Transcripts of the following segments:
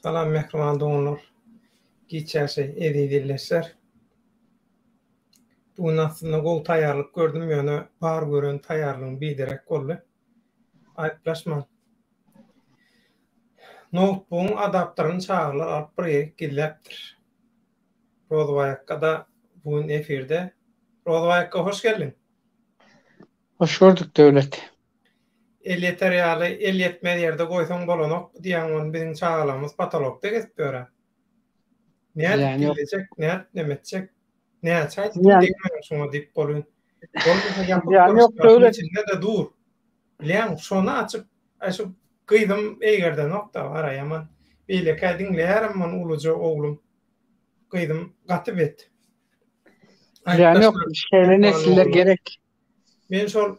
Salam mähriban doganlar. Giç ýaşaý eziz ildeşler. Bu gün aslynda gowy taýýarlyk gördüm, ýöne bar gören taýýarlygym biderek boldy. Aýyplaşmaň. Noutbugyň adapterini çagalar alyp bir ýerik gizläpdir. Rozbaýakga-da bu gün efirde. Rozbaýakga hoş geldiň. Hoş gördük Döwlet. Elýeter ýaly el ýetmez ýerde goýsaň bolanok diýýäň ony biziň çagalarymyz potolokda gezip ýörä. Nädip gizlejek, nädip neme etjek? Näçe aýtdym degmäň şuňa diýip bolun. Bolmasa ýapyk duruş içinde-de dur. Bilýäň şony açyp aý şu gyzym eýgerdenok-da bara ýaman. Beýlekä diňleýärem ony uluja oglum. Gyzym gaty bet. Zyýany ýok, şeýle nesiller gerek. Men şol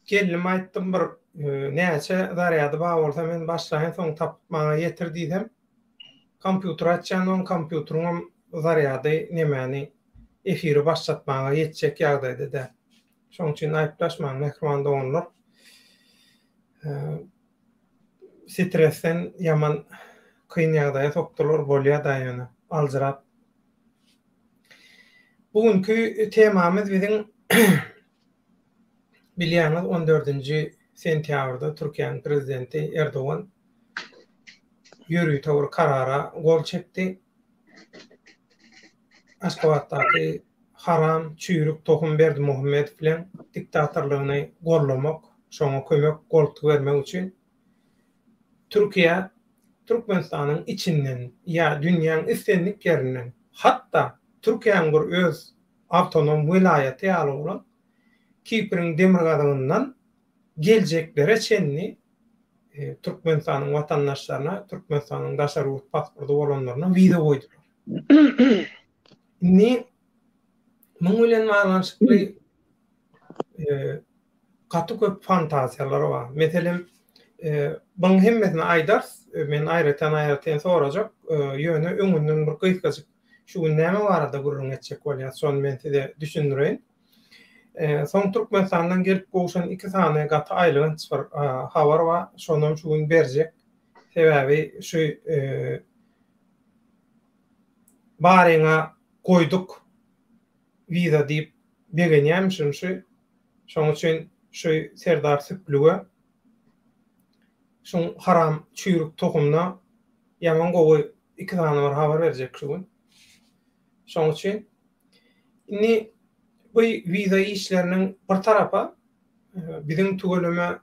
gelnime aýtdym bir näçe zarýady bar bolsa men başlaýyn soň tapyp maňa ýetir diýsem kompýuter açýan oň kompýuteriňem zarýady nemäni efiri başlatmaga ýetjek ýagdaýda däl. Şoň üçin aýyplaşmaň mähriban doganlar. Stresden ýaman kyn ýagdaýa sokdular bolýa-da ýöne aljyrap. Bu günki temamyz biziň bilýäňiz on dördünji sentýabrda Türkiýäniň prezidenti Erdogan ýörite bir karara gol çekdi. Aşgabatdaky haram, çüýrük tohum Berdimuhamedow bilen diktatorlygyny gollamak, şoňa kömek, goltgy bermek üçin Türkiýe Türkmenistanyň içinden ýa dünýäň islendik ýerinden, hatda Türkiýäniň bir öz awtonom welaýaty ýaly bolan Kipriň demirgazygyndan geljeklere çenli Türkmenistanyň watandaşlaryna, Türkmenistanyň daşary ýurt pasporty bolanlaryna wiza goýdular. Indi muň bilen baglanyşykly gaty köp fantaziýalar bar. Meselem, buň hemmesini aýdarys. Men aýratyn-aýratyn sorajak. Ýöne öňünden bir gysgajyk şu gün näme barada gürrüň etjek bolýas, şony men size düşündireýin. Soň Türkmenistandan gelip gowşan iki sany gaty aýylganç bir habar bar. Şonam şu gün berjek. Sebäbi şu baryňa goýduk wiza diýip begenýämişin şu. Şoň üçin şu Serdar Süplüge şuň haram çüýrük tohumyna ýaman gowy iki sany bir habar berjek şu gün. Şoň üçin indi bu wiza işleriniň bir tarapa biziň tüweleme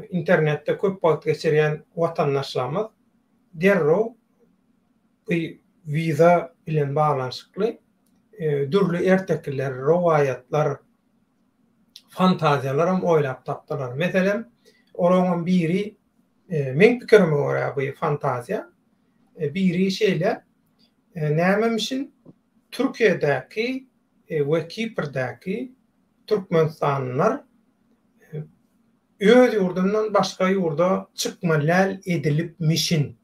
internetde köp wagt geçirýän watandaşlarymyz derrew bu wiza bilen baglanyşykly dürli ertekiler, rowaýatlar, fantaziýalaram oýlap tapdylar. Meselem, olaryňam biri, meň pikirime görä bu fantaziýa, biri şeýle, nämemişin Türkiýedäki we Kiprdäki türkmenistanlylar öz ýurdundan başga ýurda çykmaly däl edilipmişin.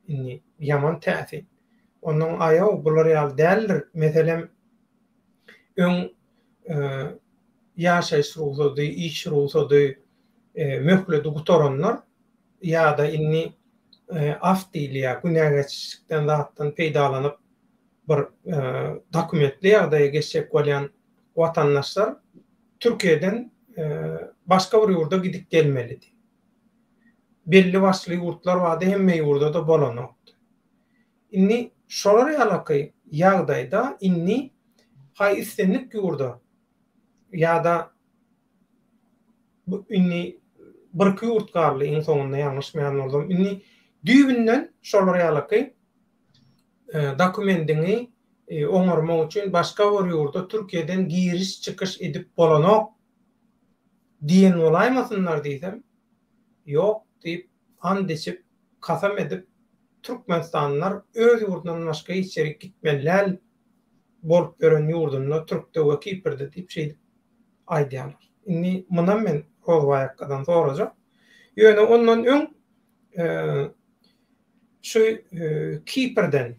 Indi ýaman täsin. Onnoň aýaw bular ýaly däldir. Meselem, öň ýaşaýyş rugsady, iş rugsady möhledi gutaranlar ýa-da indi af diýilýär, günä geçişlikden zatdan peýdalanyp bir dokumentli ýagdaýa geçjek bolýan watandaşlar Türkiýeden başga bir ýurda gidip gelmelidi. Belli başly ýurtlar bardy, hemme ýurda-da bolanokdy. Indi şolar ýalaky ýagdaýda indi haý islendik ýurda ýa-da bu indi birki ýurt galdy iň soňunda ýalňyşmaýan bolsam indi düýbünden şolar ýalaky dokumendiňi oňarmak üçin başga bir ýurda Türkiýeden giriş çykyş edip bolanok diýen bolaýmasynlar diýsem ýok diýip and içip kasam edip Türkmenistanlylar öz ýurdundan başga hiç ýerik gitmeli däl bolup ýören ýurdunda Türkde we Kiprde diýip şeýdip aýdýarlar. Indi munam men Rozbaý akgadan sorajak. Ýöne ondan öň şu Kiprden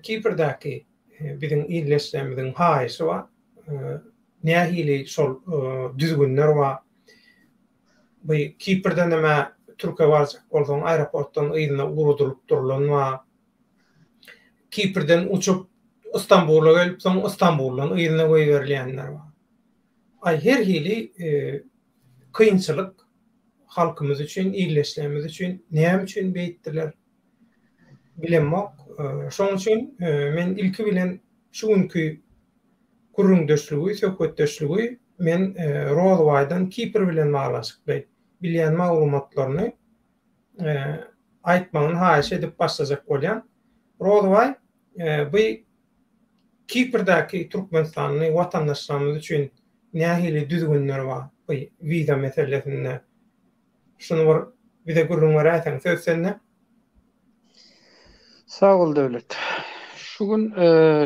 Kiprdäki biziň ildeşlerimiziň haýyşy bar. Nähili şol düzgünler bar. Bu Kiprdenem-ä. Türke barjak bolsaň aeroportdan yzyna ugradylyp durulan bar. Kiprden uçup Istanbula gelip soň Istanbuldan yzyna goýberilýänler bar. Aý her hili kynçylyk halkymyz üçin, ildeşlerimiz üçin näme üçin beýtdiler bilemok. Şoň üçin men ilki bilen şu günki gürrüňdeşligi, söhbetdeşligi men Rozybaýdan Kipr bilen baglanyşykly bilýän maglumatlaryny aýtmagyny haýyş edip başlajak bolýan. Rozybaý, bu Kiprdäki türkmenistanly watandaşlarymyz üçin nähili düzgünler bar bu wiza meselesinde? Şuny bir bize gürrüň beräýseň, söz sende. Sag bol Döwlet. Şu gün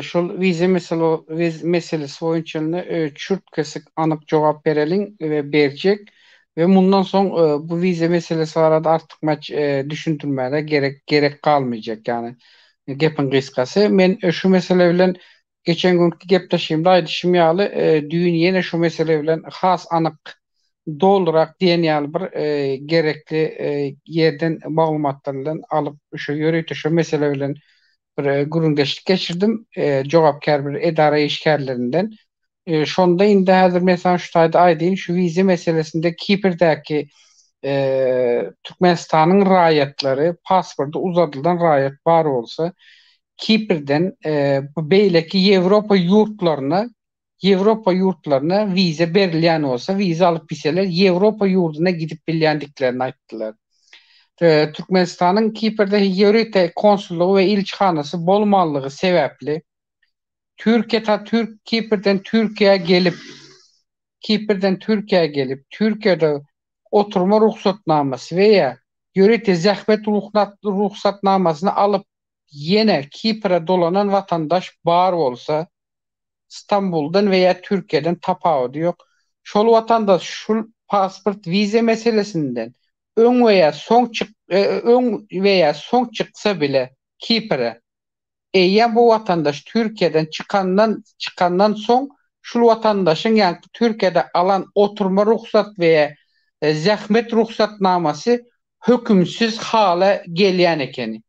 şol wiza meselesi boýunça çürt-kesik anyk jogap bereliň we berjek we mundan soň bu wiza meselesi barada artykmaç düşündirmäge gerek gerek galmajak. Ýagny gepiň gysgasy men şu mesele bilen Geçen günki gepleşigimde aýdyşym ýaly, düýn ýene şu mesele bilen has anyk, dolurak diýen ýaly bir gerekli ýerden maglumatlar bilen alyp, şu ýörite şu mesele bilen bir gürrüňdeşlik geçirdim, jogapkär bir edara işgärlerinden. Şonda indi häzir men saňa şu taýda aýdaýyn, şu wiza meselesinde Kiprdäki Türkmenistanyň raýatlary, pasporty uzadylan raýat bar bolsa, Kiprden bu beýleki Ýewropa ýurtlaryna Ýewropa ýurtlaryna wiza berilýän bolsa, wiza alyp bilseler, Ýewropa ýurduna gidip bilýändiklerini aýtdylar. Türkmenistanyň Kiprde ýörite konsullygy we ilçihanasy bolmanlygy sebäpli, Türkiýe ta Türk Kiprden Türkiýä gelip Kiprden Türkiýä gelip, Türkiýede oturma rugsatnamasy we ýa ýörite zähmet rugsatnamasyny alyp ýene Kipre dolanan watandaş bar bolsa, Stambuldan we ýa Türkiýeden tapawudy ýok, şol watandaş şul pasport wiza meselesinden öň we ýa soň çyk öň we ýa soň çyksa bile Kipre, eýýäm bu watandaş Türkiýeden çykandan çykandan soň şul watandaşyň ýaňky Türkiýede alan oturma rugsat we ýa zähmet rugsatnamasy hökümsiz hala gelýän ekeni.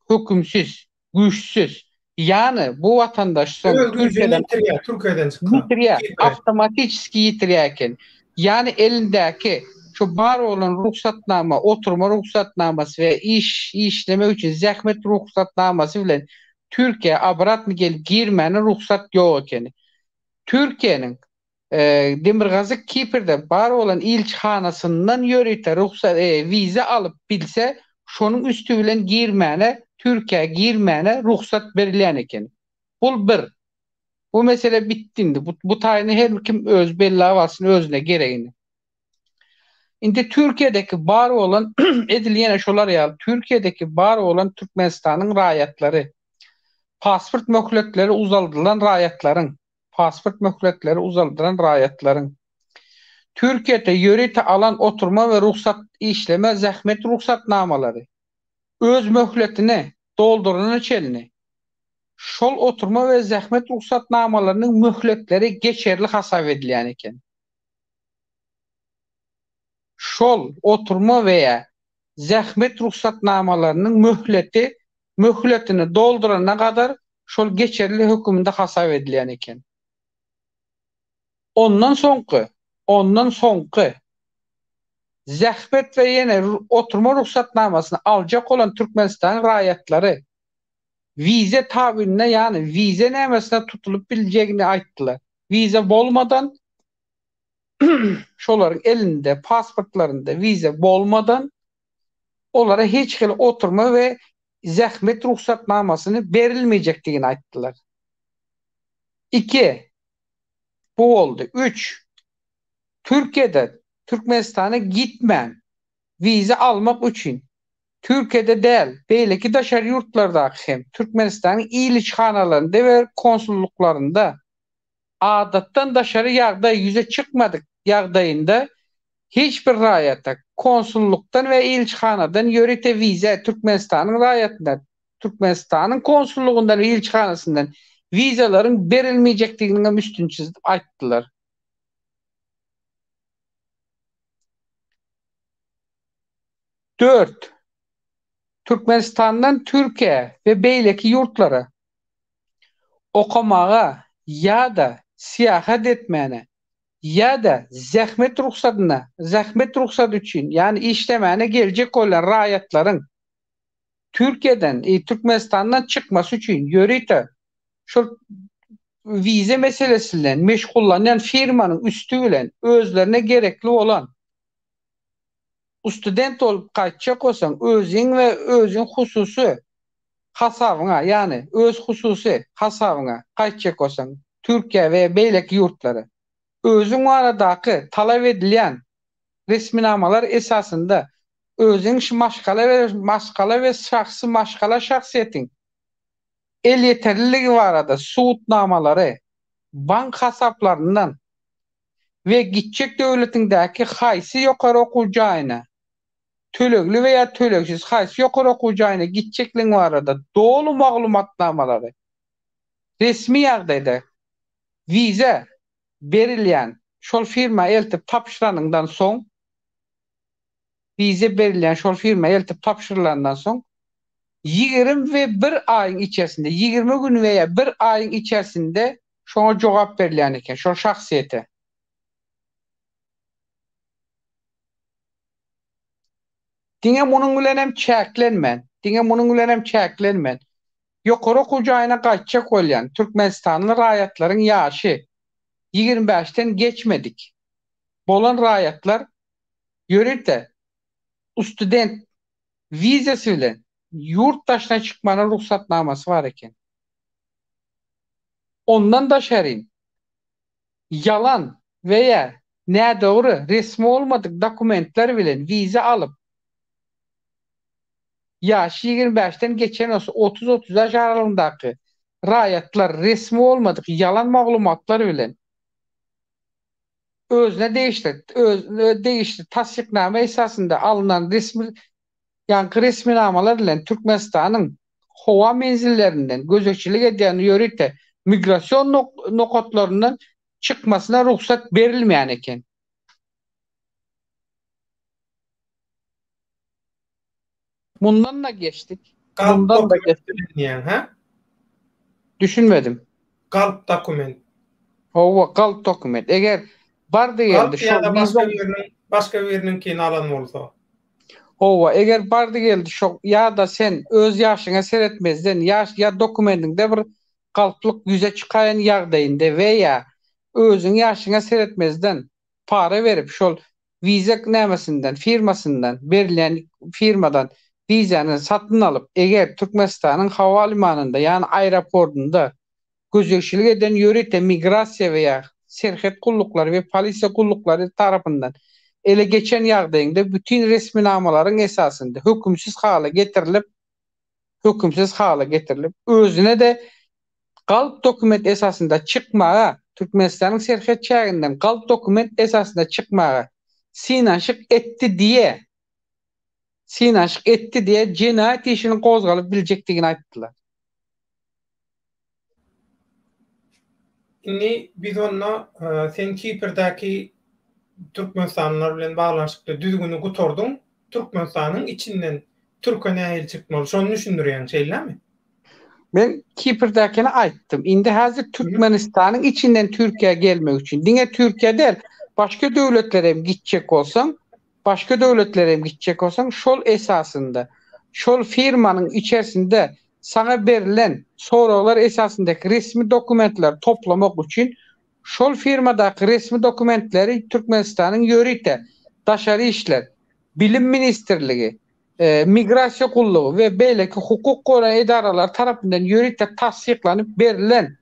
Hökümsiz, güýçsüz. Ýany bu watandaş soň Öz güýjüni Türkiýeden ýitirýär, Türkiýeden çyksa. ýitirýär, awtomatiçeski ýitirýär eken. Ýany elindäki şu bar bolan rugsatnama, oturma rugsatnamasy we iş, işlemek üçin zähmet rugsatnamasy bilen Türkiýä obratny gelip girmäne rugsat ýok ekeni. Türkiýäniň Demirgazyk Kiprde bar bolan ilçihanasyndan ýörite rugsat, wiza alyp bilse, şonuň üsti bilen girmäne, Türkiýä girmäne rugsat berilýän eken. Bul bir. Bu mesele bitdi indi. Bu, bu taýyny her kim özi belläp alsyn özüne geregini. Indi Türkiýedeki bar bolan, edil ýene şolar ýaly, Türkiýedeki bar bolan Türkmenistanyň raýatlary, pasport möhletleri uzaldylan raýatlaryň, pasport möhletleri uzaldylan raýatlaryň Türkiýede ýörite alan oturma we rugsat işleme zähmet rugsatnamalary öz möhletini doldurana çenli şol oturma we zähmet rugsatnamalarynyň möhletleri geçerli hasap edilýän eken. Şol oturma we zähmet rugsatnamalarynyň möhleti möhletini doldurana gadar şol geçerli höküminde hasap edilýän eken. Ondan soňky, ondan soňky zähmet we ýene oturma rugsatnamasyny aljak bolan Türkmenistanyň raýatlary wiza tabynda ýagny wiza nämesine tutulyp biljegini aýtdylar. Wiza bolmadan şolaryň elinde pasportlarynda wiza bolmadan olara hiç hili oturma we zähmet rugsatnamasyny berilmejekdigini aýtdylar. Iki, bu boldy. Üç, Türkiýede Türkmenistana gitmän wiza almak üçin Türkiýede däl, beýleki daşary ýurtlardaky hem Türkmenistanyň ilçihanalarynda we konsullyklarynda adatdan daşary ýagdaý ýüze çykmadyk ýagdaýynda hiç bir raýata konsullykdan we ilçihanadan ýörite wiza Türkmenistanyň raýatyna Türkmenistanyň konsullygyndan we ilçihanasyndan wizalaryň berilmejekdiginiň hem üstüni çyzyp aýtdylar. 4. Türkmenistandan Türkiýä we beýleki ýurtlara okamaga ýa-da syýahat etmäne ýa-da zähmet rugsadyna, zähmet rugsady üçin, ýagny işlemäne geljek bolýan raýatlaryň Türkiýeden, Türkmenistandan çykmasy üçin ýörite şol wiza meselesi bilen meşgullanýan firmanyň üsti bilen özlerine gerekli bolan student bolup gaýtjak bolsaň özüň we özüň hususy hasabyňa, ýagny öz hususy hasabyňa gaýtjak bolsaň Türkiýä we beýleki ýurtlara özüň baradaky talap edilýän resminamalar esasynda özüň şu maşgala we maşgala we şahsy maşgala şahsyýetiň elýeterliligi barada subutnamalary bank hasaplaryndan we gitjek döwletiňdäki haýsy ýokary okuw jaýyna, tölegli we ýa tölegsiz haýsy ýokary okuw jaýyna gitjekligiň barada doly maglumatnamalary resmi ýagdaýda wiza berilýän şol firma eltip tabşyranyňdan soň wiza berilýän şol firma eltip tabşyrylandan soň 20 we bir aýyň içerisinde, 20 gün we ýa bir aýyň içerisinde şoňa jogap berilýän eken, şol şahsyýete. Diňe munuň bilen hem çäklenmän, diňe munuň bilen hem çäklenmän, ýokary okuw jaýyna gaýtjak bolýan türkmenistanly raýatlaryň ýaşy 25-den geçmedik bolan raýatlar ýörite student wizasy bilen ýurt daşyna çykmana rugsatnamasy bar eken. Ondan daşaryn, ýalan we ýa nädogry resmi bolmadyk dokumentler bilen wiza alyp, ýaşy 25-den geçen bolsa 30-35 aralygyndaky raýatlar resmi bolmadyk ýalan maglumatlar bilen özüne degişli özüne degişli tassyknama esasynda alnan resmi ýaňky resminamalar bilen Türkmenistanyň howa menzillerinden gözegçilik edýän ýörite migrasion nokatlaryndan çykmasyna rugsat berilmeýän eken. Mundan-da geçdik. Galp Mundan da geçdik. diýýäň, hä? Düşünmedim. Galp dokument. Hawa, galp dokument. Eger bardy geldi şol ýa-da başga biriniň başga biriniňkini alan bolsa. Hawa, eger bardy geldi şo ýa-da sen öz ýaşyňa seretmezden ýaş ýa dokumentiňde bir galplyk ýüze çykaýan ýagdaýynda we ýa özüň ýaşyňa seretmezden para berip şol wiza nämesinden, firmasyndan, berilýän firmadan wizany satyn alyp, eger Türkmenistanyň howa limanynda, ýagny aeroportynda gözegçilik eden ýörite migrasiýa we ýa serhet gulluklary we polisiýa gulluklary tarapyndan ele geçen ýagdaýyňda bütin resminamalaryň esasynda hökümsiz hala getirilip, hökümsiz hala getirilip, özüne-de galp dokument esasynda çykmaga, Türkmenistanyň serhet çäginden galp dokument esasynda çykmaga synanyşyk etdi diýe, synanyşyk etdi diýe jenaýat işiniň gozgalyp biljekdigini aýtdylar. Indi biz onda sen Kiprdäki türkmenistanlylar bilen baglanyşykly düzgüni gutardyň, Türkmenistanyň içinden türke nähili çykmaly şony düşündirýäň şeýlemi? Men Kiprdäkini aýtdym. Indi häzir Türkmenistanyň içinden Türkiýä gelmek üçin diňe Türkiýä däl, başga döwletlere hem gitjek bolsaň, başga döwletlere hem gitjek bolsaň şol esasynda, şol firmanyň içerisinde saňa berlen soraglar esasyndaky resmi dokumentleri toplamak üçin şol firmadaky resmi dokumentleri Türkmenistanyň ýörite Daşary işler, Bilim ministrligi, Migrasiýa gullugy we beýleki hukuk goraýan edaralary tarapyndan ýörite tassyklanyp berlen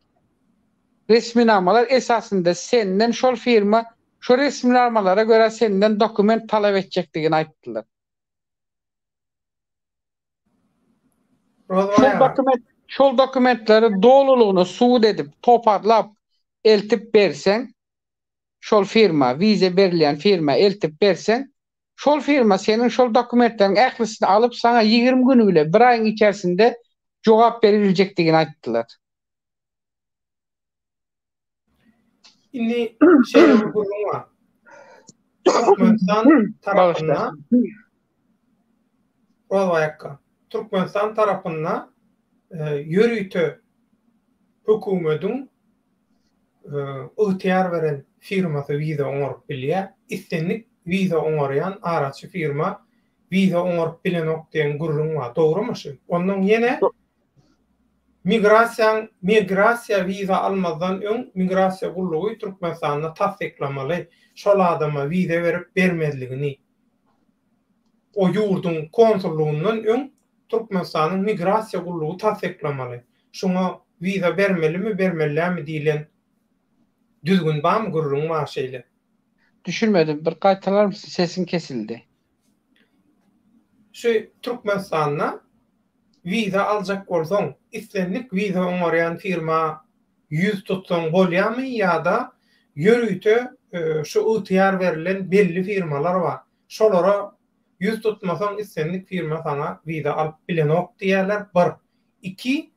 resminamalar esasynda senden şol firma şo resminamalara görä senden dokument talap etjekdigini aýtdylar. Şol dokument, şol dokumentleri dolulygyna subut edip, toparlap eltip berseň, şol firma, wiza berilýän firma eltip berseň, şol firma seniň şol dokumentleriň ählisini alyp, saňa 20 gün bile, bir aýyň içerisinde jogap beribiljekdigini aýtdylar. Indi şeýle bir gürrüň bar. Türkmenistan tarapyndan. Rozbaý akga, Türkmenistan tarapynda ýörite hökümediň ygtyýar beren firmasy wiza oňaryp bilýär. Islendik wiza oňarýan araçy firma wiza oňaryp bilenok diýen gürrüň bar. Dogrumy şu? Onnoň ýene migrasiýaň migrasiýa wiza almazdan öň migrasiýa gullugy Türkmenistanda tassyklamaly şol adama wiza berip bermezligini. O ýurduň konsullugyndan öň Türkmenistanyň migrasiýa gullugy tassyklamaly. Şuňa wiza bermelimi bermeli dälmi diýlen düzgün barmy gürrüň bar şeýle. Düşünmedim bir gaýtalarmysyň sesiň kesildi. Şu Türkmenistanda wiza aljak bolsaň islendik wiza oňarýan firma ýüz tutsaň bolýamy ýa-da ýörite şu ygtyýar berlen belli firmalar bar şolara ýüz tutmasaň islendik firma saňa wiza alyp bilenok diýýärler bir. Iki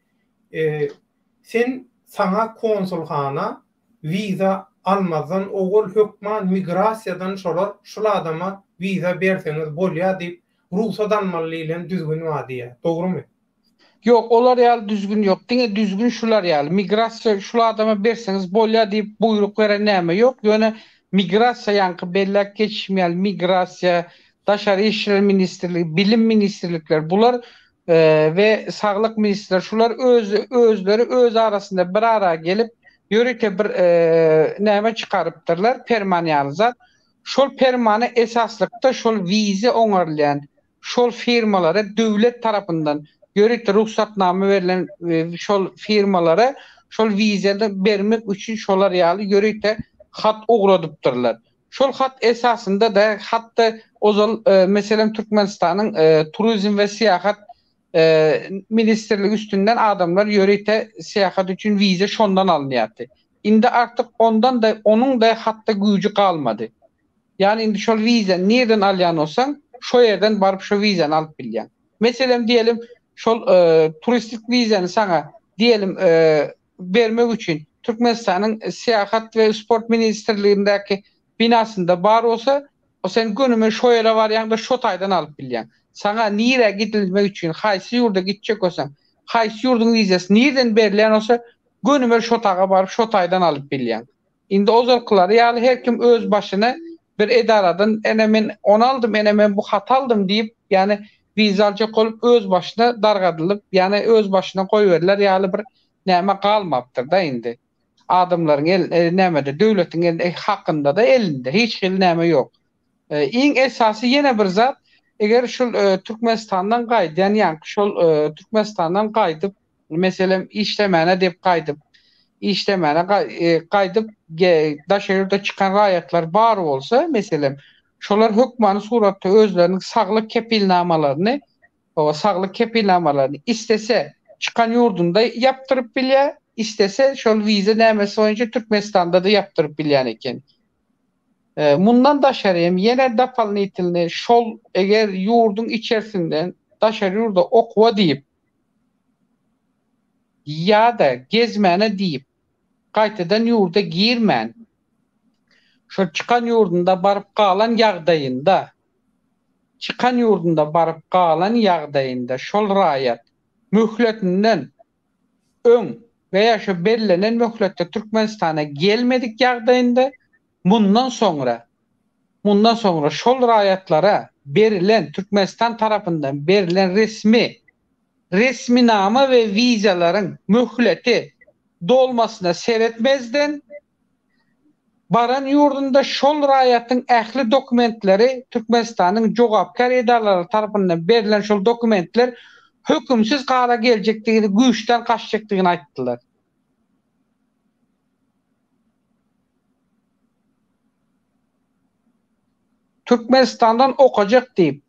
sen saňa konsulhana wiza almazdan owal hökman migrasiýadan şolar şul adama wiza berseňiz bolýa diýip rugsat almaly diýlen düzgün bar diýýär. Dogrumy? Ýok olar ýaly düzgün ýok. Diňe düzgün şular ýaly. Migrasiýa şul adama berseňiz bolýa diýip buýruk beren näme ýok. Ýöne migrasiýa ýaňky belläp geçişim ýaly migrasiýa, daşary işler ministrligi, bilim ministrlikleri bular we saglyk ministrleri şular öz özleri öz arasynda bir ara gelip ýörite bir näme çykarypdyrlar perman ýaly zat. Şol permana esaslykda şol wiza oňarylýan şol firmalara döwlet tarapyndan ýörite rugsatnama berlen şol firmalara şol wizany bermek üçin şolar ýaly ýörite hat ugradypdyrlar. Şol hat esasynda-da hatda ozal meselem Türkmenistanyň Turizm we syýahat ministrligi üstünden adamlar ýörite syýahat üçin wiza şondan alynýardy. Indi artyk ondan-da onuň-da hatda güýji galmady. Ýagny indi şol wizany nirden alýan bolsaň, şo ýerden baryp şo wizany alyp bilýäň. Meselem diýelim, şol turistik wizany saňa diýelim bermek üçin Türkmenistanyň Syýahat we sport ministrligindäki binasynda bar bolsa, o sen gönüme şo ýere barýaň-da şo taýdan alyp bilýäň. Saňa nirä gidilmek üçin, haýsy ýurda gitjek bolsaň, haýsy ýurduň wizasy nirden berilýän bolsa, gönümel şo taga baryp şo taýdan alyp bilýäň. Indi ozalkylary ýaly her kim öz başyna bir edaradan ene men ony aldym, ene men bu haty aldym diýip, ýagny wiza aljak bolup öz başyna dargadylyp, ýagny öz başyna goýberiler ýaly bir näme galmapdyr-da indi. Adamlaryň el nämede döwletiň el hakynda-da elinde hiç hili näme ýok. Iň esasy ýene bir zat, eger şul Türkmenistandan gaýdýan ýaňky şol Türkmenistandan gaýdyp Meselem, işlemäne diýip gaýdyp, işlemäne gaýdyp daşary ýurda çykan raýatlar bar bolsa, meselem, şolar hökmany suratda özleriniň saglyk kepilnamalaryny, saglyk kepilnamalaryny islese çykan ýurdunda ýapdyryp bilýär, islese şol wiza nämesi boýunça Türkmenistanda-da ýapdyryp bilýän eken. Mundan daşary hem ýene dopolnitelnyý şol eger ýurduň içersinden daşary ýurda okuwa diýip, ýa-da gezmäne diýip, gaýtadan ýurda girmän, şol çykan ýurdunda baryp galan ýagdaýynda, çykan ýurdunda baryp galan ýagdaýynda şol raýat möhletinden öň we ýa şo bellenen möhletde Türkmenistana gelmedik ýagdaýynda mundan soňra mundan soňra şol raýatlara berilen Türkmenistan tarapyndan berilen resmi resminama we wizalaryň möhleti dolmasyna seretmezden, baran ýurdunda şol raýatyň ähli dokumentleri Türkmenistanyň jogapkär edaralary tarapyndan berlen şol dokumentler hökümsiz hala geljekdigini, güýçden gaçjakdygyny aýtdylar. Türkmenistandan okajak diýip,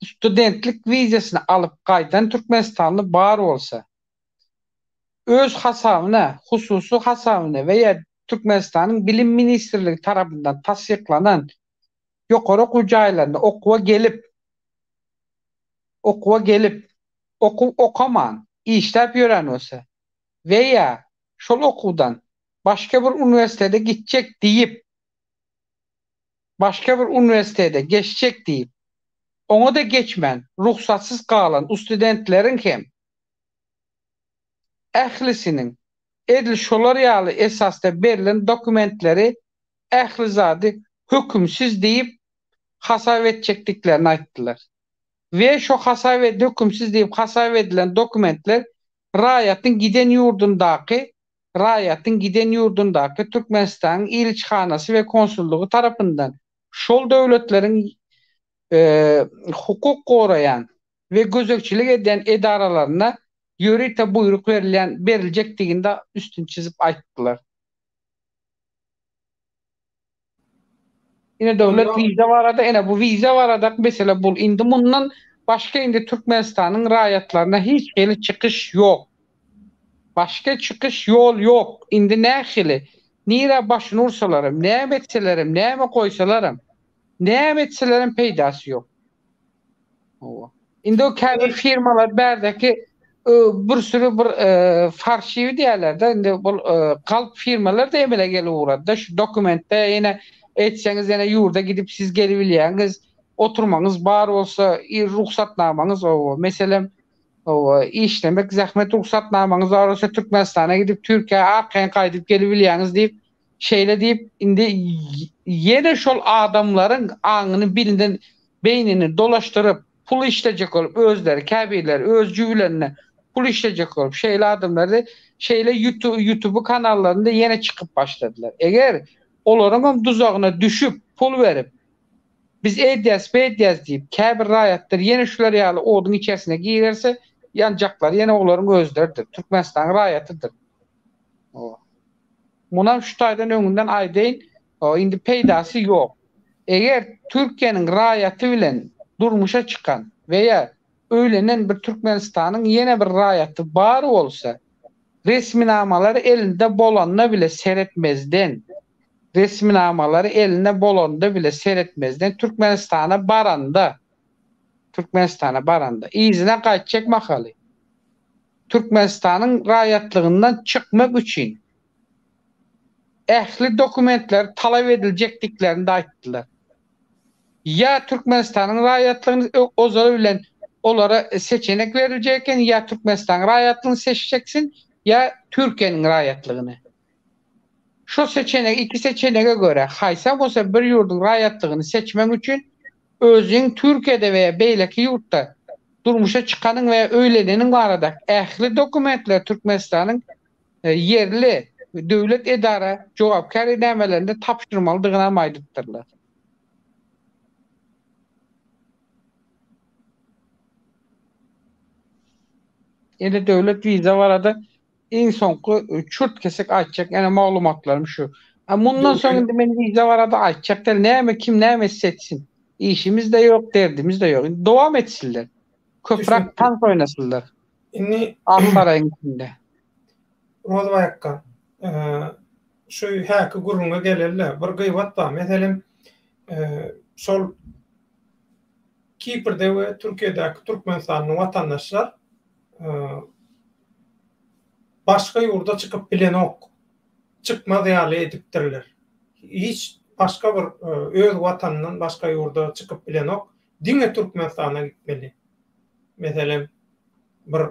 studentlik wizasyny alyp gaýdan türkmenistanly bar bolsa, öz hasabyna, hususy hasabyna we ýa Türkmenistanyň Bilim ministrligi tarapyndan tassyklanan ýokary okuw jaýlaryna okuwa gelip, okuwa gelip, okuw okaman, işläp ýören bolsa we ýa şol okuwdan başga bir uniwersitete gitjek diýip, başga bir uniwersitete geçjek diýip. Oňa-da geçmän, rugsatsyz galan ustudentleriň hem ählisiniň edil şolar ýaly esasda berlen dokumentleri ähli zady hökümsiz diýip hasap etjekdiklerini aýtdylar. We şo hasap hökümsiz diýip hasap edilen dokumentler raýatyň giden ýurdundaky raýatyň giden ýurdundaky Türkmenistanyň ilçihanasy we konsullygy tarapyndan şol döwletleriň hukuk goraýan we gözegçilik edýän edaralaryna ýörite buýruk berilýän beriljekdigini-de üstüni çyzyp aýtdylar. Ine döwlet wiza barada ine bu wiza baradaky mesele bul. Indi mundan başga indi Türkmenistanyň raýatlaryna hiç hili çykyş ýok. Başga çykyş ýol ýok. Indi nähili nirä başyny ursalaram, näme etselerem, näme goýsalaram, näme etselerem peýdasy ýok. Hawa. Indi o käbir firmalar bärdeki bir sürü bir farşiwi diýerler-de, indi bu galp firmalar da emele gelip ugrady-da. Şu dokumentde ýene etseňiz ýene ýurda gidip siz gelibilýäňiz, oturmaňyz bar bolsa, rugsatnamaňyz owo, meselem, owo, işlemek, zähmet rugsatnamaňyz bar bolsa Türkmenistana gidip Türkiýä arkaýyn gaýdyp gelibilýäňiz diýip, Şeýle diýip, indi ýene şol adamlaryň aňyny bilinden, beýnini dolaşdyryp, pul işlejek bolup, özleri, käbirleri öz jübülerine pul işlejek bolup, şeýle adamlary şeýle ýutuby kanallarynda ýene çykyp başladylar. Eger olaryňam duzagyna düşüp, pul berip, biz edýäs, beýdýäs diýip, käbir raýatlar ýene şular ýaly oduň içerisine girerse, ýanjaklar ýene olaryň özleridir, Türkmenistanyň raýatydyr. Munam şu taýdan öňünden aýdaýyn, indi peýdasy ýok. Eger Türkiýäniň raýaty bilen durmuşa çykan we ýa öýlenen bir Türkmenistanyň ýene bir raýaty bar bolsa, resminamalary elinde bolanyna bile seretmezden, resminamalary elinde bolanda bile seretmezden Türkmenistana baranda, Türkmenistana baranda, yzyna gaýtjak mahaly, Türkmenistanyň raýatlygyndan çykmak üçin ähli dokumentleri talap ediljekdiklerini-de aýtdylar. Ýa Türkmenistanyň raýatlygyny ozaly bilen olara seçenek beriljek eken, ýa Türkmenistanyň raýatlygyny seçjeksin, ýa Türkiýäniň raýatlygyny. Şo seçenek, iki seçenege görä, haýsam bolsa bir ýurduň raýatlygyny seçmek üçin Özüň Türkiýede we beýleki ýurtda durmuşa çykanyň we öýleneniň barada ähli dokumentleri Türkmenistanyň ýerli döwlet edara jogapkär edamelerinde tabşyrmalydygynam aýdypdyrlar. Indi döwlet wiza barada Iň soňky çürt kesik aýtjak ýene maglumatlarym şu. A mundan soň indi men wiza barada aýtjak däl. Näme kim näme etse etsin. Işimiz-de ýok, derdimiz-de ýok. Indi dowam etsinler. Köpräk tans oýnasynlar. Indi Ak saraýyň içinde. Rozbaý akga, şu häki gürrüňe geleli-de, bir gybat bar. Meselem, şol Kiprde we Türkiýedäki türkmenistanly watandaşlar başga ýurda çykyp bilenok. Çykmaz ýaly edipdirler. Hiç başga bir öz watanyndan başga ýurda çykyp bilenok. Diňe Türkmenistana gitmeli. Meselem, bir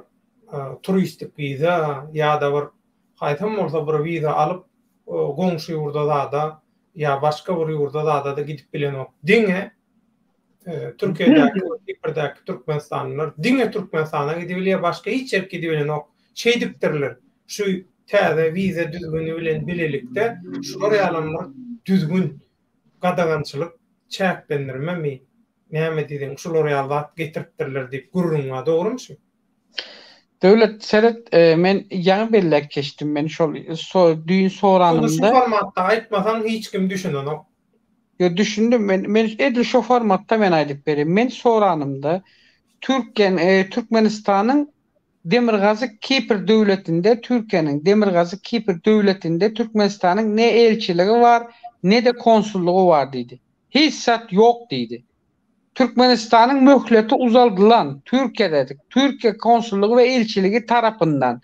turistik wiza ýa-da bir haýsam bolsa bir wiza alyp goňşy ýurda zada ýa başga bir ýurda zada-da gidip bilenok. Diňe Türkiýedäki we Kiprdäki türkmenistanlylar diňe Türkmenistana gidibilýär, başga hiç ýere gidibilenok. Şeýdipdirler. Şu täze wiza düzgüni bilen bilelikde şular ýalam bir düzgün, gadagançylyk, çäklendirmemi, näme diýseň, şular ýaly zat getiripdirler diýip gürrüň bar. Dogrumy şu? Döwlet seret, men ýaňy belläp geçdim, men şol düýn soranymda. Şuny şu formatda aýtmasaň hiç kim düşünenok. Ýo düşündim men men edil şo formatda men aýdyp bereýin. Men soranymda Türkiýe Türkmenistanyň Demirgazyk Kipr döwletinde Türkiýäniň Demirgazyk Kipr döwletinde Türkmenistanyň ne elçiligi bar ne-de konsullygy bar diýdi. Hiç zat ýok diýdi. Türkmenistanyň möhleti uzaldylan Türkiýede Türkiýe konsullygy we ilçiligi tarapyndan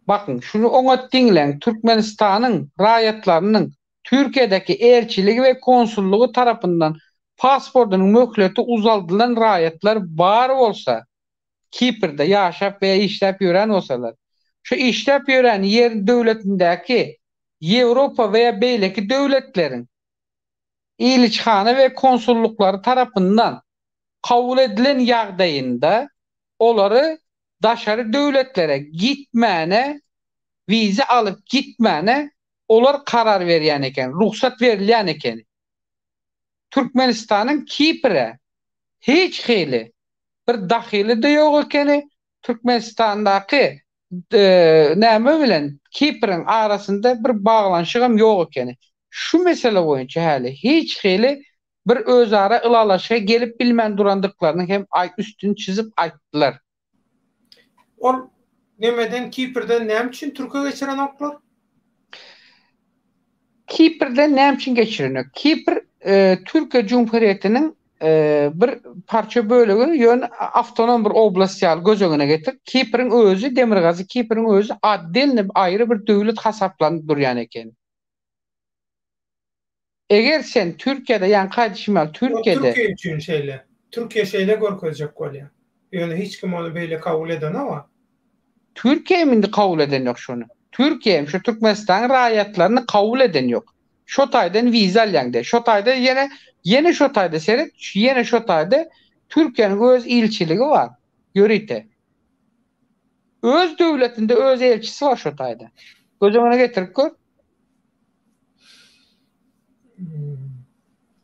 bakyň şuny oňat diňläň Türkmenistanyň raýatlarynyň Türkiýedäki elçiligi we konsullygy tarapyndan Pasportynyň möhleti uzaldylan raýatlar bar bolsa, Kiprde ýaşap we işläp ýören bolsalar, şu işläp ýören ýer döwletindäki Ýewropa we beýleki döwletleriň ilçihana we konsullyklary tarapyndan kabul edilen ýagdaýynda olary daşary döwletlere gitmäne wiza alyp gitmäne olar karar berýän eken, rugsat berilýän ekeni. Türkmenistanyň Kipre hiç hili bir dahyly-da ýok ekeni, Türkmenistandaky näme bilen Kipriň arasynda bir baglanyşygam ýok ekeni. Şu mesele boýunça häli hiç hili bir özara ylalaşyga gelip bilmän durandyklaryny hem üstüni çyzyp aýtdylar. Ol nemeden Kiprden näme üçin türke geçirenoklar? Kiprden näme üçin geçirenok? Kipr Türkiýe Cumhuriyetiniň bir parça bölegi, ýöne awtonom bir oblast ýaly göz öňüne getir. Kipriň özi, Demirgazyk Kipriň özi otdelny aýry bir döwlet hasaplanyp durýan eken. Eger sen Türkiýede, ýaňky aýdyşym ýaly Türkiýede. Türkiýe üçin şeýle. Türkiýe şeýle görkezjek bolýar. Ýöne hiç kim ony beýle kabul edenok-a. Türkiýe hem indi kabul eden ýok şony. Türkiýe hem şu Türkmenistanyň raýatlaryny kabul eden ýok. Şo taýdan wiza alýaň de. Şo taýda ýene ýene şo taýda seret, ýene şo taýda Türkiýäniň öz ilçiligi bar. Ýörite. Öz döwletinde öz elçisi bar şo taýda. Göz öňüne getirip gör.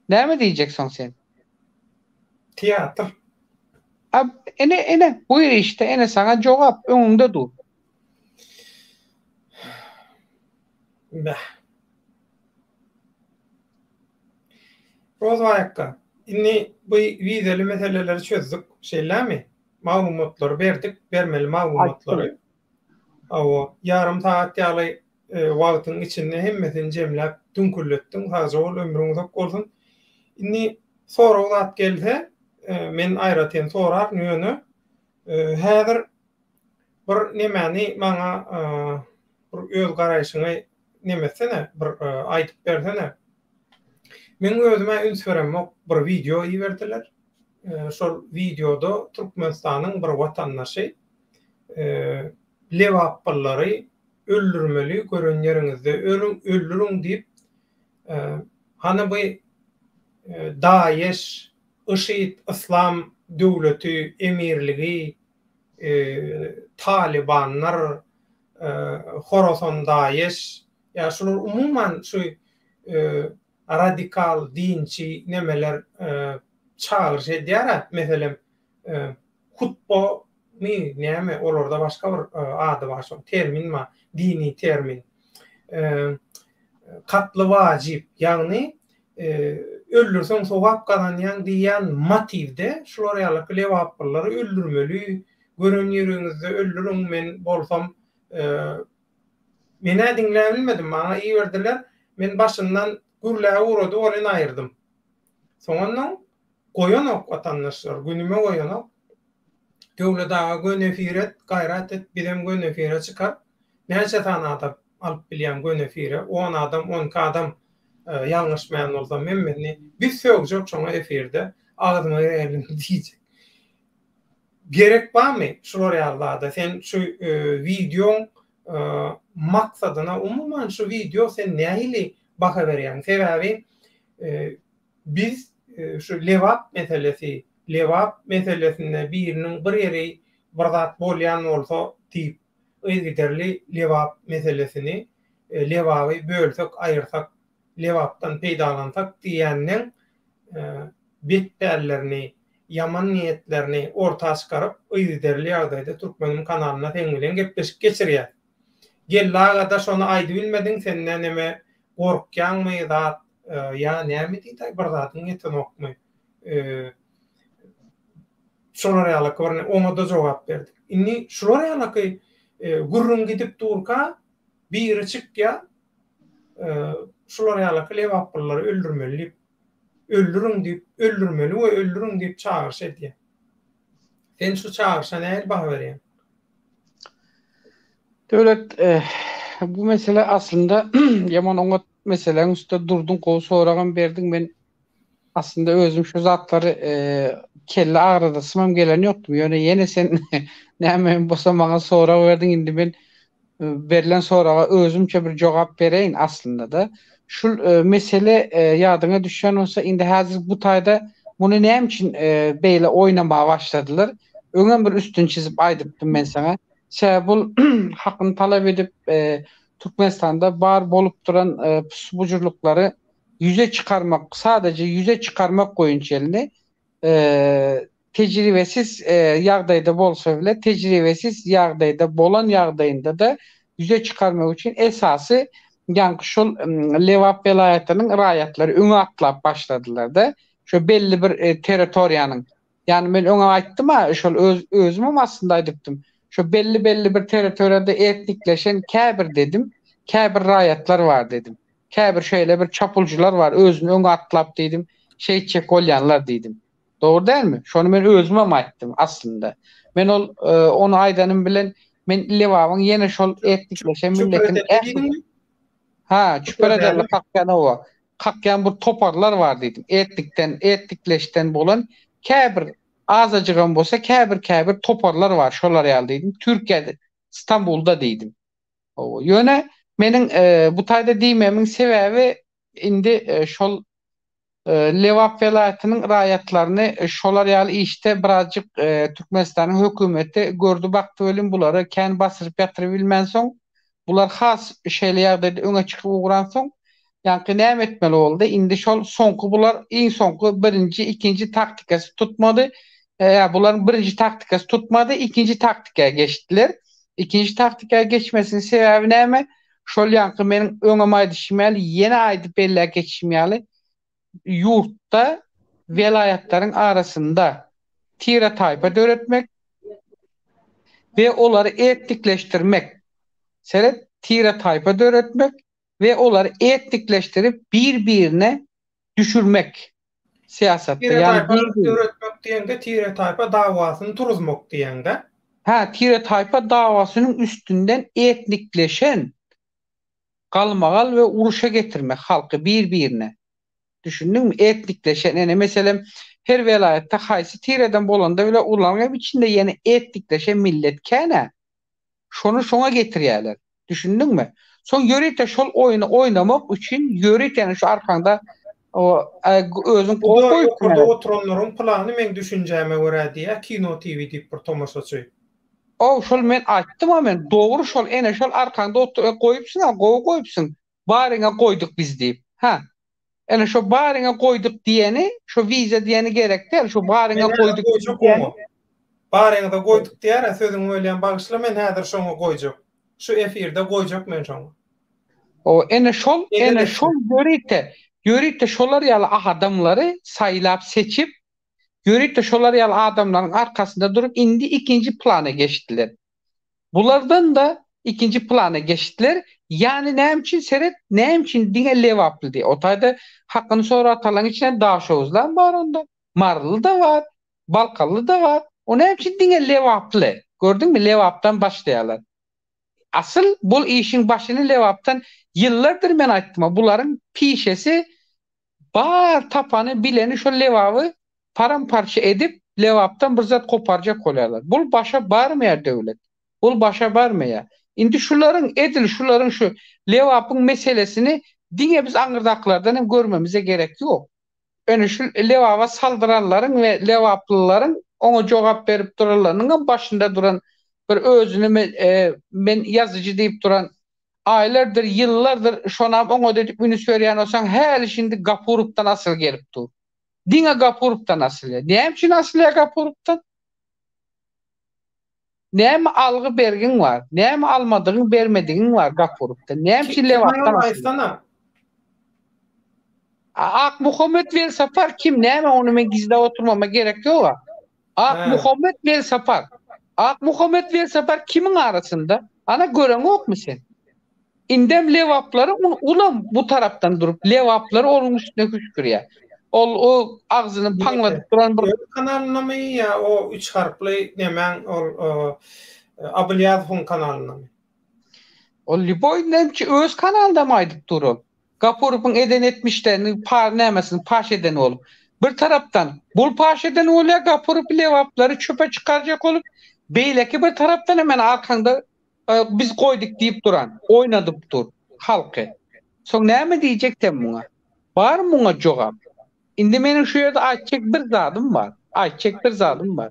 Näme diýjek soň sen? Teatr. A, ene, ene, buýur işte, ene saňa jogap, öňüňde dur. Bäh. Rozbaý akga, indi bu wizeli meseleleri çözdük, şeýlemi? Maglumatlary berdik, bermeli maglumatlary. Hawa, ýarym sagat ýaly wagtyň içinde hemmesini jemläp düňkülletdiň, sagja bol, ömrüň uzak bolsun. Indi sorag zat gelse, men aýratyn soraryn, ýöne häzir bir nemäni maňa bir öz garaýşyňy neme etsene, bir aýdyp bersene. Meň özüm-ä üns beremok, bir wideo iberdiler. Şol wideoda Türkmenistanyň bir watandaşy Lebaplylary öldürmeli gören ýeriňizde öldüriň diýip hany bu Daeş, Yşyd, Yslam döwleti, emirligi, Talybanlar, Horasan Daeş ýa şular umuman şu radikal dinçi nemeler çagyryş edýär-ä meselem Hutba my näme olarda başga bir ady bar şoň termin bar dini termin. Katly wajyp ýagny öldürseň sogap gazanýaň diýýän motiwde şular ýalyky lebaplylary öldürmeli gören ýeriňizde öldüriň men bolsam menä diňläbilmedim maňa iberdiler men başyndan gürläp ugrady welin aýyrdym soňundan Goýanok watandaşlar günüme goýanok. Döwlet aga göni efir et gaýrat et bizem göni efire çykar näçe sany adam alyp bilýäň göni efire on adam onki adam ýalňyşmaýan bolsam hemmesini biz sögjek şoňa efirde agzyňa geleni diýjek gerek barmy şular ýaly zada sen şu wideoň maksadyna umuman şu wideo sen nähili baha berýäň sebäbi Biz şu Lebap meselesi, Lebap meselesinde biriniň bir ýeri bir zat bolýan bolsa diýip yzygiderli Lebap meselesini, Lebaby bölsek, aýyrsak, Lebapdan peýdalansak diýýänleň bet pällerini, ýaman niýetlerini orta çykaryp yzygiderli ýagdaýda Türkmenim kanalynda seň bilen gepleşik geçirýäs. Geldi agada şony aýdybilmediň sende neme gorkýaňmy zat ýa näme diýdaý bir zadyň ýetenokmy şolar ýalaky bir oňada jogap berdik. Indi şular ýalaky gürrüň gidip durka biri çykýa şular ýalaky lebaplylary öldürmeli diýip öldüriň diýip öldürmeli we öldüriň diýip çagyryş edýä. Sen şu çagyryşa nähili baha berýäň? Döwlet bu mesele aslynda ýaman oňat meseläň üstünde durduň gowy soragam berdiň men. Aslynda özüm şu zatlary kelle agradasymam gelen ýokdum. Ýöne ýene sen näme hem bolsa maňa sorag berdiň indi men berlen soraga özümçe bir jogap bereýin aslynda-da. Şul mesele ýadyňa düşýän bolsa indi häzir bu taýda muny näme üçin beýle oýnamaga başladylar? Öňem bir üstüni çyzyp aýdypdym men saňa. Sebäbi bul hakyny talap edip Türkmenistanda bar bolup duran pus-bujurlyklary ýüze çykarmak, sadaja ýüze çykarmak boýunça elini tejribesiz ýagdaýda bolsa bile, tejribesiz ýagdaýda bolan ýagdaýynda-da ýüze çykarmak üçin esasy ýaňky şol Lebap welaýatynyň raýatlary öňe atlap başladylar-da, şo belli bir territoriýanyň Ýagny men öňem aýtdym-a, şol öz özümem aslynda aýdypdym. Şo belli-belli bir territoriýada etnikleşen käbir dedim, käbir raýatlar bar dedim. Käbir şeýle bir çapuljylar bar, özüni öňe atlap diýdim, şeýtjek bolýanlar diýdim. Dogry dälmi? Şony men özümem aýtdym aslynda. Men ol ony aýdanym bilen men Lebabyň ýene şol etnikleşen milletiň ähli Ha, çüper ederli kakýan oba. Kakýan bir toparlar bar diýdim. Etnikden, etnikleşden bolan käbir azajygam bolsa käbir-käbir toparlar bar şolar ýaly diýdim. Türkiýede, Stambulda diýdim. Hawa, ýöne meniň bu taýda diýmegimiň sebäbi indi şol Lebap welaýatynyň raýatlaryny şolar ýaly işde birazjyk Türkmenistanyň hökümeti gördi bakdy welin bulary kän basyryp ýatyrybilmänsoň bular has şeýle ýagdaýda öňe çykyp ugransoň ýaňky näme etmeli boldy indi şol soňky bular iň soňky birinji ikinji taktikasy tutmady ýa bularyň birinji taktikasy tutmady ikinji taktika geçdiler ikinji taktika geçmesiniň sebäbi näme Şol ýaňky meniň öňem aýdyşym ýaly, ýene aýdyp belläp geçişim ýaly, ýurtda welaýatlaryň arasynda tire-taýpa döretmek we olary etnikleşdirmek, seret, tire-taýpa döretmek we olary etnikleşdirip bir-birine düşürmek syýasatda. Tire-taýpa döretmek diýeňde tire-taýpa dawasyny turuzmak diýeňdä. Hä, tire-taýpa dawasynyň üstünden etnikleşen galmagal we uruşa getirmek halky bir-birine. Düşündiňmi? Etnikleşen ene meselem her welaýatda haýsy tireden bolanda bile olaryň hem içinde ýene etnikleşen millet kän-ä. Şony şoňa getirýärler. Düşündiňmi? Soň ýörite şol oýny oýnamak üçin ýörite ýani şu arkaňda o özüň gowy goýupsyň. Ýokarda oturanlaryň plany meň düşünjäme görä diýýär Kino TV diýip bir tomaşaçy. Ow şol men aýtdym-a men dogry şol ene şol arkaňda otur goýupsyň-a gowy goýupsyň baryňa goýduk biz diýip. Hä. Ene şo baryňa goýduk diýeni, şo wiza diýeni gerek däl, şo baryňa goýduk diýeni. Baryňyza goýduk diýär-ä, sözüňi bölýän bagyşla men häzir şoňa goýjak. Şu efirde goýjak men şoňa. O ene şol, ene şol ýörite, ýörite şolar ýaly adamlary saýlap seçip, ýörite şolar ýaly adamlaryň arkasynda durup indi ikinji plana geçdiler. Bulardan-da ikinji plana geçdiler. Ýany näme üçin seret, näme üçin diňe lebaply diý. O taýda hakyny soratalaň içinde daşoguzlam bar onda. Maryly-da bar, balkanly-da bar. O näme üçin diňe lebaply? Gördüňmi, Lebapdan başlaýarlar. Asyl bul işiň başyny Lebapdan ýyllardyr men aýtdym-a, bularyň pişesi Bar tapany bileni şol Lebaby param-parça edip Lebapdan bir zat koparjak bolýarlar. Bul başa barmaýar döwlet. Bul başa barmaýar. Indi şularyň edil şularyň şu Lebapyň meselesini diňe biz aňyrdakylardan hem görmemize gerek ýok. Ýöne şu Lebaba saldyranlaryň we lebaplylaryň oňa jogap berip duranlarynyň hem başynda duran bir özüni men ýazyjy diýip duran Aýlardyr, ýyllardyr şonam oňat edip ünüs berýän bolsaň, häli-şindi Gapurowdan asyl gelip dur. Diňe Gapurowdan asylýar. Näme üçin asylýar Gapurowdan? Näme algy-bergiň bar? Näme almadygyň, bermedigiň bar Gapurowdan? Näme üçin Lebapdan asylýar? Akmuhammet Welsapar kim? Näme ony men gizläp oturmama gerek ýog-a. Akmuhammet Welsapar. Akmuhammet Welsapar kimiň arasynda? Ana göreňokmy sen? Indem lebaplary ulam bu tarapdan durup lebaplary onuň üstüne hüşgürýär. Ol o agzyny paňladyp duran bir Öz kanalyndamy ýa o üç harply nemäň ol Abylýazowyň kanalyndamy? Ol lýuboý nämçe öz kanalyndam aýdyp dur ol. Gapurowyň eden etmişlerini par nämesini paş eden bolup. Bir tarapdan bul paş eden bolýar gapuryp lebaplary çöpe çykarjak bolup, beýleki bir tarapdan hem ene arkaňda biz goýduk diýip duran, oýnadyp dur halky. Soň näme diýjek sen muňa? Barmy muňa jogap? Indi meniň şu ýerde aýtjak bir zadym bar. Aýtjak bir zadym bar.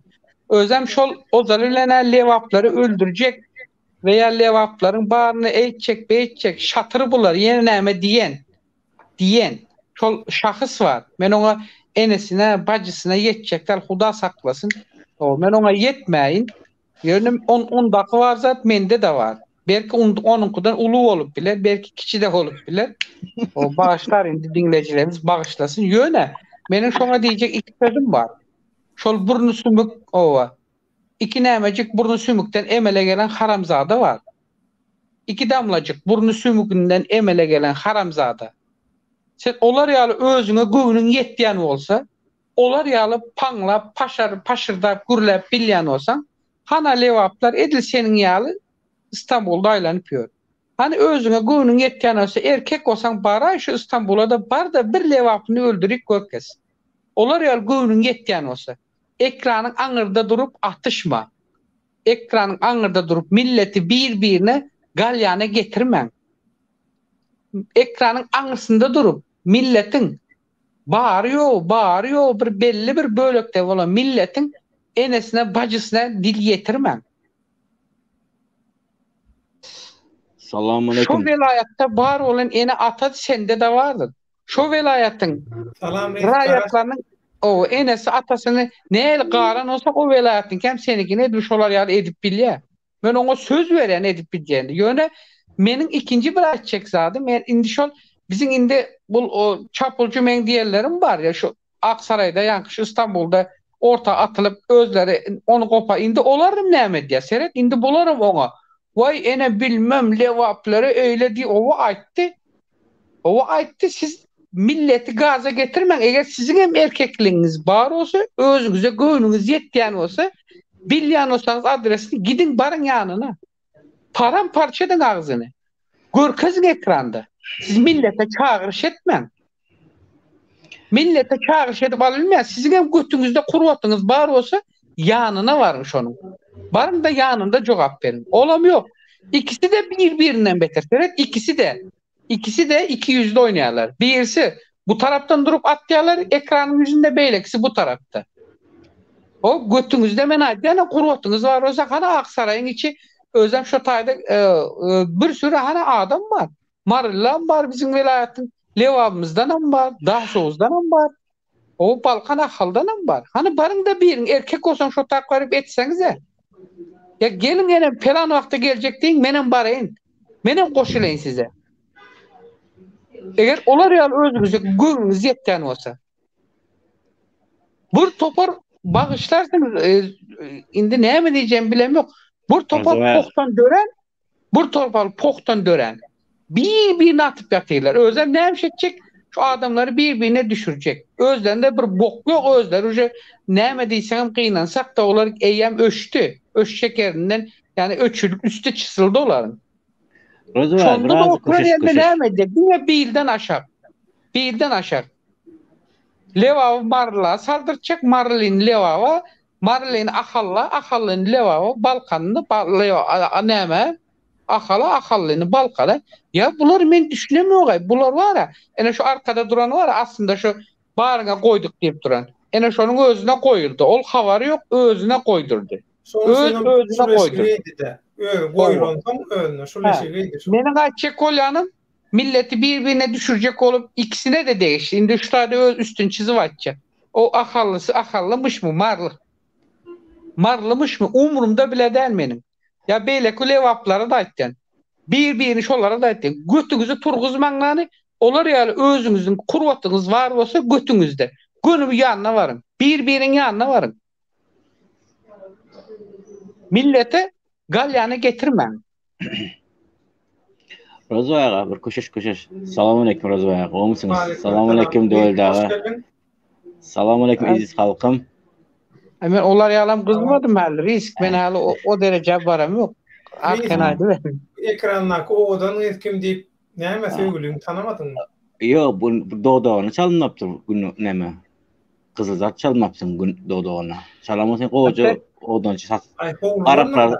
Özem şol ozaly bilen-ä lebaplary öldürjek we ýa lebaplaryň baryny eýtjek, beýtjek, şatyr bular, ýene näme diýen, diýen şol şahys bar. Men oňa enesine, bajysyna ýetjek däl, Huda saklasyn. Men oňa ýetmäýin. Ýöne on ondaky bar zat mende-de bar. Belki onuňkydan uly bolup biler, belki kiçi-de bolup biler. O bagyşlar indi diňleýjilerimiz bagyşlasyn. Ýöne meniň şoňa diýjek iki sözüm bar. Şol burny sümük oba. Iki nämejik burny sümükden emele gelen haramzada bar. Iki damlajyk burny sümüginden emele gelen haramzada. Sen olar ýaly özüňe göwnüň ýetýän bolsa, Olar ýaly paňlap, paşar, paşyrdap gürläp bilýän bolsaň, hana lebaplar edil seniň ýaly Istanbulda aýlanyp ýör. Hany özüňe göwnüň ýetýän bolsa, erkek bolsaň baraý şu Istanbula-da bar-da bir lebaplyny öldürik görkez. Olar ýaly göwnüň ýetýän bolsa. Ekranyň aňyrda durup atyşma. Ekranyň aňyrda durup milleti bir-birine galýana getirmäň. Ekranyň aňyrsynda durup milletiň Bary-ýogy, bary-ýogy bir belli bir bölekde bolan milletiň enesine, bajysyna dil ýetirmäň. Salam Şo welaýatda bar bolan ene-ata sende-de bardyr. Şo welaýatyň raýatlarynyň o enesi, atasyny nähili garan bolsa, o welaýatyňky hem seniňkini edil şolar ýaly edip bilýär. Men oňa söz berýän edip bilýän. Ýöne meniň ikinji bir aýtjak zadym, men indi şol biziň indi bul çapulçy meň diýenlerim bar ýa şu Aksaraýda ýaňky şu Istanbulda orta atylyp özleri ony gopa indi olaram näme edýär seret indi bularam oňa waý ene bilmem lebaplary öýle diý oba aýtdy. Oba aýtdy siz milleti gaza getirmäň eger siziň hem erkekligiňiz bar bolsa özüňize göwnüňiz ýetýän bolsa bilýän bolsaňyz adresini gidiň baryň ýanyna param parça ediň agzyny görkeziň ekranda siz millete çagyryş etmäň millete çagyryş edip alynmaýar siziň hem götüňizde kurwatyňyz bar bolsa ýanyna baryň şonuň baryň-da ýanynda jogap beriň olam ýok ikisi-de bir birinden beter seret ikisi-de Ikisi-de ikiýüzli oýnaýarlar. Birisi bu tarapdan durup atýarlar ekranyň ýüzünde, beýlekisi bu tarapda. O götüňizde men aýdýan, gurbatyňyz bar bolsa hany Ak saraýyň içi özem şo taýda bir süri hany adam bar. Marylyam bar biziň welaýatyň, Lebabymyzdanam bar, Daşoguzdanam bar. O Balkan Ahaldanam bar. Hany baryňda biriň erkek bolsaň şo tak baryp etseňize. Ýa geliň enem pelan wagtda geljek diýiň menem baraýyn. Menem goşulaýyn size. Eger olar ýaly özüňize göwnüňiz ýetýän bolsa. Bir topar bagyşlarsyňyz e, indi näme diýjegimi bilemok. Bir topar pohdan dörän Bir torpaly pohdan dörän. Bir-birini atyp ýatyrlar. Özem näme iş etjek? Şu adamlary bir-birine düşürjek. Özlerinde bir bok ýok, özleri uje näme diýseňem gynansak-da olar eýýäm öçdi. Öç şekerinden, ýagny öçülip üsti çyzyldy olaryň. Rozubaý, Şonda-da biraz oturan köşeş ýerinde köşeş. näme etjek? Diňe bilden aşak. Bilden aşak. Lebaby Maryla saldyrtjak, Marylyny Lebaba, Marylyny Ahalla, Ahallyny Lebaba, Balkanyny nämä, Ahala, Ahallyny Balkana. Ýa bular men düşünemok-aý, bular bar-a, ene şu arkada duran bar-a, aslynda şu baryňa goýduk diýip duran. Ene şonuň özüne goýuldy. Ol habary ýok, özüne goýdurdy. Şonuň Öz üçinem özüne şul eşigi goýdurdy. geýdi-de. Özi goýulansoň özüne şul eşigi geýdi. Meniň aýtjak bolýanym, Milleti bir-birine düşürjek bolup ikisine-de degişli. Indi şu taýda öz üstüni çyzyp aýtjak. O ahallysy ahallymyşmy, marly marlymyşmy umrumda bile däl meniň. Ýa beýleki lebaplylara-da aýtýan. Bir-birini şolara-da aýtýan. Götüňizi turguzmaň lany, olar ýaly özüňiziň kurwatyňyz bar bolsa götüňizde. Göni ýanyna baryň. Bir-biriň ýanyna baryň. Millete galýany getirmäň. Rozbaý aga bir köşeş köşeş. Salam aleyküm Rozbaý aga. Gowmysyňyz? Salam aleyküm Döwlet aga. Salam aleyküm eziz halkym. Men olar ýalam gyzmadym häli risk. Men häli o derejä baram ýok. Arkaýyn aýdyber. Ekrandaky owadan gyz kim diýip näme söýgüliňi tanamadyňmy? Ýok, bu dodagyny çalynapdyr gün näme. Gyzyl zat çalmapsyň gün dodagyna. Çalan bolsaň goja odançy sat. Araplar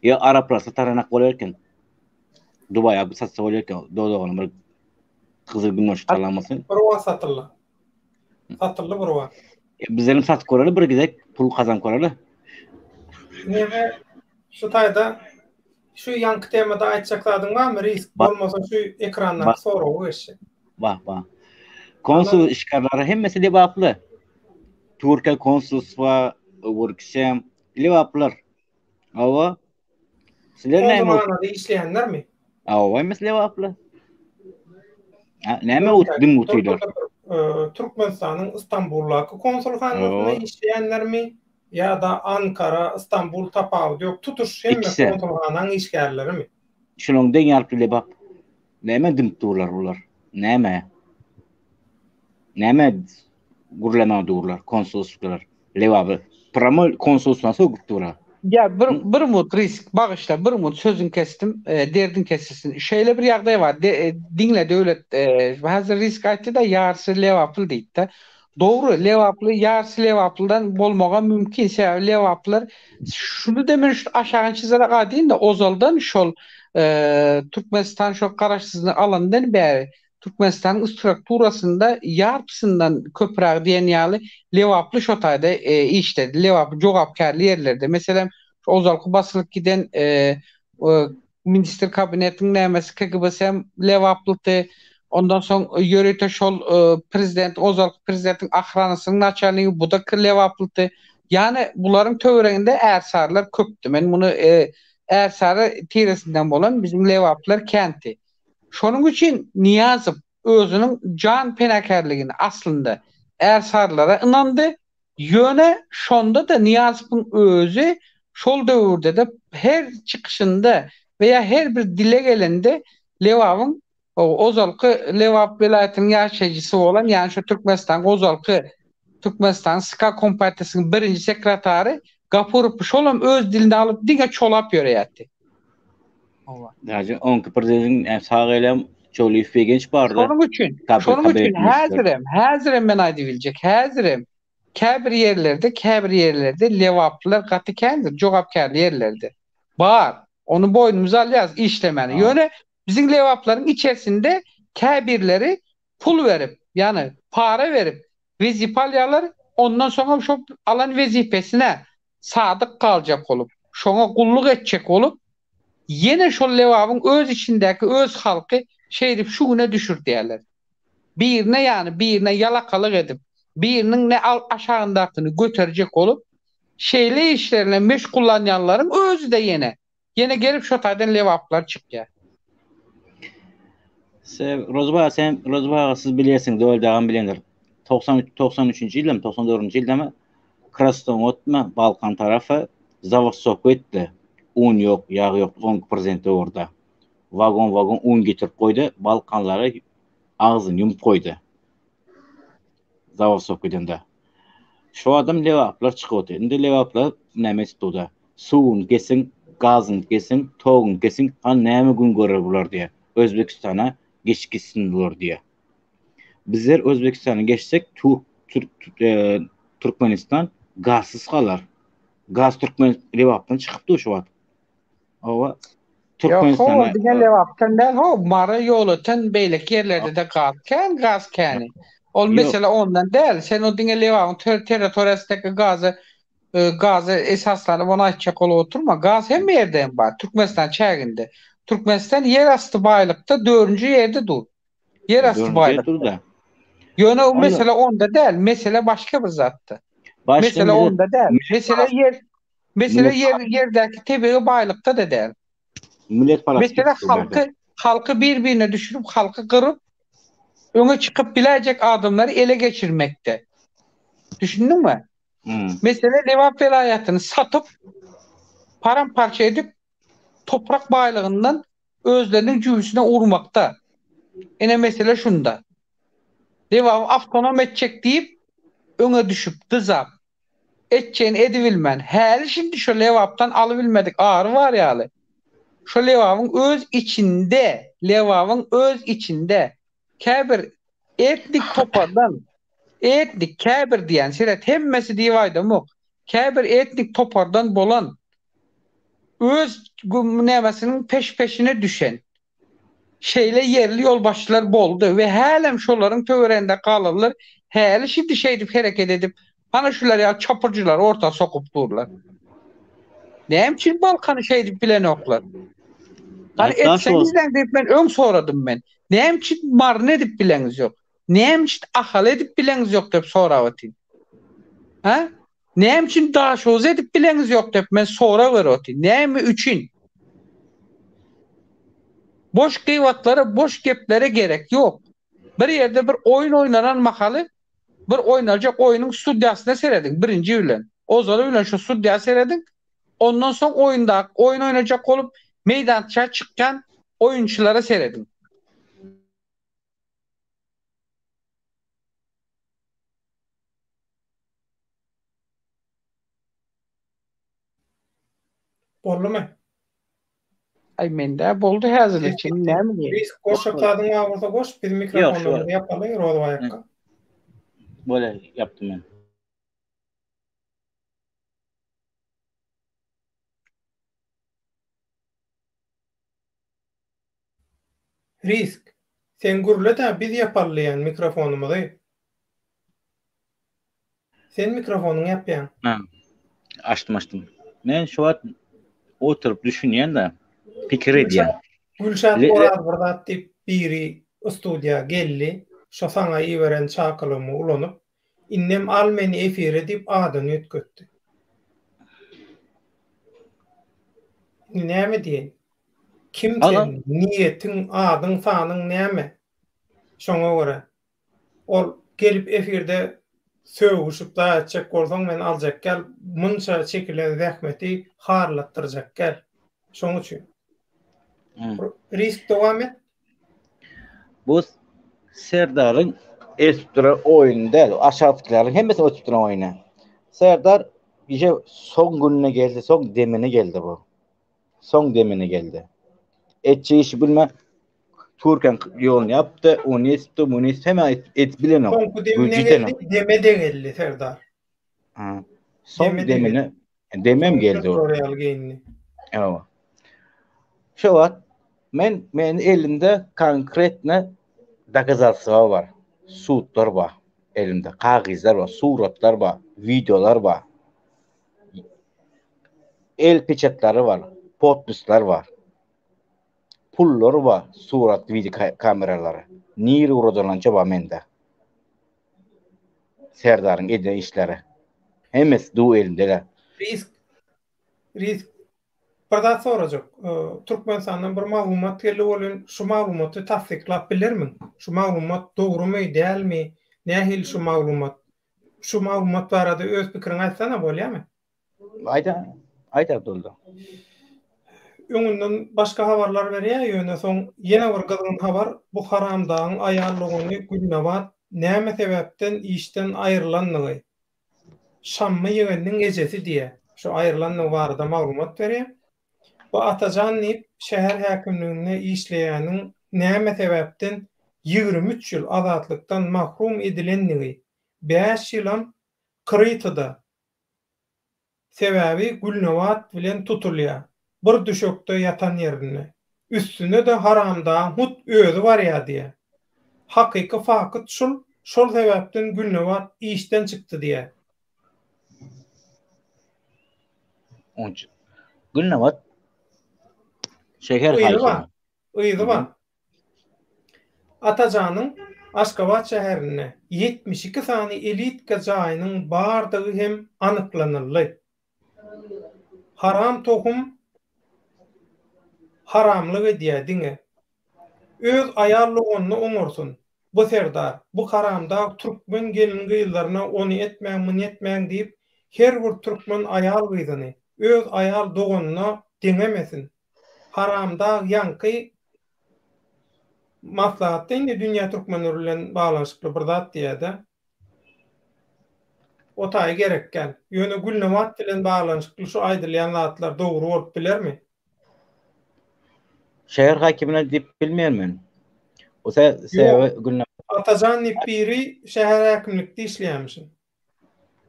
Ýa araplar sataranak bolar eken. Dubaýa bu satsa bolar eken. Dodagyna bir gyzyl gün çalan bolsaň. Bir wagt satyldy. Satyldy bir wagt. E, bizlerem satyp göreli bir gezek pul kazanyp göreli. Neme şu taýda şu ýaňky temada aýtjak zadyň barmy risk bolmasa şu ekrandaky soraga geçjek. Bar bar. Konsul işgärleri hemmesi lebaply. Türkiýe konsulstwa, öwürkisem lebaplylar. Hawa. Sizler näme? Konsulhanada işleýänlermi? Hawa, hemmesi lebaply. Näme o dim oturýar? Türkmenistanyň Istanbuldaky konsulhanasynda işleýänlermi ýa-da Ankara, Istanbul tapawudy ýok, tutuş hemme konsulhanaň işgärlerimi? Şulaň deň ýaryply lebap. Näme dymyp durlar bular? Näme? Näme gürlemän durlar konsulstwalar? Lebaby pramo konsulstwa sögüp durar. Ýa bir bir mut risk bagyşla bir mut sözüň kesdim derdiň kesilsin. Şeýle bir ýagdaý bar diňle Döwlet häzir risk aýtdy-da ýarysy lebaply diýdi-de. Dogry lebaply ýarysy lebaplydan bolmagam mümkin sebäbi lebaplylar şuny-da men şu aşagyny çyzarek aýdaýyn-da ozaldan şol Türkmenistan şol garaşsyzlygyny alandan bäri Türkmenistanyň strukturasynda ýarpysyndan köprägi diýen ýaly lebaply şo taýda işledi. Lebaply jogapkärli ýerlerde. Meselem, şu ozalky basylyp giden ministr kabinetiň nämesi KGB-si hem lebaplydy. Ondan soň ýörite şol prezident, ozalky prezidentiň ahranasynyň naçalnigi bu-da lebaplydy. Ýagny bularyň töwereginde ärsarlar köpdi. Men muny ärsary tiresinden bolan biziň lebaplylar känti. Şonuň üçin Nyýazow özüniň jan penakärligini aslynda ärsarlara ynandy, ýöne şonda-da Nyýazowyň özi şol döwürde-de her çykyşynda we ýa her bir dile gelende Lebabyň ozalky Lebap welaýatynyň ýaşaýjysy bolan, ýagny şu Türkmenistanyň ozalky Türkmenistanyň SK Kompartiýasynyň birinji sekretary Gapurow şolam öz dilinde alyp diňe çolap ýöreýärdi. Hawa. Daže onki prezidentiň sag elem Çöliýew Begenç bardy. Şonuň üçin, şonuň üçin häzirem, häzirem men aýdyp biljek, häzirem käbir ýerlerde, käbir ýerlerde lebaplylar gaty kändir, jogapkärli ýerlerde. Bar. Ony boýnumyza alýarys işlemäni. Ýöne biziň lebaplaryň içerisinde käbirleri pul berip, ýagny para berip wezipe alýarlar, ondan soňam şo alan wezipesine sadyk galjak bolup, şoňa gulluk etjek bolup, ýene şol Lebabyň öz içindäki öz halky şeýdip şu güne düşürdýärler. Birine ýany birine ýalakalyk edip, biriniň ne aşagyndakyny göterjek bolup, şeýle işler bilen meşgullanýanlaryň özi-de ýene Ýene gelip şo taýdan lebaplar çykýar. Se Rozba sen Rozba aga siz bilýärsiňiz Döwlet agam bilendir. 93 93-nji ýyldamy 94-nji ýyldamy Krasnowodmy Balkan tarapy zawodsoka etdi. Un ýok, ýag ýok oňki prezident döwürde. Wagon wagon un getirip goýdy, Balkanlary agzyny ýumup goýdy. Zawodsoka edende. Şu adam lebaplar çykyp otyr. Indi lebaplar näme etip durda? Suwuny kesiň, gazyny kesiň, toguny kesiň, hany näme gün görer bular diýýär. Özbegistana geçip gitsin bular diýýär. Bizler Özbegistana geçsek, Türk, Türk, e, Türkmenistan gazsyz galar. Gaz Türkmen Lebapdan çykyp dur şu wagt. Hawa. Türkmenistana. Ýok, diňe Lebapdan däl, ho, Mary, Ýolöten, beýleki ýerlerde-de gaz kän, gaz käni. Ol mesele ondan däl. Sen o diňe Lebabyň territoriýasyndaky gazy e, gazy esaslanyp ony aýtjak bolup oturma. Gaz hemme ýerde hem bar, Türkmenistan çäginde. Türkmenistan ýerasty baýlykda dördünji ýerde dur. Ýerasty baýlykda. Ýöne o mesele onda däl, mesele başga bir zatda. Mesele onda däl. Mesele ýer Mesele ýer ýerdäki tebigy baýlykda-da däl. Millet parasy. Mesele halky halky bir-birine düşürip, halky gyryp, öňe çykyp biläýjek adamlary ele geçirmekde. Düşündiňmi? Hmm. Mesele Lebap welaýatyny satyp, param-parça edip, toprak baýlygyndan özleriniň jübüsine urmakda. Ine mesele şunda. Lebaby awtonom etjek diýip, öňe düşüp, dyzap, Etjegini edibilmän, häli-şindi şo Lebapdan alybilmedik ary bar ýaly, şo Lebabyň öz içinde, Lebabyň öz içinde käbir etnik topardan. Etnik käbir diýýän, seret hemmesi diýip aýdamok. Käbir etnik topardan bolan öz nämesiniň peş-peşine düşen şeýle ýerli ýolbaşçylar boldy we hälem şolaryň töwereginde galanlar häli-şindi şeýdip hereket edip, hana şular ýaly çapyrjylary orta sokup durlar. Näme üçin Balkany şeýdip bilenoklar? Hany etseňizläň diýip men öň soradym men. Näme üçin Maryny edip bileňiz ýok? Näme üçin Ahaly edip bileňiz ýok diýip sorap otyryn. Hä? Näme üçin Daşoguzy edip bileňiz ýok diýip men sorag berip otyryn. Näme üçin? Boş gybatlara, boş geplere gerek ýok. Bir ýerde bir oýun oýnalan mahaly bir oýnaljak oýnuň sudýasyna serediň birinji bilen. Ozaly bilen şu sudýa serediň. Ondan soň oýundaky oýun oýnajak bolup meýdança çykýan oýunçylara serediň. Boldumy? Aý mende boldy häzirlikçe indi näme diýeýin. Risk goşjak zadyň bar bolsa goş, biz mikrofonlarymyzy ýapaly Rozbaý akga. Bolýar, ýapdym men. Risk, sen gürle-dä biz ýapaly diýýän mikrofonymyzy. Sen mikrofonyňy ýapýaň. Ha. Açdym açdym. Men şu wagt oturyp düşünýän-de, pikir edýän. Gülşat Oraz bir zat diýip biri studiýa geldi. Şo saňa iberen çakylygymy ulanyp, indem al meni efire diýip adyny üýtgetdi. Indi näme diýeýin? Kim sen? Niýetiň, adyň, sanyň näme? Şoňa görä. Ol gelip efirde sögüşip zat etjek bolsaň men aljak gel munça çekilen zähmeti harlatdyrjak gel. Şoň üçin. Risk dowam et. Bu Serdaryň edip duran oýny däl. Aşakdakylaryň hemmesi edip duran oýny. Serdar gije soň gününe geldi, soň demine geldi bu. Soň demine geldi. Etjek işi bilme Türkiýäň ýoluny ýapdy, ony etdi, muny etdi, hemme edip bilenok. Soňky demine geldi, deme-de geldi Serdar. Ha. Soň demine, demem geldi o. Ýaly geýindi. Hawa. Şu wagt men men elimde konkretno dokazalstwa bar. Sudlar bar elimde, kagyzlar bar, suratlar bar, wideolar bar. El peçatleri bar, podpisler bar. Pullar bar, surat, wideo kameralary. Nire ugradylança bar mende. Serdaryň eden işleri. Hemmesi du elimde. Risk. Risk. Bir zat sorajak. Türkmenistandan bir maglumat geldi welin, şu maglumaty tassyklap bilermiň? Şu maglumat dogrumy, dälmi? Nähili şu maglumat? Şu maglumat barada öz pikiriňi aýtsana bolýamy? Aýda, aýt Abdylla. Öňünden başga habarlar berýär, ýöne soň ýene bir gyzgyn habar, bu haramdagyň aýal dogany Gülnabat näme sebäpden işden aýrylandygy, Şammy ýegeniniň ejesi diýýär, şu aýrylandygy barada maglumat berýär. Bu Atajan diýip şäher häkimliginde işleýäniň näme sebäpden 23 ýyl azatlykdan mahrum edilendigi, bäş ýylam Krytyda Sebäbi Gülnabat bilen tutulýar. Bir düşekde ýatan ýerinde. Üstüne-de haramdagyň hut özi barýar diýýär. Hakyky fakyt şul, şol sebäpden Gülnabat işden çykdy diýýär. Gülnabat şeher Yzy bar. Yzy bar. Atajanyň Aşgabat şäherinde 72 sany elitka jaýynyň bardygy hem anyklanyldy. Haram tohum haramlyk edýär diňe. Öz aýal doganyny oňarsyn. Bu serdar, bu haramdag türkmen gelin-gyzlaryna ony etmäň, muny etmäň diýip, her bir türkmen aýal-gyzyny öz aýal doganyna deňemesin. Haramdag ýaňky maslahatda indi dünýä türkmenleri bilen baglanyşykly bir zat diýýärde. O taýy gerek däl. Ýöne Gülnabat bilen baglanyşykly şu aýdylýan zatlar dogry bolup bilermi? Şäher hakimine diýip bilmeýän men. O sebäbi günde Atajan diýip biri şäher häkimlikde işleýärmişin.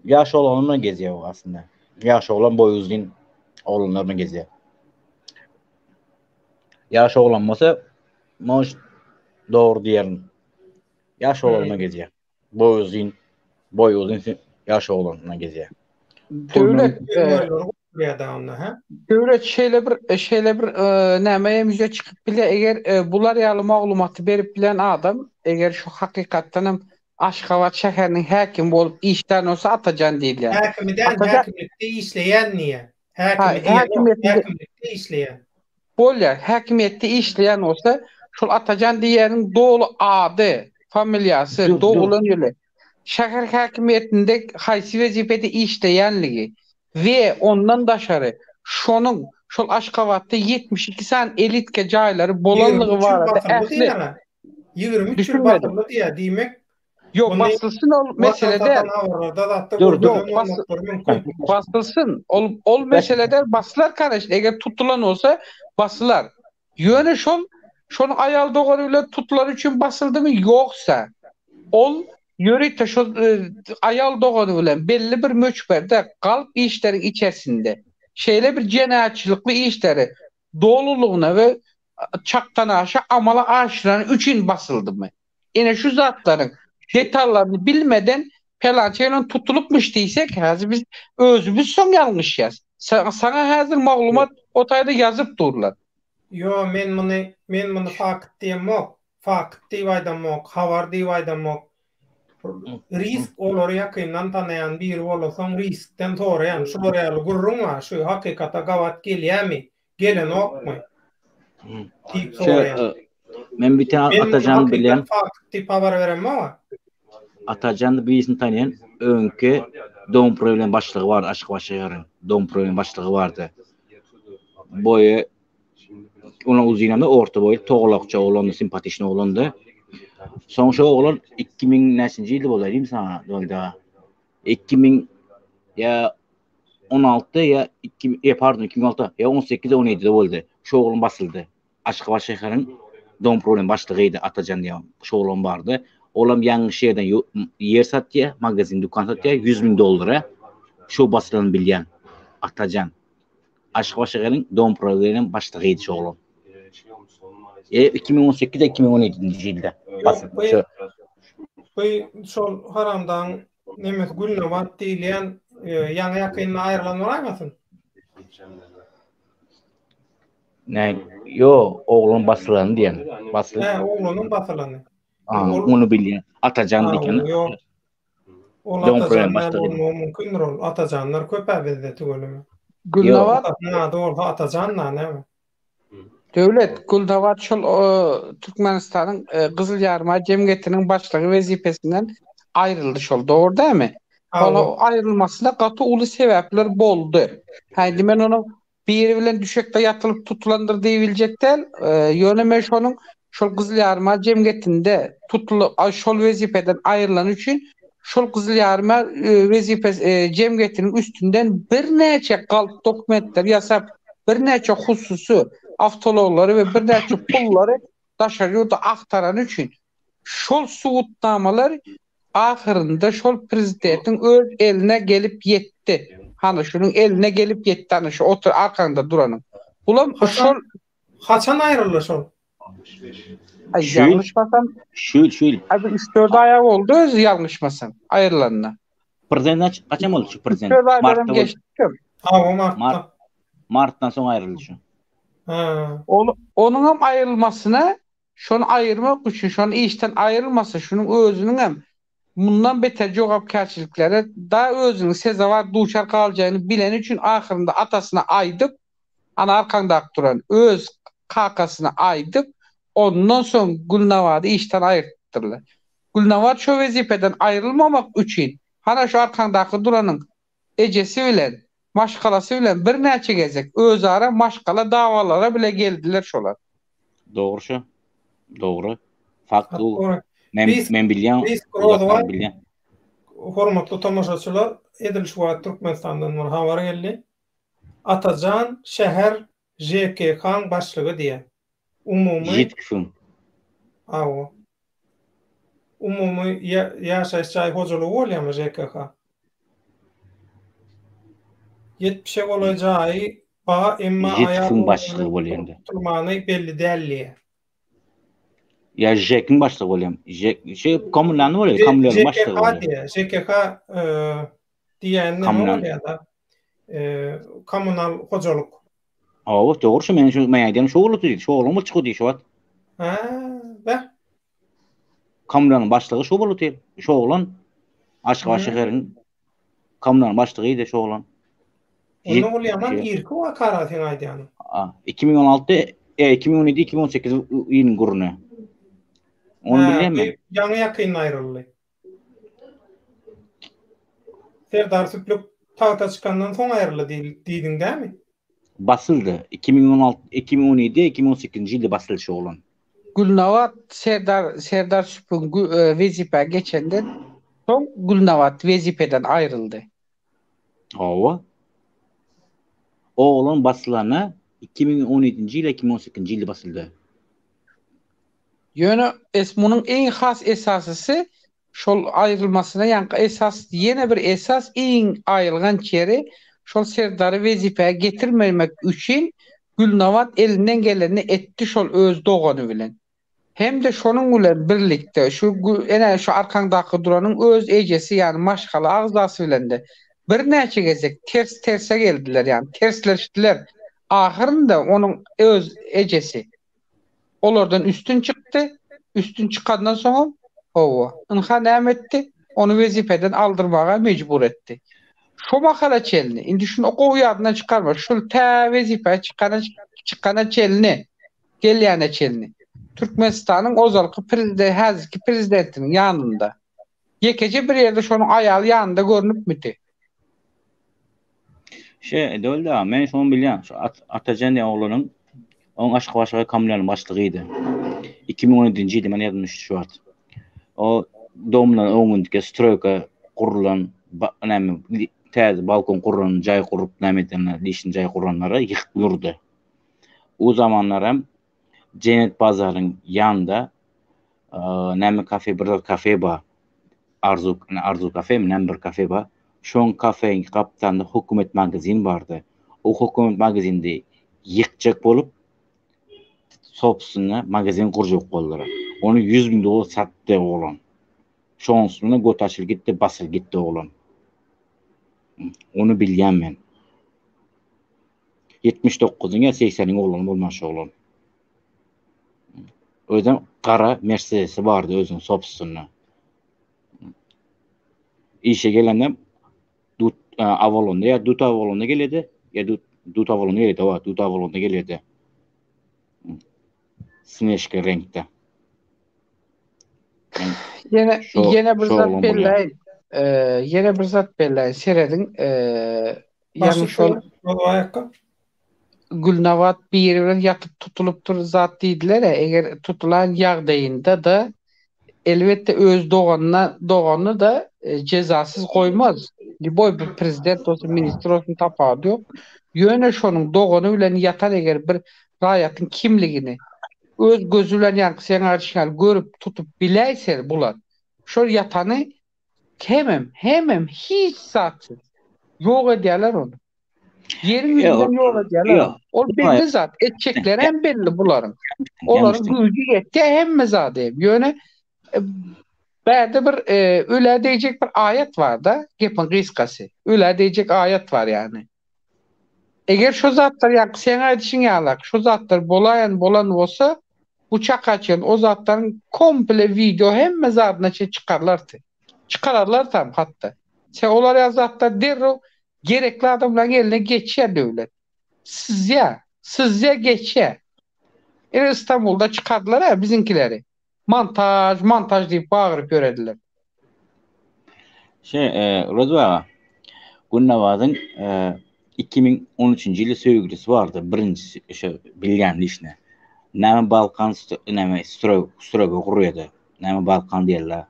Ýaş oglan bilen gezýär o aslynda. Ýaş oglan boýy uzyn oglanlar bilen gezýär. Ýaş oglan bolsa, может, dogry diýerin. Ýaş oglan bilen gezýär. Boýy uzyn, boýy uzyn ýaş oglan bilen gezýär. Döwlet Döwlet şeýle bir şeýle bir näme hem ýüze çykyp bilýär, eger bular ýaly maglumaty berip bilen adam, eger şu hakykatdan hem Aşgabat şäheriniň häkimi bolup işlän bolsa Atajan diýilýär. Häkimi däl, häkimlikde işleýän diýýär. Häkimi diýenok, häkimlikde işleýän. Bolýar, häkimiýetde işleýän bolsa, şol Atajan diýýäniň doly ady, familiýasy, doglan ýyly, şäher häkimiýetinde haýsy wezipede işleýänligi we ondan daşary şonuň şol Aşgabatda 72 sany elitka jaýlary bolanlygy barada ähli 23 ýyl basyldy diýýär, diýmek Ýok, basylsyn ol mesele däl. Dur, dur. Basylsyn. Ol ol mesele däl, basylar kanyşn, eger tutulan bolsa basylar. Ýöne şol şonuň aýal dogany bilen tutulany üçin basyldymy ýoksa ol ýörite şol aýal dogany bilen belli bir möçberde galp işleriň içerisinde şeýle bir jenaýatçylykly işleri dolulygyna we çakdanaşa amala aşyrany üçin basyldymy? Ine şu zatlaryň detallaryny bilmeden pelança ýylan tutulypmyş diýsek häzir biz özümiz soň ýalňyşýas. Saňa häzir maglumat o taýda ýazyp durlar. Ýo men muny men muny fakt diýemok. Fakt diýip aýdamok, habar diýip aýdamok. Risk olary ýakyndan tanaýan biri bolasoň riskden soraýan. Şular ýaly gürrüň bar, şu hakykata gabat gelýämi, gelenokmy diýip soraýan. Men bir tane Atajan bilýän. Fakt diýip habar beremok. Atajan birisini tanaýan öňki Dom problem başlygy bardy Aşgabat şäheriniň Dom problem başlygy bardy. Boýy Onuň uzynam orta boýly togalakça oglandy, simpatiçny oglandy. Soň şo oglan 2000 näçinji ýylda boldy diýim saňa, Dogda. 2000 ýa 16 ýa 2 e, pardon 2006 ýa 18 17-de boldy. Şo oglan basyldy. Aşgabat şäheriň Dom problem başlygydy Atajan diýen şo oglan bardy. Olam ýalňyş ýerden ýer satýar, magazin, dükan satýar 100 müň dollara. Şo basylany bilýän Atajan. Aşgabat şäheriniň Domproweniň başlygydy şu oglan. E 2018 2017-nji ýylda. Ýok, bu şol haramdagyň nemesi Gülnabat diýilýän ýaňy ýakynda aýrylan bolaýmasyn? Näme? Ýok, oglan basylany diýen. Basylyp. Hä, oglanyň basylany. Ony bilýän. Atajan diýen. Ýok. Ol Atajan däl bolmagy mümkindir ol. Atajanlar köp-ä bizde tüweleme. Gülnabat Atasynyň ady bolsa Atajan da näme? Döwlet Gülnabat şol Türkmenistanyň Gyzyl Ýarymaý jemgyýetiniň başlygy wezipesinden aýryldy şol dogry dälmi? Ol aýrylmasyna gaty uly sebäpler boldy. Hä indi men onuň Biri bilen düşekde ýatylyp tutulandyr diýibiljek däl. Ýöne men şonuň şol Gyzyl Ýarymaý jemgyýetinde tutulyp, şol wezipeden aýrylany üçin şol Gyzyl Ýarymaý wezipe jemgyýetiniň üstünden birnäçe galp dokumentler ýasap, birnäçe hususy awtoulaglary we birnäçe pullary daşary ýurda agtarany üçin şol subutnamalar ahyrynda şol prezidentiň öz eline gelip ýetdi. Hany şunuň eline gelip ýetdi hany şu otur arkaňda duranyň. Bulam şol Haçan aýryldy şol? Aý ýalňyşmasam şu ýyl şu ýyl. Aý bir 3-4 aýa boldy özi ýalňyşmasam aýrylanyna. Prezident haçan boldy şu prezident? Martda boldy. Hawa martda. Martdan soň aýryldy şu. Ha. Ol onuňam aýrylmasyna Şony aýyrmak üçin, şony işden aýrylmasa, şunuň özüniňem mundan beter jogapkärçiliklere da özüniň sezewar duçar galjagyny bileni üçin ahyrynda atasyna aýdyp, ana arkaňdaky duran öz kakasyna aýdyp, ondan soň Gülnabady işden aýyrtdyrlar. Gülnabat şo wezipeden aýrylmamak üçin, hana şu arkaňdaky duranyň ejesi bilen, maşgalasy bilen birnäçe gezek özara maşgala dawalara bile geldiler şolar. Dogry şu. Dogry. Fakt bu. Men men bilýän. Risk bilýän. Hormatly tomaşaçylar, edil şu wagt Türkmenistandan bir habar geldi. Atajan şäher JKK-nyň başlygy diýýär. Umumy Ýetkisin. Hawa. Umumy ýaşaýyş jaý hojalygy bolýarmy ŽKH? Ýetmişe golaý jaýy ba, emma aýal JEK-iň başlygy bolýar. Tutulmany belli däl diýýär. Ýa JEK-iň başlygy bolýar. JEK, şey kommunalny bolýar, kommunalnyň başlygy bolýar. diýýär. ŽKH diýýän näme bolýar-da? Kommunal hojalyk. Hawa, dogry şu men şu men aýdýan şu bolupdy diýdi. Şu oglan bolup çykdy diýdi şu wagt. Hä, beh. Kommunanyň başlygy şu bolupdy. Şu oglan Aşgabat şäheriniň kommunanyň başlygydy şu oglan. Onda ol ýaman irki wakara seň aýdýanyň. A, 2016, e, 2017, 2018 ýylyň gürrüni. Ony bilýän men. Ýaňy ýakynda aýryldy. Serdar Süplük tagta çykandan soň aýryldy diýdiň dämi? Basyldy. 2016, 2017, 2018-nji ýylda basyldy şu oglan. Gülnabat Serdar Serdar Süpügiň wezipä geçenden soň Gülnabat wezipeden aýryldy. Hawa. Oglan basylanda 2017-nji ýyl, 2018-nji ýylda basyldy. Ýöne es munuň iň has esasysy şol aýrylmasyna ýaňky esas ýene bir esas iň aýylganç ýeri şol Serdary wezipä getirmemek üçin Gülnabat elinden gelenini etdi şol öz dogany bilen. Hem-de şonuň bilen birlikde şu ene şu arkaňdaky duranyň öz ejesi ýany maşgala agzasy bilen-de birnäçe gezek ters terse geldiler ýany tersleşdiler ahyrynda onuň öz ejesi Olardan üstün çykdy. Üstün çykandan soňam, hawa, ynha näme etdi? Ony wezipeden aldyrmaga mejbur etdi. Şo mahala çenli, indi şuny gowy ýadyndan çykarma, şul tä wezipä çykana çykana çenli, gelýäne çenli, Türkmenistanyň ozalky prezide häzirki prezidentiniň ýanynda, ýekeje bir ýerde şonuň aýaly ýanynda görnüpmidi? Şe, Döwlet aga, men şony bilýän, şu Atajan diýen oglanyň, oň Aşgabat şäher kommunalnyň başlygydy. 2017-nji ýylda men ýadymda düşdi şu wagt. O domdan öňündiki stroýka gurulan, näme, täze balkon guran, jaý gurup, näme edenler, lişni jaý guranlara ýykyp durdy. O zamanlar hem Jennet bazaryň ýanynda näme kafe, bir zat kafe bar. Arzuw, Arzuw kafemi, näme bir kafe bar. Şoň kafeň gapdalynda hökümet magazin bardy. O hökümet magazinde ýykjak bolup, sobstwennä magazin gurjak boldular. Ony 100 müň dollar satdy oglan. Şoň üstüne göt açyl gitdi, basyl gitdi oglan. Ony bilýän men. 79-yň ýa 80-iň oglany bolman şu oglan. Özem gara Mercedesi bardy özüniň sobstwennä. Işe gelende Dut Avalonda ýa Dut Avalonda gelýärdi, ýa Dut Dut Avalonda gelýärdi, hawa, Dut Avalonda gelýärdi. Snežka reňkde. Ýene ýene bir zat belläýin. Ýene bir zat belläýin. Serediň, ýagny şol Gülnabat biri bilen ýatyp tutulypdyr zat diýdiler-ä, eger tutulan ýagdaýynda-da elbetde öz doganyna doganyny-da jezasyz goýmaz. Lýuboý bir prezident bolsun, ministr bolsun tapawudy ýok. Ýöne şonuň dogany bilen ýatan eger bir raýatyň kimligini öz gözi bilen ýaňky seň aýdyşyň ýaly görüp tutup biläýse bular şol ýatany hemem hemem hiç zatsyz ýok edýärler ony. Ýeriň ýüzünden ýok edýärler. Ol belli zat. Etjekleri hem belli bularyň. Olaryň güýji ýetýär hemme zady. Ýöne e, bärde bir e, ölä degjek bir aýat bar-da, gepiň gysgasy. Ölä degjek aýat bar ýagny. Eger şu zatlar ýa seň aýdyşyň ýalak, şu zatlar bolaýan bolan bolsa, bu çaka çen o zatlaryň komple wideo hemme zadyna çen çykarlardy. Çykararlar tam hatda. Sen olar ýaly zatlar derrew Gerekli adamlaryň eline geçýär döwlet. Syzýar. Syzýar geçýär. Ine Istanbulda çykardylar-a biziňkileri. Montaž, montaž diýip bagyryp ýörediler. Şe, Rozy aga, Gülnabadyň 2013-nji ýylda söýgülisi bardy, birinji şo bilýän işine. Näme Balkan näme stroý stroýka gurýardy. Näme Balkan diýerler.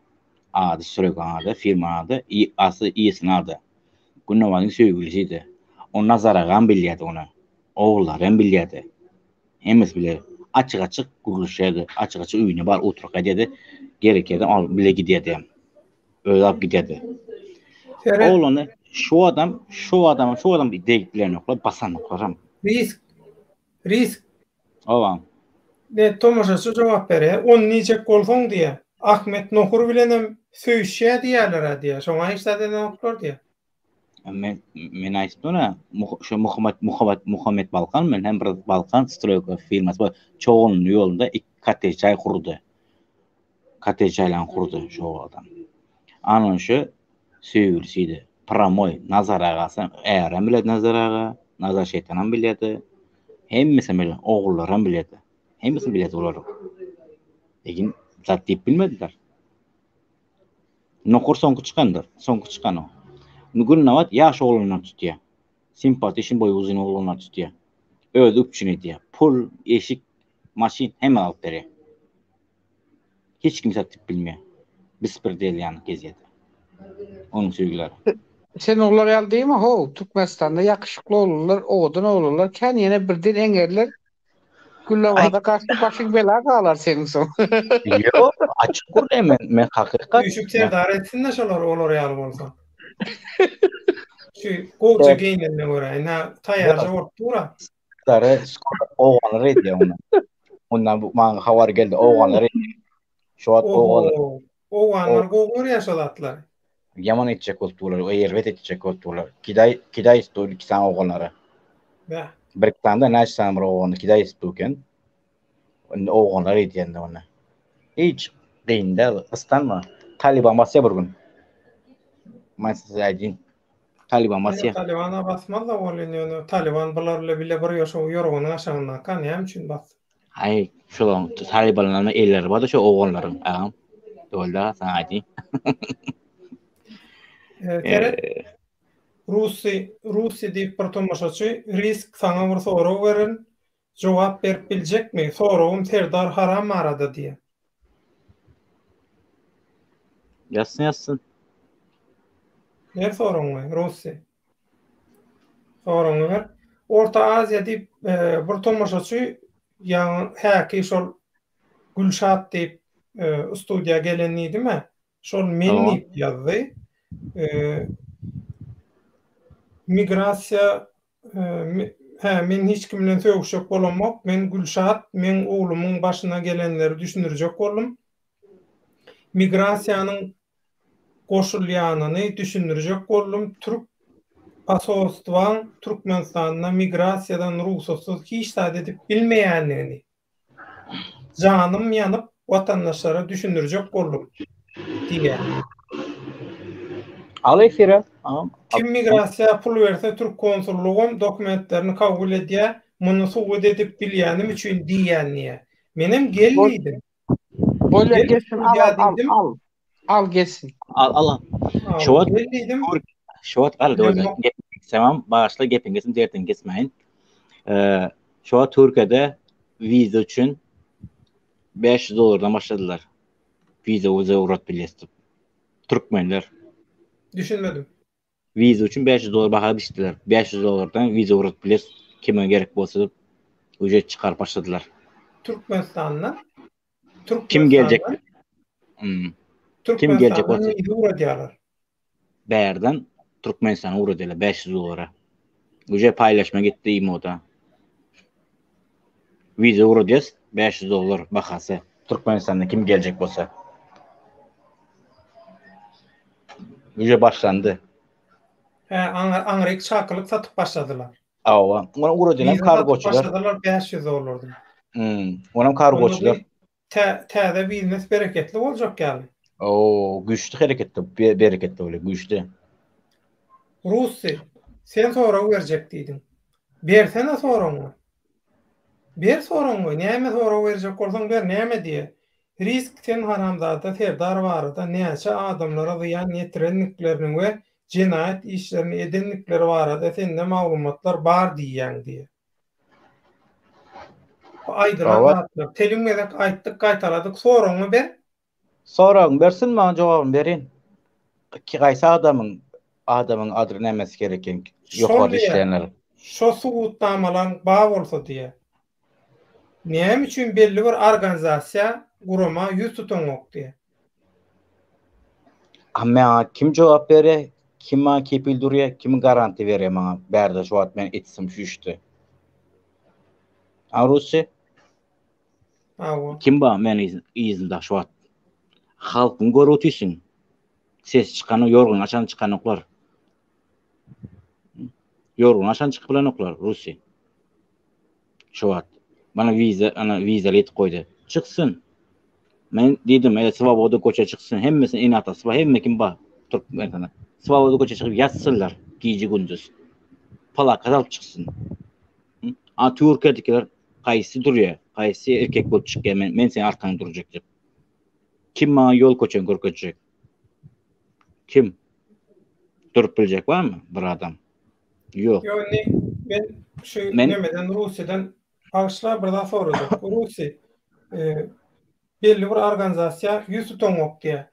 Ady stroýkaň ady, firmaň ady, asly eýesiniň ady. Gülnabadyň söýgülisidi. Ony Nazar agam bilýärdi ony. Ogullary hem bilýärdi. Hemmesi bilýär. Açyk-açyk gürleşýärdi. Açyk-açyk öýüne baryp oturyp gaýdýardy. Gerek ýerde alyp bile gidýärdi. Özi alyp gidýärdi. Seret. Oglany şu adam, şu adam, şu adam degip bilenoklar, basanoklar hem. Risk. Risk. Oba. Ne tomaşaçy jogap berýär. Ony diýjek bolsaň diýýär. Ahmet Nohur bilenem söýüşýär diýýärler-ä diýýär. Şoňa hiç zat edenoklar diýýär. Men men aýdyp dur-a, şu Muhammet Muhammet Muhammet Balkan bilen hem bir Balkan stroýka firmasy bar. Çoganly ýolunda ik kottej jaý gurdy. Kottej jaýlaryny gurdy şo adam. Anam şu söýgülisidi. Pramoý Nazar agasy, ärem biledi Nazar aga, Nazar şeýtanam bilýärdi. Hemmesem bilýär, ogullaram bilýärdi. Hemmesi bilýärdi olary. Lekin zat diýip bilmediler. Nohur soňky çykandyr. Soňky çykan o. Gülnabat ýaş oglanlar tutýar. Simpatişni boýy uzyn oglanlar tutýar. Özi üpjün edýär. Pul, eşik, maşyn hemme alyp berýär. Hiç kim zat diýip bilmeýär. Bespredel ýaly gezýär. Onuň söýgüleri. Sen olar ýaly diýme how, Türkmenistanda ýakyşykly oglanlar, owadan oglanlar kän ýene birden eňerler Gülnabada garşy başyň bela galar seniň soň. Ýok, açyk gürleýän men, men hakykat. Üýşüp serdar etsin-de şolary olar ýaly bolsa. Şu gowja geýnenine görä, ine taýýarja bolup dur-a. Serdary skoro owganlar edýär ony. Ondan bu maňa habar geldi, owganlar edýär. Şu wagt owganlar. Owganlar gowy görýär şo zatlary. Ýaman etjek bolup durlar, erbet etjek bolup durlar. Kidaý, kidaý etip dur iki sany owganlara. Bäh. Bir iki sany da näçe sany bir owgany kidaý etip dur eken. Indi owganlar edýände ony. Hiç kyn däl, gyssanma. Taliban basýar bir gün. Men size aýdýyn. Taliban basýar. Talibana basmaz-da welin ýöne Taliban bular bile bile bir ýoşa ýorganyň aşagyndaka näme üçin bassyn? Aý, şolaň talybanlaryň elleri bardy şu oglanlaryň, agam. Boldy, saňa aýdýyn. Seret. Rusy, Rusy diýip bir tomaşaçy, Risk saňa bir sorag berin, jogap berip biljekmi? Soragym Serdar Haram barada diýýär. Ýazsyn, ýazsyn. Ber soragyňy, Rusy. Soragyňy ber. Orta Aziýa diýip e, bir tomaşaçy ýaňy häki şol Gülşat diýip e, studiýa gelen diýdim-ä. Şol men diýip ýazdy. E, migrasiýa hä men hiç kim bilen sögüşjek bolamok. Men Gülşat, meň oglumyň başyna gelenleri düşündirjek boldum. Migrasiýanyň goşulýanyny düşündirjek boldum, türk posolstwaň Türkmenistanda migrasiýadan rugsatsyz hiç zat edip bilmeýändigini janym ýanyp watandaşlara düşündirjek boldum diýýär. Al efire agam. Kim migrasiýa pul berse türk konsullugam dokumentlerini kabul edýär, muny subut edip bilýänim üçin diýýän diýýär. Menem gel diýdim. Bolýar geçsin al al al. Al geçsin. Al al. Şu wagt şu wagt gal Tamam bagyşla gepiň kesim derdiň kesmäýin. Eee şu wagt Türkiýede wiza üçin 500 dollardan başladylar. Wiza wiza ugrat bilýäs diýip. Türkmenler. Düşünmedim. Wiza üçin 500 dollar baha biçdiler. 500 dollardan wiza ugradyp bilýäs kime gerek bolsa diýip uje çykaryp başladylar. Türkmenistandan Kim geljek? Hmm. Kim geljek bolsa wiza ugradýarlar. Bärden Türkmenistana ugradýarlar 500 dollara. Uje paýlaşma gitdi imoda. Wiza ugradýas 500 dollar bahasy. Türkmenistanda kim geljek bolsa. Uje başlandy. He, aňryk çakylyk satyp başladylar. Hawa, ony ugradylan kargoçylar. Başladylar 500 dollardan. Hmm, onam kargoçylar. Täze biznes bereketli boljak ýaly. Oo, güýçli hereketli, bereketli bolýar, güýçli. Russi, sen sorag berjek diýdiň. Bersene soragyňy. Ber soragyňy, näme sorag berjek bolsaň ber, näme diýe. Risk sen haramzada Serdar barada näçe adamlara zyýan ýetirendiklerini we jenaýat işlerini edendikleri barada sende maglumatlar bar diýýäň diýe. Bu aýdylan zatlar. Telim gezek aýtdyk, gaýtaladyk. Soragyňy ber. Soragyňy bersin maňa jogabyny berin. Ki gaýsy adamyň adamyň adry nämesi gerek ýokarda işleýänler. Şo subutnamalaň bar bolsa diýe. Näme üçin belli bir organizasiýa, gurama ýüz tutaňok diýýär. A maňa kim jogap berýär, kim maňa kepil durýar, kim garantiýa berýär maňa bärde şu wagt men etsem şu işde. A rusça? Hawa. Kim bar meni yzynda şu wagt? Halkyň görüp otyrsyň. Ses çykany, ýorgan açan çykanoklar. Ýorgan açan çykyp bilenoklar Russiýa. Şu wagt. Bana wiza, ana wiza etip goýdy. Çyksyn. Men diýdim, ele swoboda köçe çyksyn. Hemmesini ene atasy bar, hemme kim bar Türkmenistanda. Swoboda köçe çykyp ýatsynlar gije gündüz. Plakat alyp çyksyn. A Türkiýedekiler haýsy durýar? Haýsy erkek bolup çykýar? Men men seň arkaňda durjak diýip. Kim maňa ýol köçeni görkezjek? Kim? Durup biljek barmy bir adam? Ýok. Ýok, indi men şu nemeden Russiýadan bagyşla bir zat sorajak. Russiýa e, belli bir organizasiýa ýüz tutaňok diýýär.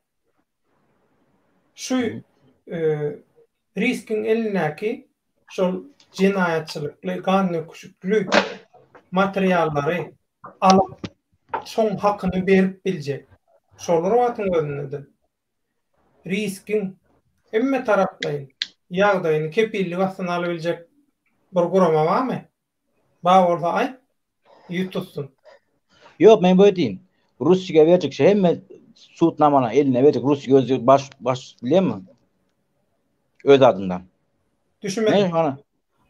Şu e, riskiň elindäki şol jenaýatçylykly, gan döküşikli materiallary alyp, şoň hakyny berip biljek. Şol bir wagtyň özünde-de riskiň hemme taraplaýyn ýagdaýyny kepillik astyna alybiljek bir gurama barmy? Bar bolsa aýt, ýüz tutsun. Ýok, men böyle diýin. Russiýa berjek şu hemme sud namany eline berjek Russiýa özi baş baş bilýärmi? Öz adyndan. Düşünmedim. Men ana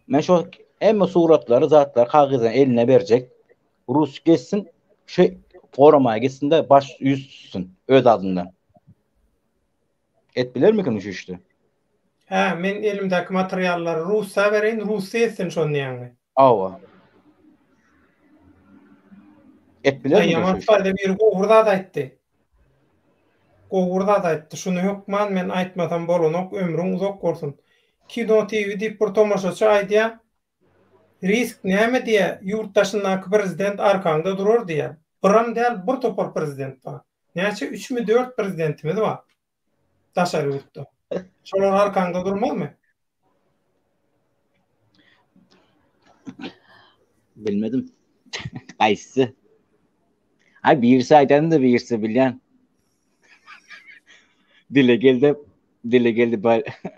men şu hemme suratlary, zatlary kagyzdan eline berjek. Rus geçsin, şu goramaga gitsin de baş ýüz tutsun öz adyndan. Et bilermikin şu işde? Hä, men elimdäki materiallary Russiýa bereýin, Russiýa etsin şony diýýäňmi? Hawa. Et bilermikin şu işde? Aý, biri gowy bir zat aýtdy. Gowy bir zat aýtdy. Şuny hökman men aýtmasam bolanok, ömrüň uzak bolsun. Kino TV diýip bir tomaşaçy aýdýar. Risk näme diýýär, ýurt daşyndaky prezident arkaňda durar diýýär. Biram däl, bir topar prezident bar. Näçe üçmi dört prezidentimiz bar daşary ýurtda. Şolar arkaňda durmazmy? Bilmedim. Haýsy? Ay birisi aýdan-da birisi bilýän. Dile geldi, dile geldi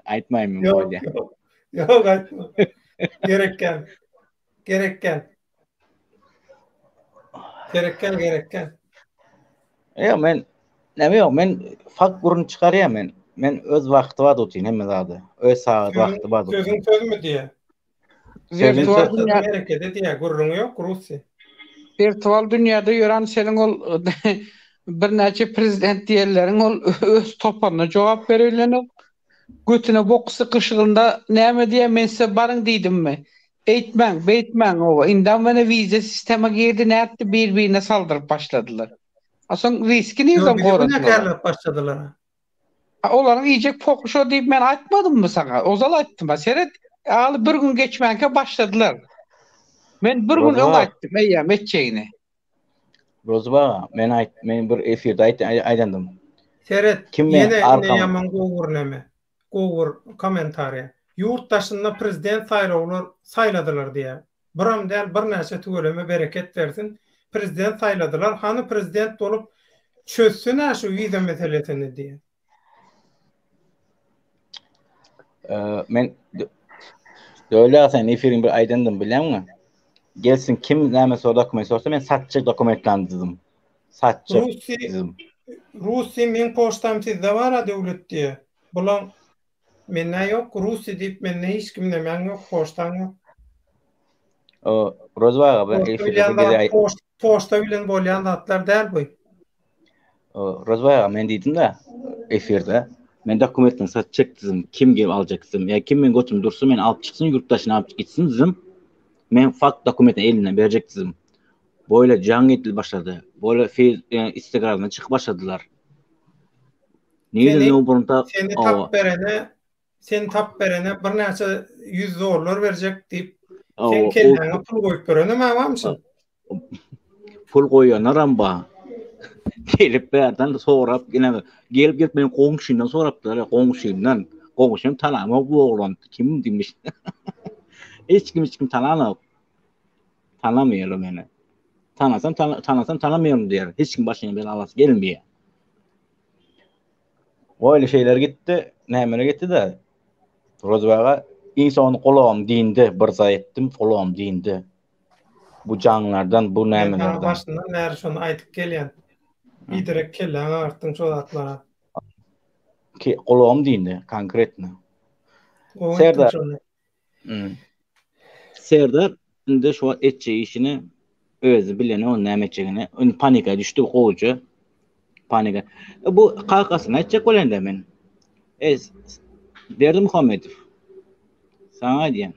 aýtmaýyn men bolýa. Ýok, aýtma. Gerekýän. Gerekýän. Gerekýän, gerekýän. Ýok, men näme ýok, men fakt gürrüň çykarýan men. Men öz wagty bar otyn hemme zady. Öz sagat wagty bar. Sözüň sözmi diýä. Wirtual dünýä hereket edýär, gürrüňi ýok Russiýa. Wirtual dünýäde ýören seniň ol birnäçe prezident diýenleriň ol öz toparyna jogap berebilenok. Götüne bok sykyşygynda näme diýýär, men size baryň diýdimmi? Eýtmäň, beýtmäň oba. Indem ýene wiza sistema girdi, nätdi bir-birine saldyryp başladylar. A soň riski nirden gorasyn olar? Günäkärläp başladylar. A olaryň iýjek poky şo diýip men aýtmadymmy saňa? Ozal aýtdym. Seret, aly bir gün geçmänkä başladylar. Men bir gün öň aýtdym eýýäm etjegini. Rozyb aga, men aýt, men bir efirde aýt, aýdandym. Seret, Kim ýene arkam... ýaman gowy bir neme, gowy bir kommentariýa. Ýurt daşynda prezident saýlawlar saýladylar diýýär. Biram däl birnäçe tüweleme bereket bersin. Prezident saýladylar, hany prezident bolup çözsün-ä şu wiza meselesini diýýär. Men Döwlet sen efiriň bir aýdandym bilýäňmi? Gelsin kim näme sor dokument sorsa men satjak dokumentlerini diýdim. Satjak diýdim. Rusy meň poçtam sizde bara Döwlet diýe. Bulaň mende ýok Rusy diýip mende hiç kim nemäň ýok poçtaň ýok. O Rozba aga ben efirde bir gezek poçta bilen bolýan zatlar däl bu. Rozbaý aga men diýdim-de efirde. Men dokumentini satjak diýdim. Kim gelip aljak diýdim. Ýa kim men götüm dursa men alyp çyksyn ýurt daşyna alyp gitsin diýdim. Men fakt dokumentini elinden berjek diýdim. Boýla jaň edilip başlady. Boýla feýz e, Instagramdan çykyp başladylar. Nirede seni, seni tap berene Seni tap berene birnäçe ýüz dollar berjek diýip, seň kelläňe pul goýup berenem barmyşyn? Pul goýanlaram bar. Gelip bärden sorap, ine gelip gelip meniň goňşymdan sorapdylar, goňşymdan. Goňşym tanamok bu oglan kim diýmiş. Hiç kim hiç kim tananok. Tanamaýarlar meni. Tanasam tanasam tanamyaryn diýer. Hiç kim başyna bela alasy gelmeýär. Oýly şeyler gitdi, nämeler gitdi-de. Rozbaga iň soňunda gulagym dindi, bir zat etdim, gulagym dindi. Bu jaňlardan, bu nämelerden. Men başyndan bäri şony aýdyp gelýän. Biderek kelläňi agyrtdyň şo zatlara. Ki gulagym dindi, konkretno. Serdar. Hmm. Serdar indi şu wagt etjek işini özi bilene ony näme etjegini. Indi panika düşdi gowja. Panika. E, bu kakasyna aýtjak bolýan men. E, Berdimuhamedow. Saňa aýdýan.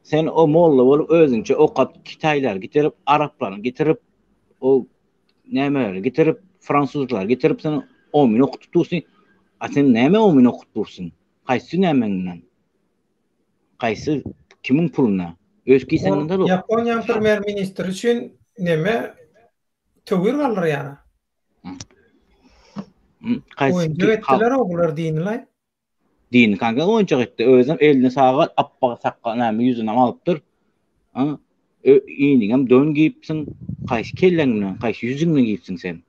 Sen o molla bolup özüňçe okap kitaýlary getirip, araplary getirip, o nämeleri getirip, fransuzlary getirip sen omyn okutyp dursun. A sen näme omyn okutyp dursun? Haýsy nämeň bilen? Haýsy kimiň puluna? Öz kisäňden ol. Ýaponiýanyň premýer ministri üçin neme töwir galdyrýar. Haýsy oýunjak etdiler o bular dinilaý. Dini kanka oýunjak etdi. Özem eline sagat, appak sakgal näme ýüzünem alypdyr. Ha? Iniňem don giýipsiň. Haýsy kelläň bilen, haýsy ýüzüň bilen giýipsiň sen?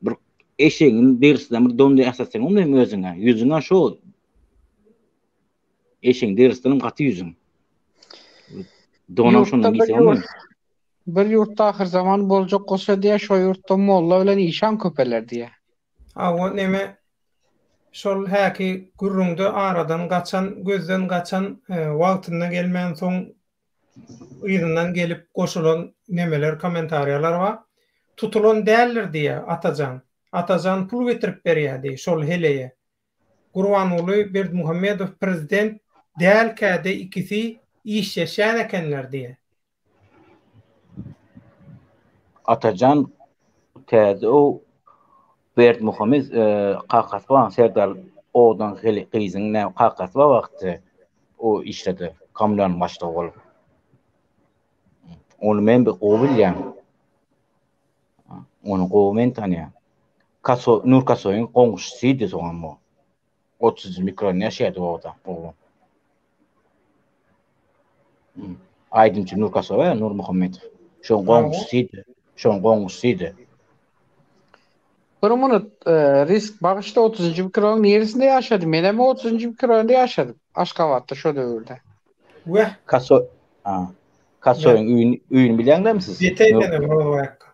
Bir eşegiň derisinden bir don ýasatsaň bolmaýarmy özüňe? Ýüzüň-ä şo. Eşegiň derisinden gaty ýüzüň. Donam şondan Ýurtda bir giyse ýurt, bolmaýarmy? bir ýurtda ahyrzaman boljak bolsa diýä, şo ýurtda molla bilen işan köpeler diýä. Hawa neme şol häki gürrüňde aradan gaçan, gözden gaçan, wagtynda gelmän soň yzyndan gelip goşulan nemeler kommentariýalar bar. Tutulan däldir diýýär Atajan. Atajan pul getirip berýärdi şol heleýe. Gurbanguly Berdimuhamedow prezident dälkäde ikisi işleşýän ekenler diýýär. Atajan täze o Berdimuhamed kakasy bar Serdar owadan gyzyň näme kakasy bar wagty o işledi kommunanyň başlygy bolup. Ony men bir gowy bilýän. Ony gowy men tanýan. Kaso Nur Kasoýyň goňşusydy soňam o. 30 mikron ýaşaýardy o oglan. Aýdymçy Nur Kasowa, Nur Muhammedow. Şoň goňşusydy. Şoň goňşusydy. Bir minut, e, risk bagyşla 30-njy mikroraýonyň niresinde ýaşady? Menem 30-njy mikroraýonda ýaşadym. Aşgabatda şo döwürde. Weh. Kaso, a. Kasoýyň öýüni, öýüni bilýäňdämi siz? Ýeteýsenem Rozbaýakka.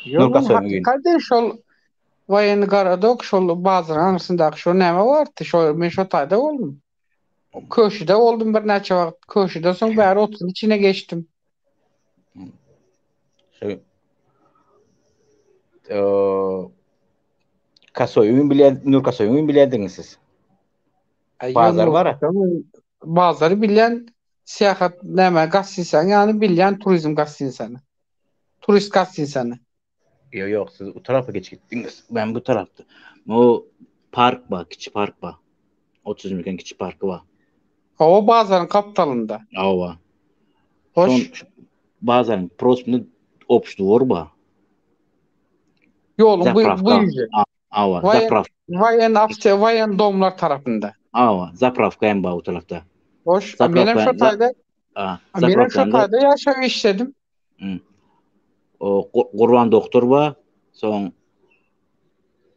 Ýok, Nur Kasoýyň öýüni. Hakykat şol Woýenny gorodok, şol bazaryň aňyrsyndaky şo näme bardy? Şo men şo taýda boldum. Köşüde boldum birnäçe wagt. Köşüden soň bäri otuň içine geçdim. Şu Kasoý öýün bilýän, Nur Kasoýyň öýün bilýändigiňiz siz. Bazar bar. Bazary bilýän, syýahat näme gastinsany ýany bilýän turizm gastinsany. Turist gastinsany. Ýok, ýok, siz o tarapa geçip gitdiňiz. Ben bu tarapda. O park bar, kiçi park bar. 30 mekan kiçi parky bar. Hawa, bazaryň gapdalynda. Hawa. Hoş. Bazaryň prosunda obş dwor bar. Ýoluň bu bu ýüzi. Hawa, zapravka. Waýen awto, waýen domlar tarapynda. Hawa, zapravka hem bar o tarapda. Hoş, menem şo taýda. Menem şo taýda ýaşap işledim. Hmm. O Gurban doktor ba, soň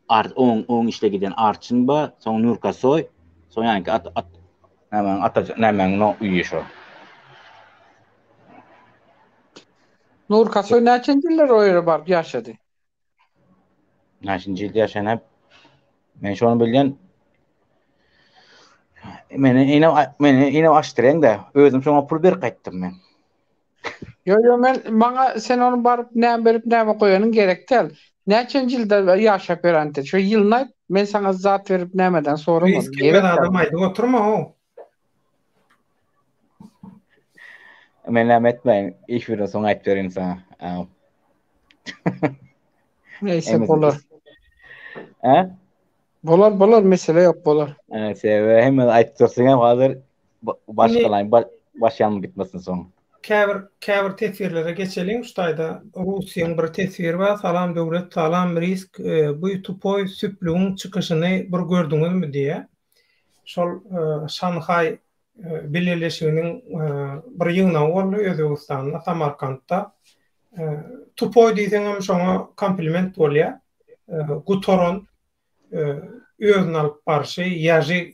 Art oň oň işle giden Arçyn ba, soň Nurkasoý, soň ýaňky at at nämäň ata nämäň no öýi şo. Nurkasoý näçenji ýyllar o ýere baryp ýaşady? Näçenji ýylda ýaşan hep men şony bilýän. Meni ine meni ine açdyrýaň da, özüm şoňa pul berip gaýtdym men. Ýo ýo men maňa sen ony baryp näme berip näme goýanyň gerek däl. Näçenji ýylda ýaşap ýörendir. Şo ýylyny aýt men saňa zat berip nämeden soramadym. Risk gelmez adam aýdyp oturma how. Men näme etmäýin efirden soň aýdyp bereýin saňa. Neyse bolar. He? Bolar bolar mesele ýok bolar. He sebäbi hemme aýdyp dursuň hem hazir başgalaýyn baş ýalňyp gitmesin soň. Käbir käbir teswirlere geçeliň şu taýda Rusyň bir teswiri bar salam Döwlet salam Risk bu tupoý süplügiň çykyşyny bir gördüňizmi diýýär. Şol Şanhaý. Bileleşiginiň bir ýygnagy boldy Özbegistanda, Samarkantda. Tupoý diýseňem şoňa kompliment bolýar. Gutaran özüni alyp barşy,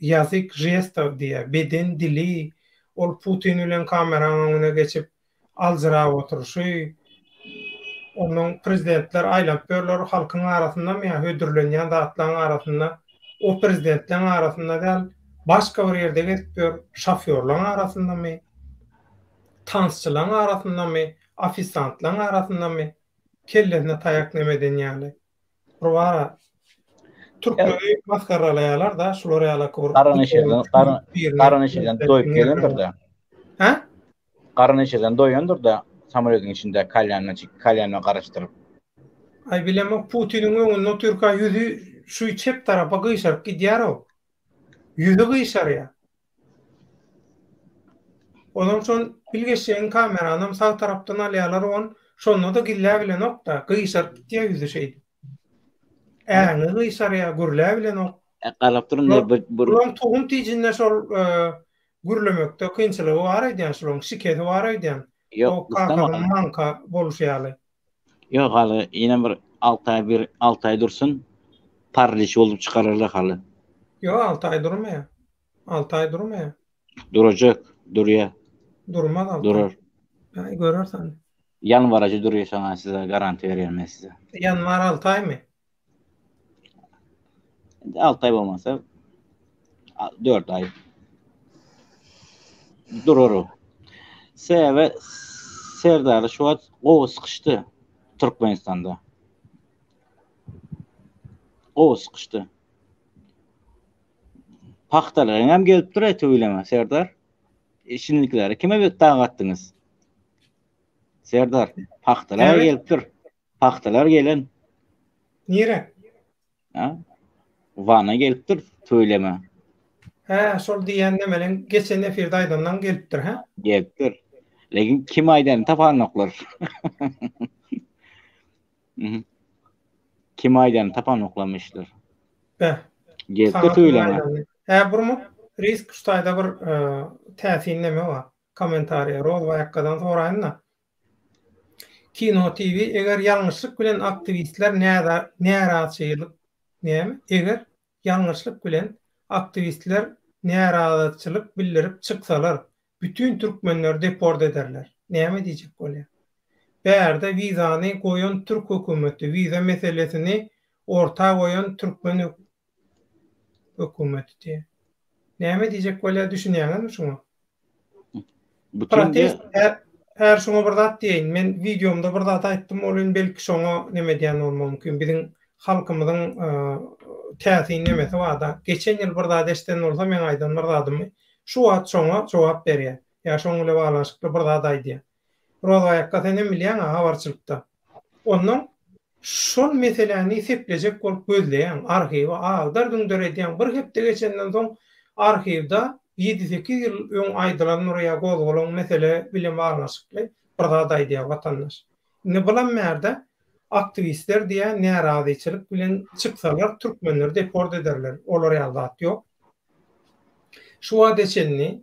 ýazyk žestow diýýär, beden dili, ol Putin bilen kameraň öňüne geçip aljyrap oturyşy, onnoň prezidentler aýlanyp ýörler halkyň arasyndamy ýa hödürlenýän zatlaryň arasynda, o prezidentleň arasynda däl, başga bir ýerde gezip ýör, şofýorlaryň arasyndamy, tansçylaryň arasyndamy, ofisantlaryň arasyndamy, kellesine taýak neme eden ýaly. Bir bara türkmeni masgaralaýarlar-da, şular ýalaky bir Garyn eşeden, garyn eşeden doýup gelendir-de. Hä? Garyn eşeden doýandyr-da samolýodyň içinde kalýanyny çekip, kalýanyna garyşdyryp. Aý bilemok Putiniň öňünde otyrka ýüzi şu çep tarapa gyşaryp gidýär-ow. Ýüzi gyşarýar. Onam şon bilgeşjegiň kameranam sag tarapdan alýarlar on şonda-da gizläbilenok-da, gyşaryp gidýär ýüzi şeýdip. Äňi gyşarýar, gürläbilenok. Garap durun bir bir. Bulaň tohum tijinde şol Gürlemekde kynçylygy bar öýdýän şulaň şikesi bar öýdýän. Ýok, O kakasynyň maňka boluşy ýaly. Ýok haly ýene bir 6 aý bir 6 aý dursun paraliç bolup çykararlar haly. Ýok 6 aý durmaýar. 6 aý durmaýar. Durajak, durýar. Durmaz 6 aý. Durar. Aý görersen. Ýanwaraja durýar şoňa size garantiýa berýän men size. Ýanwar 6 aýmy? 6 aý bolmasa 4 aý durar o. Sebäbi Serdar şu wagt gowy sykyşdy Türkmenistanda. Gowy sykyşdy. Pagtalaryň hem gelip dur tüweleme Serdar. E, şimdikileri kime bir dag atdyňyz? Serdar, pagtalar gelip dur. Pagtalar gelen. Nire? Ha? Wana gelipdir, tüweleme. Hä, şol diýýän nemeleň geçen efirde aýdandan gelipdir, hä? Gelipdir. Lekin kim aýdanyny tapanoklar. Kim aýdanyny tapanoklarmyşlar. Beh. Gelipdir tüweleme. Hä, Burmut, risk şu taýda bir täsin neme bar. Kommentariýa Rozbaý akgadan soraýyn-da. Kino TV eger ýalňyşlyk bilen aktiwistler närazyçylyk näme eger ýalňyşlyk bilen aktiwistler närazyçylyk bildirip çyksalar bütin türkmenleri deport ederler näme diýjek bolýar bärde wizany goýan türk hökümeti wiza meselesini orta goýan türkmen hökümeti diýýär näme diýjek bolýar düşünýäňizmi şuňa Protest her şuňa bir zat diýeýin. Men wideomda bir zat aýtdym, ol indi belki şoňa neme edýän bolmagy mümkin. Biziň halkymyzyň täsin nemesi barda. Geçen ýyl bir zat eşiden bolsa meň aýdan bir zadymy şu wagt şoňa jogap berýär. Ýa şoň bilen baglanyşykly bir zat aýdýar. Rozbaý akga senem bilýäň-a habarçylykda. Onnoň şol meseläni seplejek bolup gözleýäň, arhiwi agdar-düňder edýäň, bir hepde geçenden soň arhiwda ýedi-sekiz ýyl öň aýdylan bir ýa gozgalan mesele bilen baglanyşykly bir zat aýdýar watandaş. Indi bulam bärde aktiwistler diýýär närazyçylyk bilen çyksalar türkmenleri deport ederler, olar ýaly zat ýok. Şu wagta çenli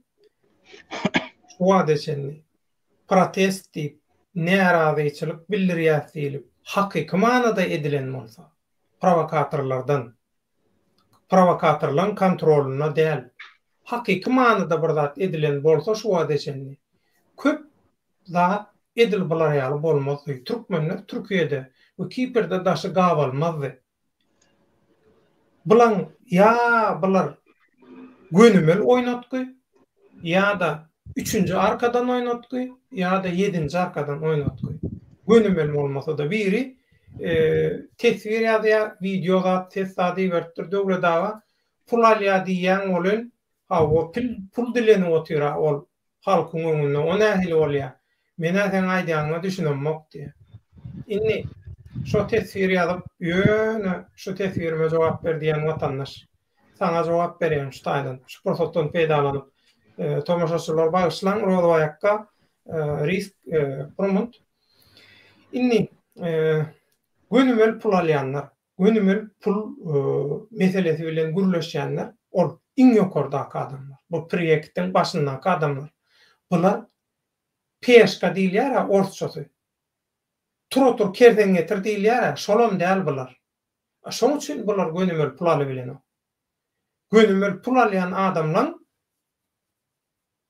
şu wagta çenli protest diýip, närazyçylyk bildirýäs diýlip, hakyky manyda edilen bolsa, prowokatorlardan, prowokatorlaryň kontrolynda däl, hakyky manyda bir zat edilen bolsa şu wagta çenli köp zat edil bular ýaly bolmazdy. Türkmenler Türkiýede we Kiprde daşy gabalmazdy. Bulaň ýa bular gönümel oýnatgy, ýa-da üçünji arkadan oýnatgy, ýa-da ýedinji arkadan oýnatgy. Gönümel bolmasa-da biri teswir ýazýar, wideo zat, ses zat iberipdir Döwlet aga, pul alýar diýýäň welin, hawa pil pul dilenip otyr-a ol halkyň öňünde o nähili bolýa? Men-ä seň aýdýanyňa düşünemok diýýär. Indi şo teswir ýazyp, ýöne şu teswirime jogap ber diýen watandaş, saňa jogap berýän şu taýdan, şu pursatdan peýdalanyp. Tomaşaçylar bagyşlaň, Rozbaý akga, risk bir munt. Indi gönümel pul alýanlar, gönümel pul meselesi bilen gürleşýänler ol. Iň ýokardaky adamlar. Bu proýektiň başyndaky adamlar. Bular peşka diýilýär-ä orsçasy. Tur otur kersen getir diýilýär-ä, şolam däl bular. Şoň üçin bular gönümel pul alybilenok. Gönümel pul alýan adamlaň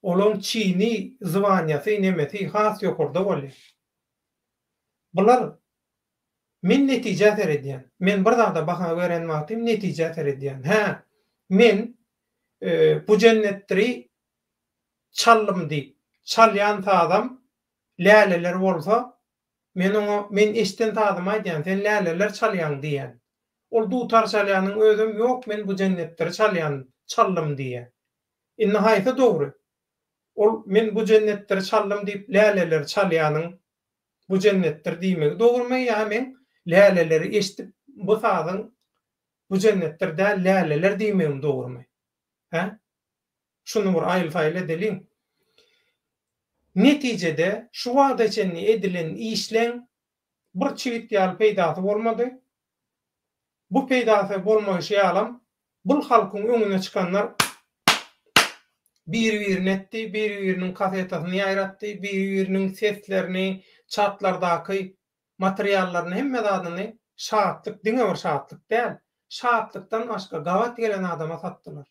olaň çini, zwaniýasy, nemesi has ýokarda bolýar. Bular men netijä seredýän. Men bir zada baha beren wagtym netijä seredýän. Hä, men bu jennetdiri çaldym diýip, çalýan sazam läleler bolsa, men oňa men eşden sazymy aýdýan, sen läleler çalýaň diýýän. Ol dutar çalýanyň özem ýok men bu jennetdiri çalýan, çaldym diýýär. Indi haýsy dogry? Ol men bu jennetdiri çaldym diýip läleleri çalýanyň bu jennetdir diýmegi dogrumy ýa meň läleleri eşdip bu sazyň bu jennetdir däl läleler diýmegim dogrumy? Hä? Şuny bir aýyl-saýyl edeliň. Netijede şu wagta çenli edilen işleň bir çigit ýaly peýdasy bolmady. Bu peýdasy bolmaýşy ýalam bul halkyň öňüne çykanlar biri-birini etdi, biri-biriniň kasetasyny ýaýratdy, biri-biriniň seslerini, çatlardaky materiallaryny hemme zadyny Şatlyk diňe bir Şatlyk däl, Şatlykdan başga gabat gelen adama satdylar.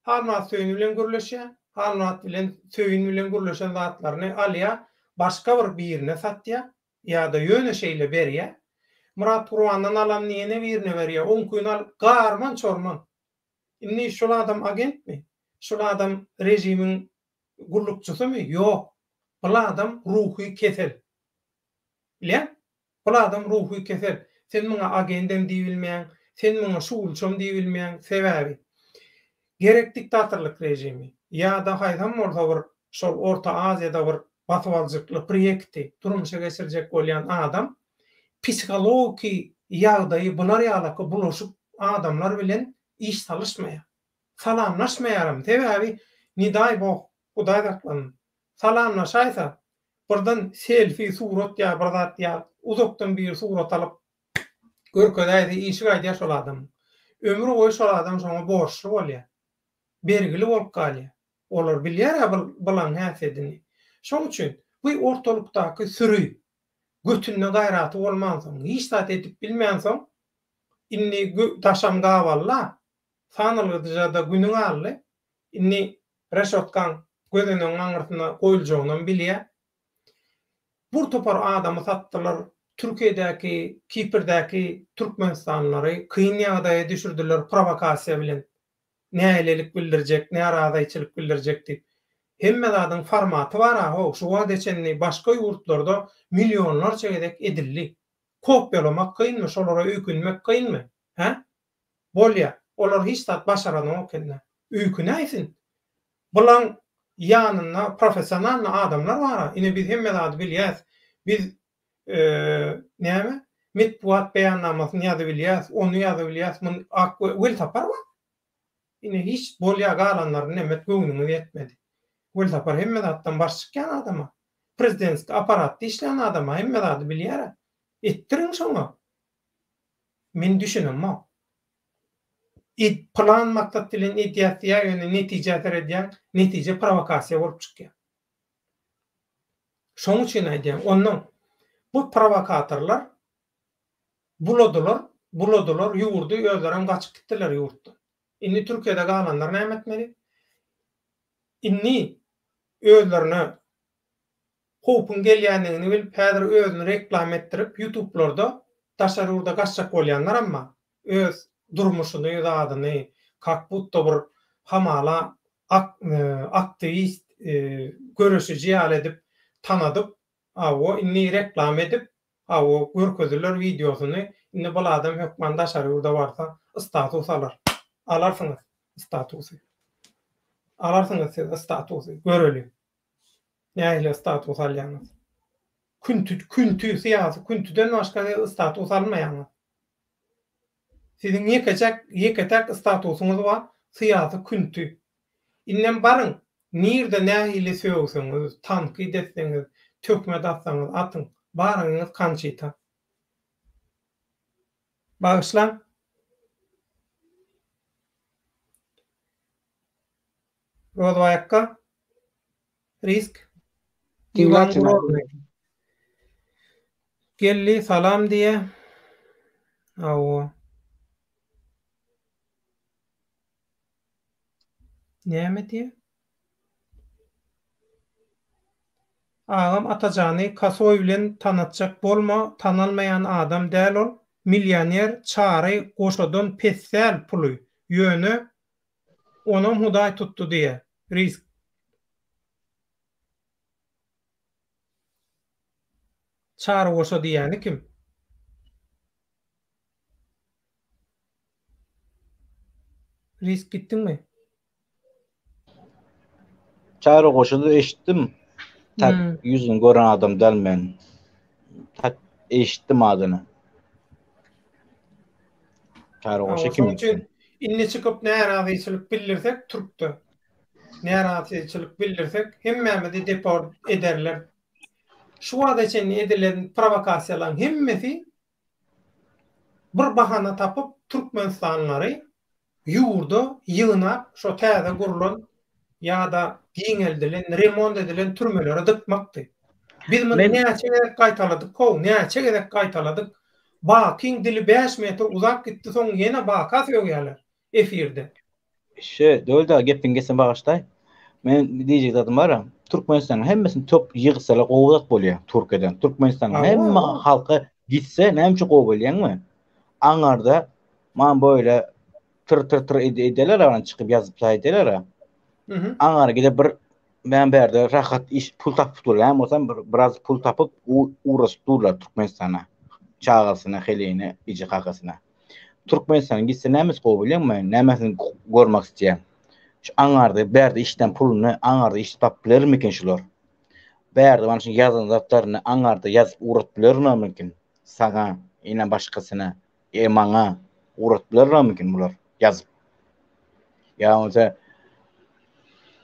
Halmyrat Söýün bilen gürleşýär. Halmyrat bilen Söýün bilen gürleşen zatlaryny alýar, başga bir birine satýar ýa-da ýöne şeýle berýär. Myrat Gurbandan alanyny ýene birine berýär. Oňkyny alyp garman-çorman. Indi şol adam agentmi? Şol adam režimiň gullukçysymy? Ýok. Bul adam ruhy kesel. Bilýäňmi? Bul adam ruhy kesel. Sen muňa agendem diýibilmeýäň, sen muňa şugulçam diýibilmeýäň. Sebäbi, gerek diktatorlyk režimi ýa-da haýsam bolsa bir şol Orta Aziýada bir basybalyjykly proýekti durmuşa geçirjek bolýan adam psihologiki ýagdaýy bular ýalaky bulaşyk adamlar bilen iş salyşmaýar. Salamlaşmaýaram. Sebäbi, ne daý bog, Hudaý saklasyn, salamlaşaýsa, Birden selfi surat ýa bir zat ýa uzakdan biri surat alyp görkezäýse işi gaýdýar şol adamyň. Ömür boýy şol adam şoňa borçly bolýar. Bergili bolup galýar. Olar bilýär-ä bulaň häsiýedini. Şoň üçin bu ortalykdaky süri götünde gaýraty bolmansoň, hiç zat edip bilmänsoň indi daşam gabaldy-a. Sanalgyjada güni galdy. Indi reşotkaň gözenegiň aňyrsynda goýuljagynam bilýär. Bir topar adamy satdylar. Türkiýedäki, Kiprdäki türkmenistanlylary kyn ýagdaýa düşürdiler prowokasiýa bilen. Nägilelik bildirjek, närazyçylyk bildirjek diýip. Hemme zadyň formaty bar-a-how, şu wagta çenli başga ýurtlarda millionlarça gezek edildi. Kopýalamak kynmy, şolara öýkünmek kynmy? Hä? Bolýa, olar hiç zat başaranok indi. Öýkünäýsin. Bulaň ýanynda professionalnyý adamlar bar-a, ine biz hemme zady bilýäs, biz näme, metbugat beýannamasyny ýazybilýäs, ony ýazybilýäs, muny, ak Welsapar bar. Ine hiç bolýa galanlaryny nemet göwnüňiz ýetmedi. Welsapar hemme zatdan baş çykýan adam-a. Prezidentski apparatda işleýän adam-a, hemme zady bilýär-ä. Etdiriň şoňa. Men düşünemok. Ed plan maksat bilen edýäs diýýär ýöne netijä seredýäň netije prowokasiýa bolup çykýar. Şoň üçin aýdýan onnoň bu prowokatorlar buladylar buladylar ýurdy özlerem gaçyp gitdiler ýurtdan. Indi Türkiýede galanlar näme etmeli? Indi özlerine howpuň gelýändigini bilip häzir özüni reklama etdirip ýutublarda daşary ýurda gaçjak bolýanlaram bar. Öz durmuşyny zadyny kak budda bir hamala aktiwist göreşiji ýaly edip tanadyp hawa indi reklama edip hawa görkeziler wideosyny indi bul adam hökman daşary ýurda barsa status alar. Alarsyňyz statusy. Alarsyňyz siz statusy göreli. Nähili status alýaňyz? Künti, künti, syýasy küntüden başga siz status almaýaňyz. Siziň ýekejek, ýeke-täk statusyňyz bar, syýasy künti. Indem baryň, nirde nähili sögseňiz, tankyt etseňiz, töhmet atsaňyz atyň, baryňyz Konçita. Bagyşlaň. Rozbaý akga. Risk. Iwan Grozny. Geldi, salam diýe. Hawa. Näme diýe? Agam Atajany kasoý bilen tanatjak bolma tanalmaýan adam däl ol millioner Çary goşadan pes däl puly ýöne onam hudaý tutdy diýe risk. Çary goşa diýýäni kim? Risk gitdiňmi? Çary goşada eşitdim. Tak hmm. ýüzüni gören adam däl men. Tak eşitdim adyny. Çary goşa kim? Üçin indi çykyp närazyçylyk bildirsek türkde. Närazyçylyk bildirsek hemmämizi deport ederler. Şu wagta çenli edilen prowokasiýalaryň hemmesi bir bahana tapyp türkmenistanlylary ýurda ýygnap şo täze gurlan ýa-da giňeldilen, remont edilen türmelere dykmakdy. Biz muny näçe gezek gaýtaladyk how, näçe gezek gaýtaladyk. Bakyň dili 5 metr uzap gitdi soň ýene Baka sögýärler efirde. Şe, Döwlet aga gepiňi kessem bagyşlaý. Men diýjek zadym bar. Türkmenistanyň hemmesini top ýygsalar gowy zat bolýar Türkiýeden. Türkmenistanyň hemme halky gitse näme üçin gowy bilýäňmi? Aňarda man böyle tyr tyr tyr edeler aňa çykyp ýazyp saýdylar. Aňara gidip bir men bärde rahat iş pul tapyp durýan bolsam bir biraz pul tapyp uğraşyp durlar Türkmenistana. Çagasyna, heleýine, eje kakasyna. Türkmenistana gitse nämesi gowy bilýäňmi? Nämesini görmek isleýäň? Şu aňarda bärde işlän puluny aňarda iş tapyp bilermikin şular? Bärde mana şu ýazan zatlaryny aňarda ýazyp ugradyp bilermikin? Saňa, ine başgasyna, e maňa ugradyp bilermikin bular ýazyp? Ýa bolmasa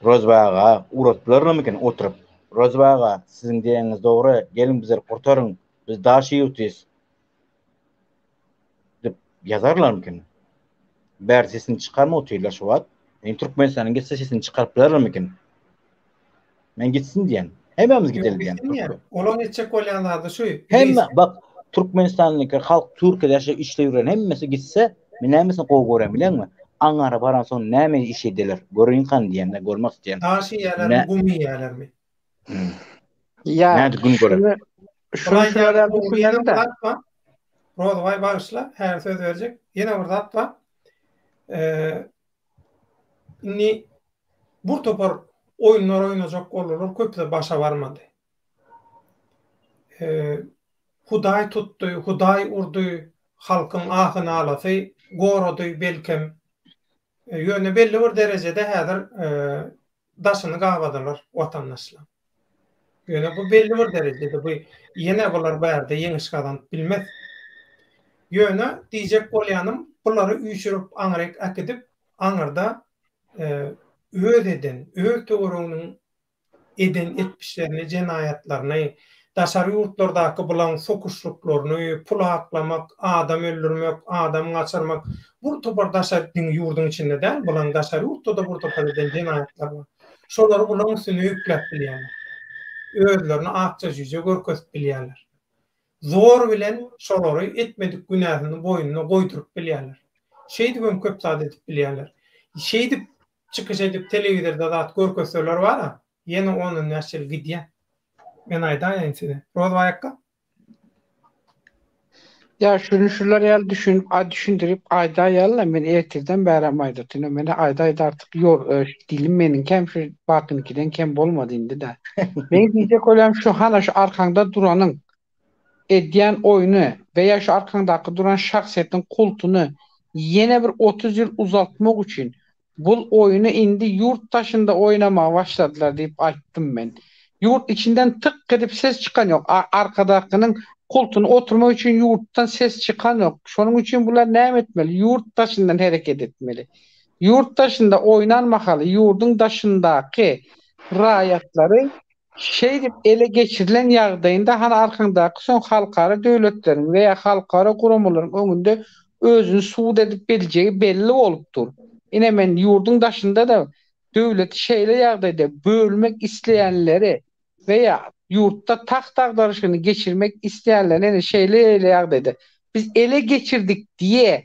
Rozbaý aga ugradyp bilermikin oturyp? Rozbaý aga, siziň diýeniňiz dogry, geliň bizleri gurtaryň, biz daş ýurtys. Diýip ýazarlarmykin? Bäri sesini çykarma otyrlar şu wagt. Men Türkmenistanyň gitse sesini çykaryp bilerlermikin? Men gitsin diýen. Hemmämiz gideli diýen. Olaň etjek bolýan zady şu. Hemme bak Türkmenistanlyky halk Türkiýede ýaşap işleýip ýören hemmesi gitse, men nämesini gowy görýän bileňmi? Aňara baran soň näme iş ediler? Göreýin hany diýen, görmek isleýän. Daş iýerlermi, gum iýerlermi? Ýa, Nädip gün görer? Şuny şular ýaly düşünmeli-de. Rozbaý bagyşla, häzir söz berjek. Ýene bir zat bar. Indi bir topar oýunlar oýnajak boldular, köpüsi başa barmady. Hudaý tutdy, Hudaý urdy, halkyň ahy-nalasy gorady belkem. Ýöne belli bir derejede häzir daşyny gabadylar watandaşlar. Ýöne bu belli bir derejede bu ýene bular bärde ýeňiş gazanyp bilmez. Ýöne diýjek bolýanym bulary üýşürip aňryk äkidip aňyrda öz eden, öz töwereginiň eden etmişlerini, jenaýatlaryny, daşary ýurtlardaky bulaň sokuşlyklaryny, pul aklamak, adam öldürmek, adam gaçyrmak, bir topar daşary diňe ýurduň içinde däl, bulaň daşary ýurtda-da bir topar eden jenaýatlary bar. Şolary bulaň üstüne ýükläp bilýärler. Özlerini akja jüýje görkezip bilýärler. Zor bilen şolary etmedik günäsini boýnuna goýduryp bilýärler. Şeýdibem köp zat edip bilýärler. Şeýdip çykyş edip telewizorda zat görkezseler bar-a, ýene on-on bäş ýyl gidýär. Men aýdaýaýyn size. Rozbaý akga? Ýa şuny şular ýaly düşünip, düşündirip aýdaýaly-la, men ertirden bärem aýdatyn, meni aýda-aýda artyk ýor, dilim meniňkem şu Bakynyňkydan kem bolmady indi-dä. Meň diýjek bolýanym şu hana şu arkaňda duranyň edýän oýny we ýa şu arkaňdaky duran şahsyýetiň kultuny ýene bir 30 ýyl uzaltmak üçin Bul oýuny indi ýurt daşynda oýnamaga başladylar diýip aýtdym men. Ýurt içinden tykk edip ses çykan ýok. A arkadakynyň kultuny oturmak üçin ýurtdan ses çykan ýok. Şonuň üçin bular näme etmeli? Ýurt daşyndan hereket etmeli. Ýurt daşynda oýnan mahaly ýurduň daşyndaky raýatlary Şeýdip ele geçirilen ýagdaýynda hany arkaňdaky soň halkara döwletleriň we ýa halkara guramalaryň öňünde özüni subut edip biljegi belli bolup dur. Ine men ýurduň daşynda-da. döwleti şeýle ýagdaýda bölmek isleýänleri we ýa ýurtda tagt agdaryşygyny geçirmek isleýänleri ene şeýle-şeýle ýagdaýda biz ele geçirdik diýe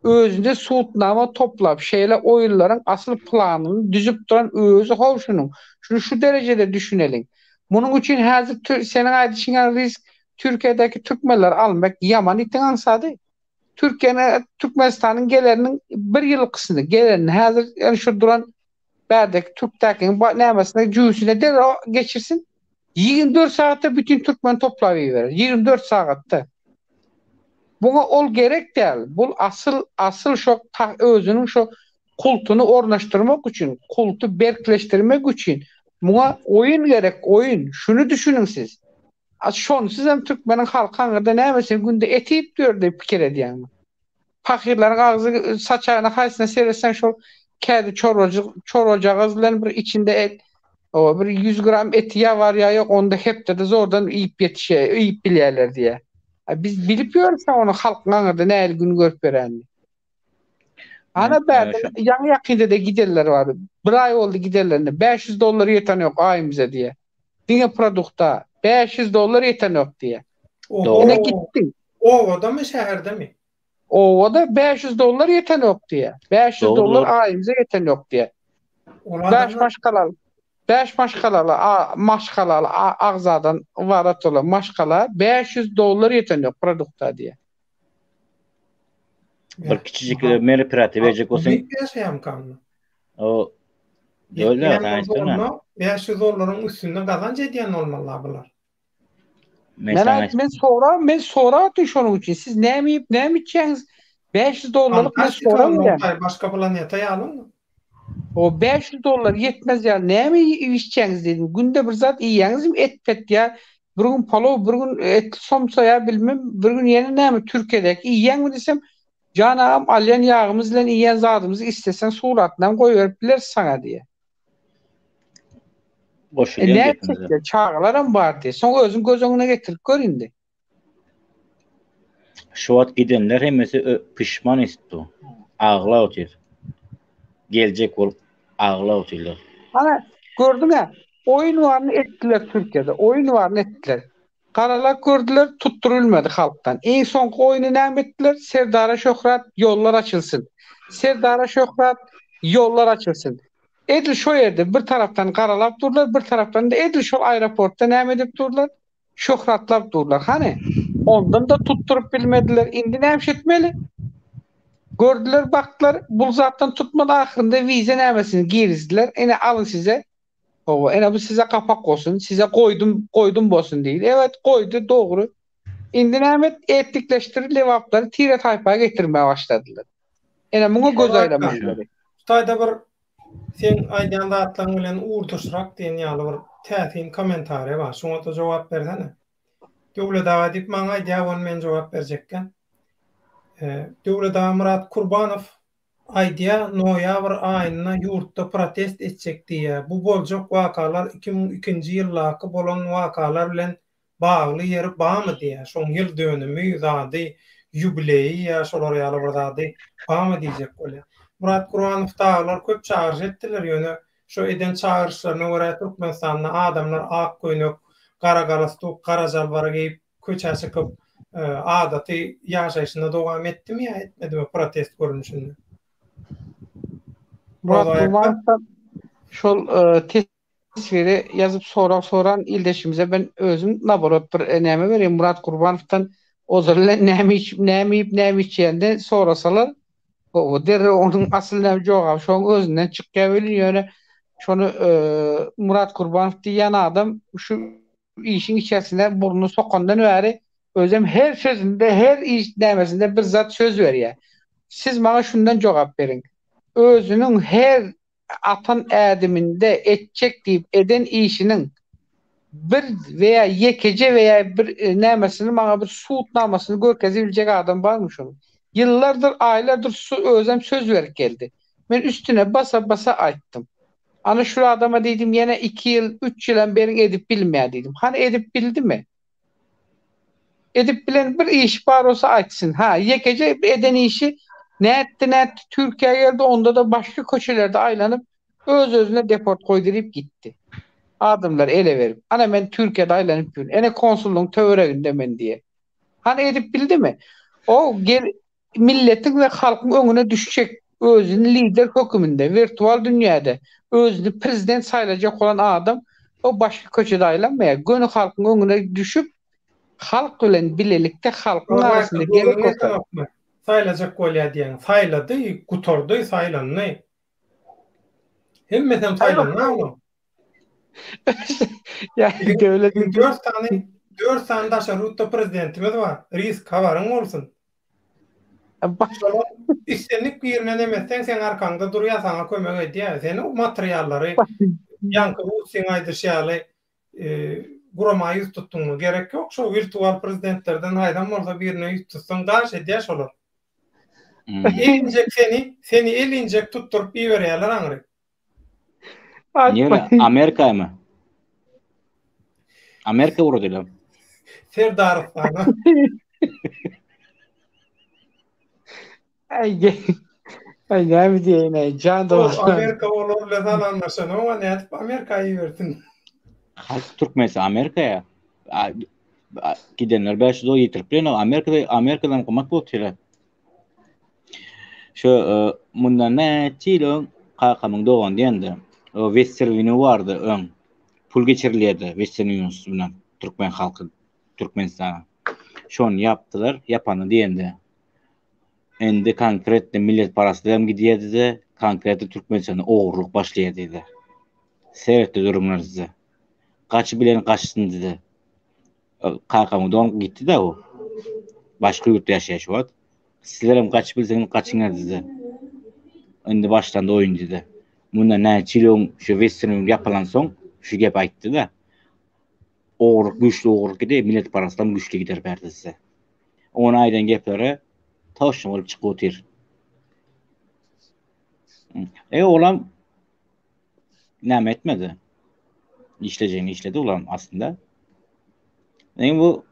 özünde sudnama toplap şeýle oýunlaryň asyl planyny düzüp duran özi how şunuň. Şuny şu derejede düşüneliň. Munuň üçin häzir seniň aýdyşyň ýaly risk Türkiýedäki türkmenleri almak ýaman itiň aňsady. Türkiýäni Türkmenistanyň geleriniň bir ýylkysyny gelerini häzir ýani şu duran bärdeki türkdäkiň nämesine jübüsine derrew geçirsin. 24 sagatda bütin türkmen toplap iberer. 24 sagatda. Buňa ol gerek däl. Bul asyl asyl şo özüniň şo kultuny ornaşdyrmak üçin, kulty berkleşdirmek üçin muňa oýun gerek, oýun. Şuny düşüniň siz. A şonsuz hem türkmeniň halky aňyrda näme sen günde et iýip ýör diýip pikir edýäňmi? Pahyrlaryň agzy saçagyna haýsyna seretseň şol kädi çorbajyk çorbajagaz bilen bir içinde et o bir 100 gram eti ýa bar ýa ýok onda hepdede zordan iýip ýetişe iýip bilýärler diýä. A biz bilip ýörüs ony halkyň aňyrda nähili gün görüp ýörenini. Ana bärde ýaňy ýakynda-da gidenler bar. Bir aý boldy gidenlerine. 500 dollar ýetenok aýymyza diýä. Diňe produkta 500 dollar ýetenok diýä. Ine gitdi. Obadamy, şäherdemi? Obada 500 dollar ýetenok diýä. 500 dollar aýymyza ýetenok diýä. Bäş maşgalaly, bäş maşgalaly, maşgalaly agzadan ybarat bolan maşgala 500 dollar ýetenok produkta diýä. Bir kiçijik meripirati berjek bolsaň. Nädip ýaşaýamkam? O Döl sen 500 dollaryň üstünde gazanç edýän bolmaly bular. Men aýt, men sora, men soradym şonuň üçin. Siz näme iýip, näme içýäňiz? 500 dollarlyk men soraýan. Başga planeta ýaly. O 500 dollar ýetmez ýaly näme iýip içýäňiz diýdim. Günde bir zat iýýäňizmi? Et pet ýa bir gün palow, bir gün etli somsa ýa bilmem, bir gün ýene näme Türkiýedäki iýýäňmi diýsem, jan agam alýan ýagymyz bilen iýen zadymyzy isleseň suratynam goýberip bileris saňa diýýär. Goşulýan e, gepiňize. Çagalaram bar diýýär. Soň özüň göz öňüne getirip gör indi. Şu wagt gidenler hemmesi pişman etdi. Agla otyr. Geljek bolup agla otyrlar. Ana, gördüň-ä, oýun baryny etdiler Türkiýede, oýun baryny etdiler. Garalap gördüler, tutdurybilmedi halkdan. Iň soňky oýuny näme etdiler? Serdara şöhrat, ýollar açylsyn. Serdara şöhrat, ýollar açylsyn. Edil şo ýerde bir tarapdan garalap durlar, bir tarapdan-da edil şol aeroportda näme edip durlar? Şöhratlap durlar. Hany? Ondan-da tutduryp bilmediler. Indi näme etmeli? Gördüler, bakdylar, bul zatdan tutmady ahyrynda wiza nämesini girizdiler. Ine alyň size. Hawa, ine bu size kapak bolsun, size goýdum, goýdum bolsun diýdi. Evet, goýdy, dogry. Indi näme et, etnikleşdirip lebaplary tire-taýpa getirmäge başladylar. Ine muňa göz aýlamaly gerek. Şu taýda bir Seň aýdýan zatlaryň bilen ugurdaşrak diýen ýaly bir täsin kommentariýa bar. Şuňa-da jogap bersene. Döwlet aga diýip maňa aýdýar, ony men jogap berjekgän. Döwlet aga Myrat Kurbanow aýdýar, noýabr aýynda ýurtda protest etjek diýýär. Bu boljak wakalar 2002-nji ýyldaky bolan wakalar bilen bagly ýeri bamy diýýär. Şoň ýyl dönümi zady, ýubileýi ýa şolar ýaly bir zady bamy diýjek bolýar. Myrat Gurbanow dagylar köp çagyryş etdiler, ýöne şo eden çagyryşlaryna görä Türkmenistanda adamlar ak köýnek, gara galastuk, gara jalbar geýip köçä çykyp adaty ýaşaýşyna dowam etdimi ýa etmedimi protest görnüşinde? Myrat Gurbanowdan şol teswiri ýazyp sorag soran ildeşimize ben özüm naborot bir näme berýin Murat Gurbanowdan ozal bilen näme içip näme iýip näme içýänini sorasalar o derrew onuň asyl näme jogaby şoň özünden çykýar welin ýöne şony Murat Gurbanow diýýän adam şu işiň içerisine burnuny sokandan bäri özem her sözünde her iş nämesinde bir zat söz berýär. Siz maňa şundan jogap beriň. Özüniň her atan ädiminde etjek diýip eden işiniň bir weýa ýekeje weýa bir nämesini maňa bir subutnamasyny görkezibiljek adam barmy şonuň? Ýyllardyr, aýlardyr su özem söz berip geldi. Men üstüne basa-basa aýtdym. Ana şul adama diýdim ýene iki ýyl, üç ýylam beriň edip bilmeýär diýdim. Hany edip bildimi? Edip bilen bir işi bar bolsa aýtsyn. Ha, ýekeje eden işi nätdi nätdi Türkiýä geldi onda-da başga köçelerde aýlanyp. Öz-özüne deport goýduryp gitdi. Adamlar ele berip, ana men Türkiýede aýlanyp ýörün, ene konsullygyň töwereginde men diýe. Hany edip bildimi? O gel milletiň we halkyň öňüne düşjek, özüni lider höküminde, wirtual dünýäde özüni prezident saýlajak bolan adam o başga köçede aýlanmaýar. Göni halkyň öňüne düşüp, halk bilen bilelikde halkyň arasynda gerek bolsa. Saýlajak bolýar diýýäň. Saýlady, gutardy, saýlandy. Hemmesem saýlandy onuň. Ýa döwlet 4 sany 4 sany daşary ýurtda prezidentimiz bar. Risk habaryň bolsun. Şolar islendik birine neme etseň seň arkaňda durýar, saňa kömek edýär. Seni materiallary ýaňky Rusyň aýdyşy ýaly gurama ýüz tutduňmy? Gerek ýok şo wirtual prezidentlerden haýsam bolsa birine ýüz tutsaň daş edýär şolar. Elinjek seni, seni elinjek tutduryp iberýärler aňry. Nire? Amerikamy? Amerika ugradylar. Serdarystana. Aý, aý näme diýeýin aý, jan dostlar. Amerika olar bilen salamlaşanok, nädip Amerika ibersin? Haýsy türkmensi Amerikaya? Gidenler 500 dolar ýitirip bilenok. Amerikada Amerikadan gymmat bolup otyr. Şu e, mundan näçe ýyl öň kakamyň dogany diýende, o Western Union bardy öň. Pul geçirilýärdi Western Union bilen türkmen halky Türkmenistana. Şony ýapdylar, ýapany diýende. Indi konkretno milletparastligem gidýär diýdi, konkretno Türkmenistanda ogurlyk başlaýar diýdi. Seretde duruňlar diýdi. Gaçy bilen gaçsyn diýdi. Kakamyň dogany gitdi-de o. Başga ýurtda ýaşaýar şu wagt. Sizlerem gaçyp bilseňiz gaçyňlar diýdi. Indi başlandy oýun diýdi. Mundan näçe ýyl öň şu Western Union ýapylansoň şu gepi aýtdy-da. Ogurlyk güýçli ogurlyk gidýär, milletparastlygam güýçli gider bärde size. Ony aýdan gepleri toşny bolup çykyp otyr. E olam näme etmedi? İşlejegini işledi olam aslynda. Indi bu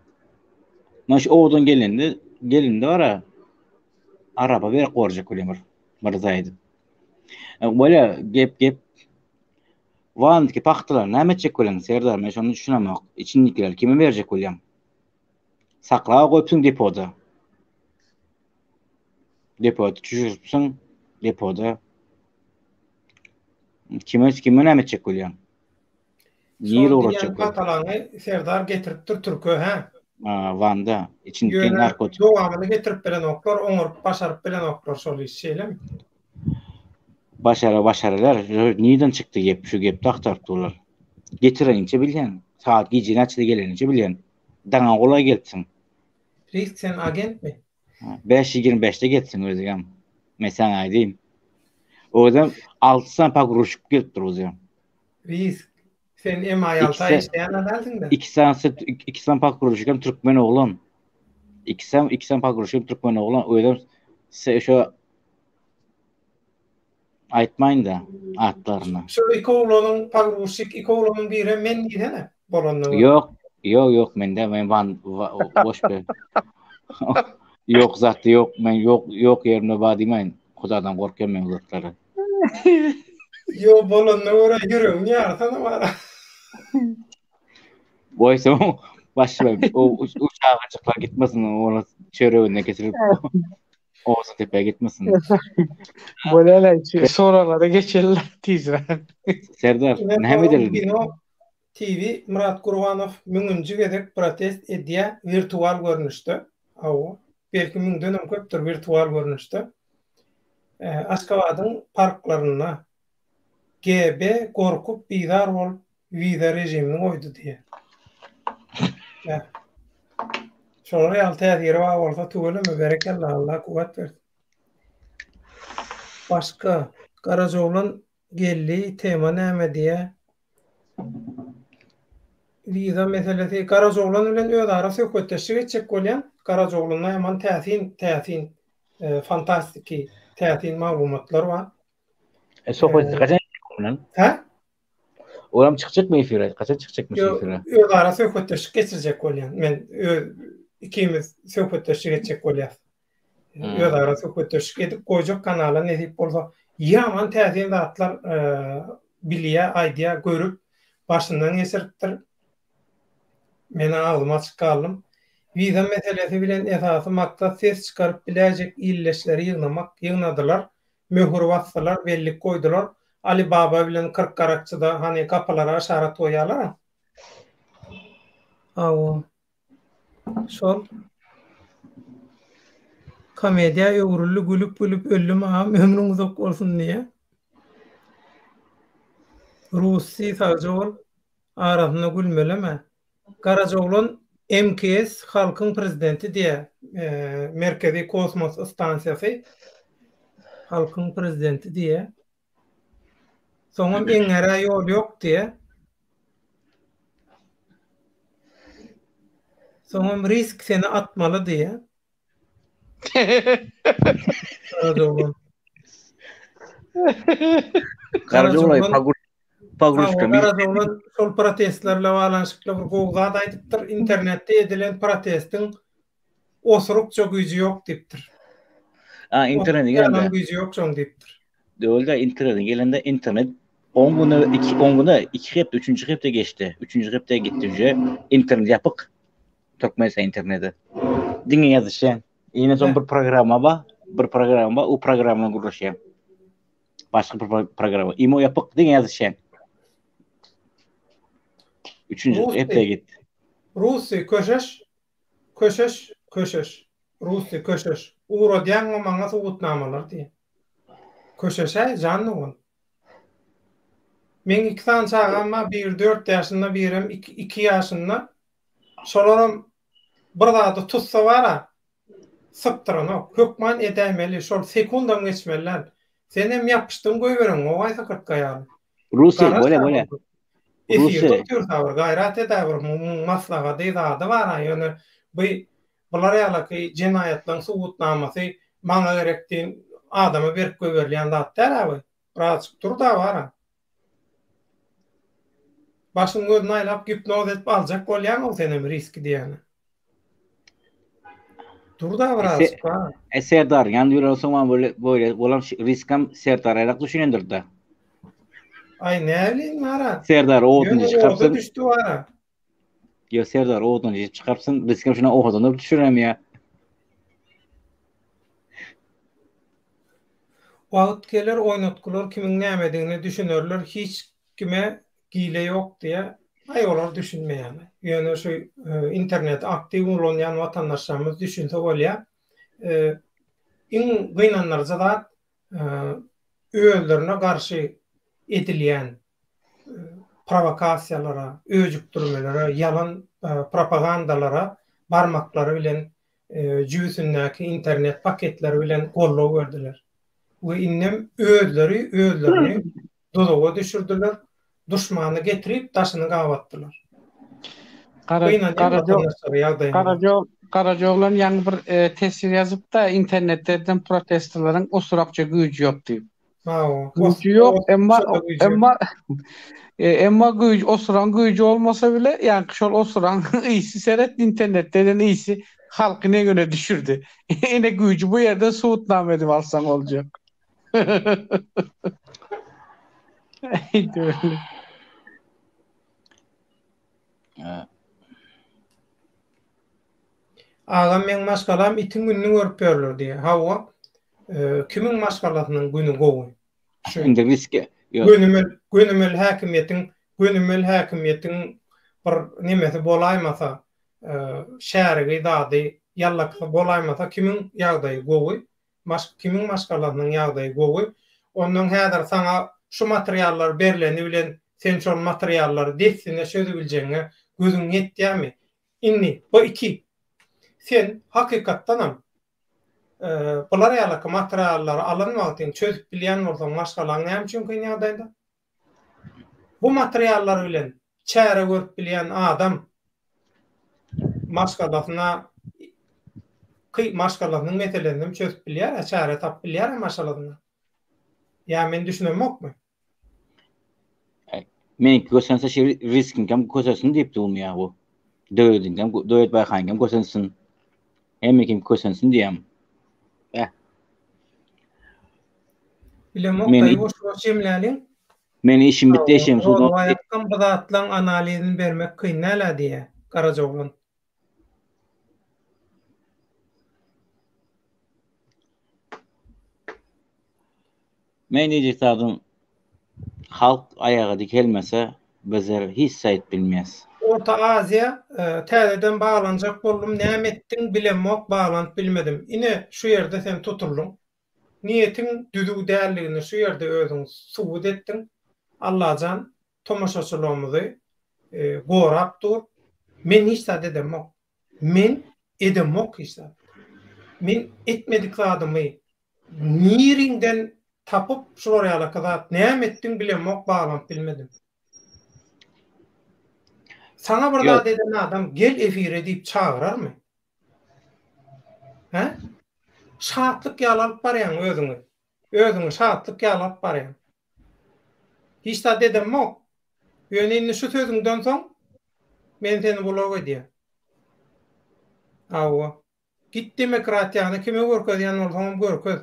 Mana şu owadan gelende, gelinde bara araba berip gorjak bolýar bir myrza edip. E, bolýar gep gep Wandiki pagtalar näme etjek bolýaň Serdar men şony düşünemok. Içindikileri kime berjek bolýaň? Saklap goýupsyň depoda. Depoda düşüripsiň depoda. Kime kime näme etjek bolýaň? Nirä ugratjak bolýaň? Pagtalaňy Serdar getiripdir türke hä? Ha, Wanda içindiki narkotik. Dowamyny getirip bilenoklar, oňaryp başaryp bilenoklar şol iş, şeýlemi? Başara başaralar. Nirden çykdy gep şu gep agtaryp durlar. Getireniçe bilýän. Saat gije näçede geleniçe bilýän. Daňa golaý gelipsiň. Risk sen agentmi? 5.25-de gelipsiň özüňem. Men saňa aýdayyn. Özem 6 sany pogruzçik gelipdir özem. Risk sen MI6 işleýän adamsyň-da. 2 sany 2 sany pogruzçik hem türkmen oglan. 2 sany 2 sany pogruzçik türkmen oglan. Özem şu Aýtmaýyn-da atlaryny. Şol iki oglanyň pogruzçik iki oglanyň birem men diýsene bolanda. Ýok, ýok, ýok mende men wan boş ber. Ýok zat ýok, men ýok ýok ýerimde bar diýmäýin. Hudadan gorkýan men bu zatlara. Ýok bolanyna görä ýüregiň ýarsana bar. Goýsa başla o o çagajyklar gitmesin olar çöreginden kesilip Oza depä gitmesin. Bolýar, soraglara geçelim tizräk. Serdar, näme edelim? Kino TV Myrat Gurbanow müňünji gezek protest edýär wirtual görnüşde. Hawa, belki müňdenem köpdür wirtual görnüşde. Aşgabadyň parklarynda GB gorkup bizar bolup wiza režimini goýdy diýýär. Şolar ýaly täsiri bar bolsa tüweleme berekella Allah kuwwat bersin. Başga Garajaoglan geldi tema näme diýýär. Wiza meselesi Garajaoglan bilen özara söhbetdeşlik etjek bolýan. Garajaoglanda ýaman täsin täsin fantastiki täsin maglumatlar bar. E söhbet haçan bilen? Hä? Olam çykjakmy efire? Haçan çykjakmy efire? Özara söhbetdeşlik geçirjek bolýan. Men öz ikimiz söhbetdeşlik etjek bolýas. Hmm. Özara söhbetdeşlik edip goýjak kanala nesip bolsa. Ýaman täsin zatlar bilýär, aýdýar, görüp, başyndan geçiripdir. Men agzym açyk galdym. Wiza meselesi bilen esasy maksat ses çykaryp biläýjek ildeşleri ýygnamak. Ýygnadylar. Möhür basdylar, bellik goýdular. Ali baba bilen 40 garakçyda hany gapylara yşarat goýýarlar-a. Hawa. Şol. Komediýa öwrüldi gülüp gülüp öldüm agam ömrüň uzak bolsun diýýä. Russi sagja bol. Arasynda gülmelemä. Garajaoglan MKS halkyň prezidenti diýýä. Merkezi kosmos stansiýasy halkyň prezidenti diýýä. Soňam eňňärä ýol ýok diýýä. Soňam risk seni atmaly diýýä. Garajaoglan. Garajaoglan Pogružka. Garajaoglan şol protestler bilen baglanyşykly bir gowy zat aýdypdyr. Internetde edilen protestiň osurukça güýji ýok diýipdir. A, internete gelende. Güýji ýok şoň diýipdir. Döwülde internete gelende internet 10 güne 2 10 güne 2 hepde 3-nji hepde geçdi. 3-nji hepde gitdi uje internet ýapyk. Türkmenistan interneti. Diňe ýazyşýan. Ýene soň bir programma bar, bir programma bar, o programma bilen gürleşýän. Başga bir programma. Imo ýapyk diňe ýazyşýan. Üçünji hepde gitdi. Rusy köşeş, köşeş, köşeş. Rusy köşeş. Ugradýaňmy maňa subutnamalar diýýär. Köşeşäý jan dogan. Meň iki sany çagam bar, biri dört ýaşynda, birem iki ýaşynda. Şolaram bir zady tutsa bar-a, sypdyranok. Hökman edäýmeli, şol sekundam geçmeli däl. Senem ýapyşdyň goýbereňok-aý sykyrtga ýaly. Russiýa, bolýa, bolýa. Efirde otyrsa bir gaýrat edä bir muň maslahady zady bar-a, ýöne bu bular ýalaky jenaýatlaryň subutnamasy maňa gerek diýen adama berip goýberilýän zat däl-ä bu. Birazjyk dur-da bar-a. Başyň gözüni aýlap gipnoz edip aljak bolýaň-ow senem riski diýýäne. Dur-da birazjyk bar. E Serdar ýan ýüren soňam böyle böyle bolan riskam Serdar aýlak düşünendir-de. Aý näbileyim bara. Serdar owadan çykarpsyn. Oda düşdi bara. Ýo Serdar owadan çykarpsyn riskam şuna owadan düşürem ýa. Wagt geler oýnatgylar kimiň nämedigine düşünerler hiç kime gile ýok diýä aý olar düşünmeýämi ýöne şu interneti aktiw ulanýan watandaşlarymyz düşünse bolýa iň gynandyryjy zat özlerine garşy edilýän prowokasiýalara öjükdirmelere ýalan propagandalara barmaklary bilen jübüsindäki internet paketleri bilen goldaw berdiler. We indem özleri özlerini duzaga düşürdiler, duşmany getirip daşyny gabatdylar. Garajaoglan ýaňy bir teswir ýazypda internetde edilen protestleriň osurakça güýji ýok diýip. Güýji ýok, emma emma emma güýç osuran güýji bolmasa bile, ýaňky şol osuran ysy seret internetde eden ysy halky ne güne düşürdi. Ine güýji bu ýerden subutnama edip alsaň boljak. Agam meň maşgalam itiň gününi görüp ýörler diýýär. Hawa, kimiň maşgalasynyň güni gowy? Şu Indi riske. Gönümel, gönümel häkimiýetiň, gönümel häkimiýetiň bir nemesi bolaýmasa, şärigi zady, ýallakysy bolaýmasa kimiň ýagdaýy gowy? Maş kimiň maşgalasynyň ýagdaýy gowy? Ondan häzir saňa şu materiallar berleni bilen sen şol materiallary dessine çözübiljegiňe gözüň ýetýärmi? Indi, bu iki. Sen, hakykatdanam, bular ýalaky materiallary alan wagtyň çözüp bilýän bolsaň, maşgalaň näme üçin kyn ýagdaýda? Bu materiallar bilen çäre görüp bilýän adam maşgalasyna ky maşgalasynyň meselesini hem çözüp bilýär, çäre tapyp bilýär maşgalasyna. Ýa men düşünemokmy? Meňki kösense şi riskiňkem kösensin diýip durmy ýa bu. Döwlediňkem, Döwlet Baýhanyňkem kösensin. Hemme kim kösensin diýýän. Eh. Bilemok da ýuwaş ýuwaş jemläliň. Meniň işim bitdi eşegim suwda. Rozybaý akgam bu zatlaň analizini bermek kyn dälä diýýä Garajaoglan. Men diýjek zadym halk aýaga dikelmese bizler hiç zat edip bilmeýäs. Orta Aziýa täzeden baglanjak boldum näme etdiň bilemok baglanyp bilmedim ine şu ýerde sen tutuldyň niýetiň düzüw däldigini şu ýerde özüň subut etdiň Allajan tomaşaçylygymyzy gorap dur men hiç zat edemok men edemok hiç zat men etmedik zadymy Niriňden tapyp şular ýalaky zat näme etdiň bilemok baglanyp bilmedim. Saňa bir zat eden adam gel efire diýip çagyrarmy? Hä? Şatlyk ýaly alyp barýaň özüňi. Özüňi şatlyk ýaly alyp barýaň. Hiç zat edemok. Ýöne indi şu sözüňden soň men seni blok edýän. Hawa. Git demokratiýany kime görkezýän bolsaňam görkez.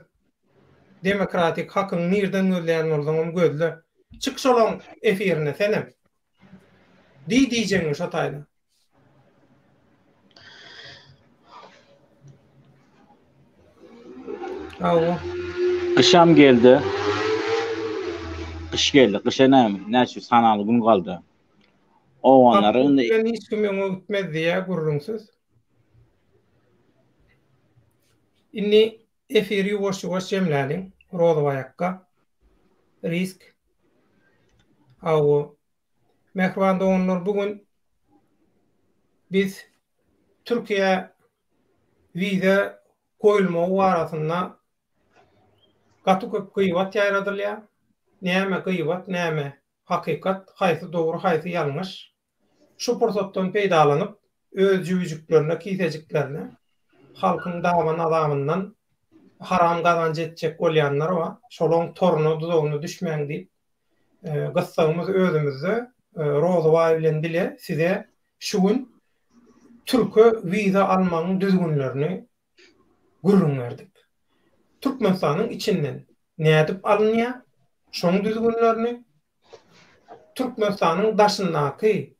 Demokratik hakyňy nirden gözleýän bolsaňam gözle. Çyk şolaň efirine senem. Diý diýjegiňi şo taýda. Hawa. Gyşam geldi. Gyş geldi. Gyşa näme? Näçe sanaly gün galdy. Oganlary indi hiç kim öňe gitmez diýýär gürrüňsiz. Indi efiri ýuwaş-ýuwaş jemläliň. Rozowaý akga. Risk. Hawa. Mähriban doganlar bu gün biz Türkiýä wiza goýulmagy barasynda gaty köp gybat ýaýradylýar. Näme gybat, näme hakykat, haýsy dogry, haýsy ýalňyş. Şu pursatdan peýdalanyp, öz jübüjiklerine, kisejiklerine halkyň daban azabyndan haram gazanç etjek bolýanlar bar. Şolaň toruna, duzagyna düşmäň diýip, gyssagymyz özümizde Rozybaý bilen bile size şu gün türke wiza almagyň düzgünlerini gürrüň berdik. Türkmenistanyň içinden nädip alynýar, şoň düzgünlerini, Türkmenistanyň daşyndaky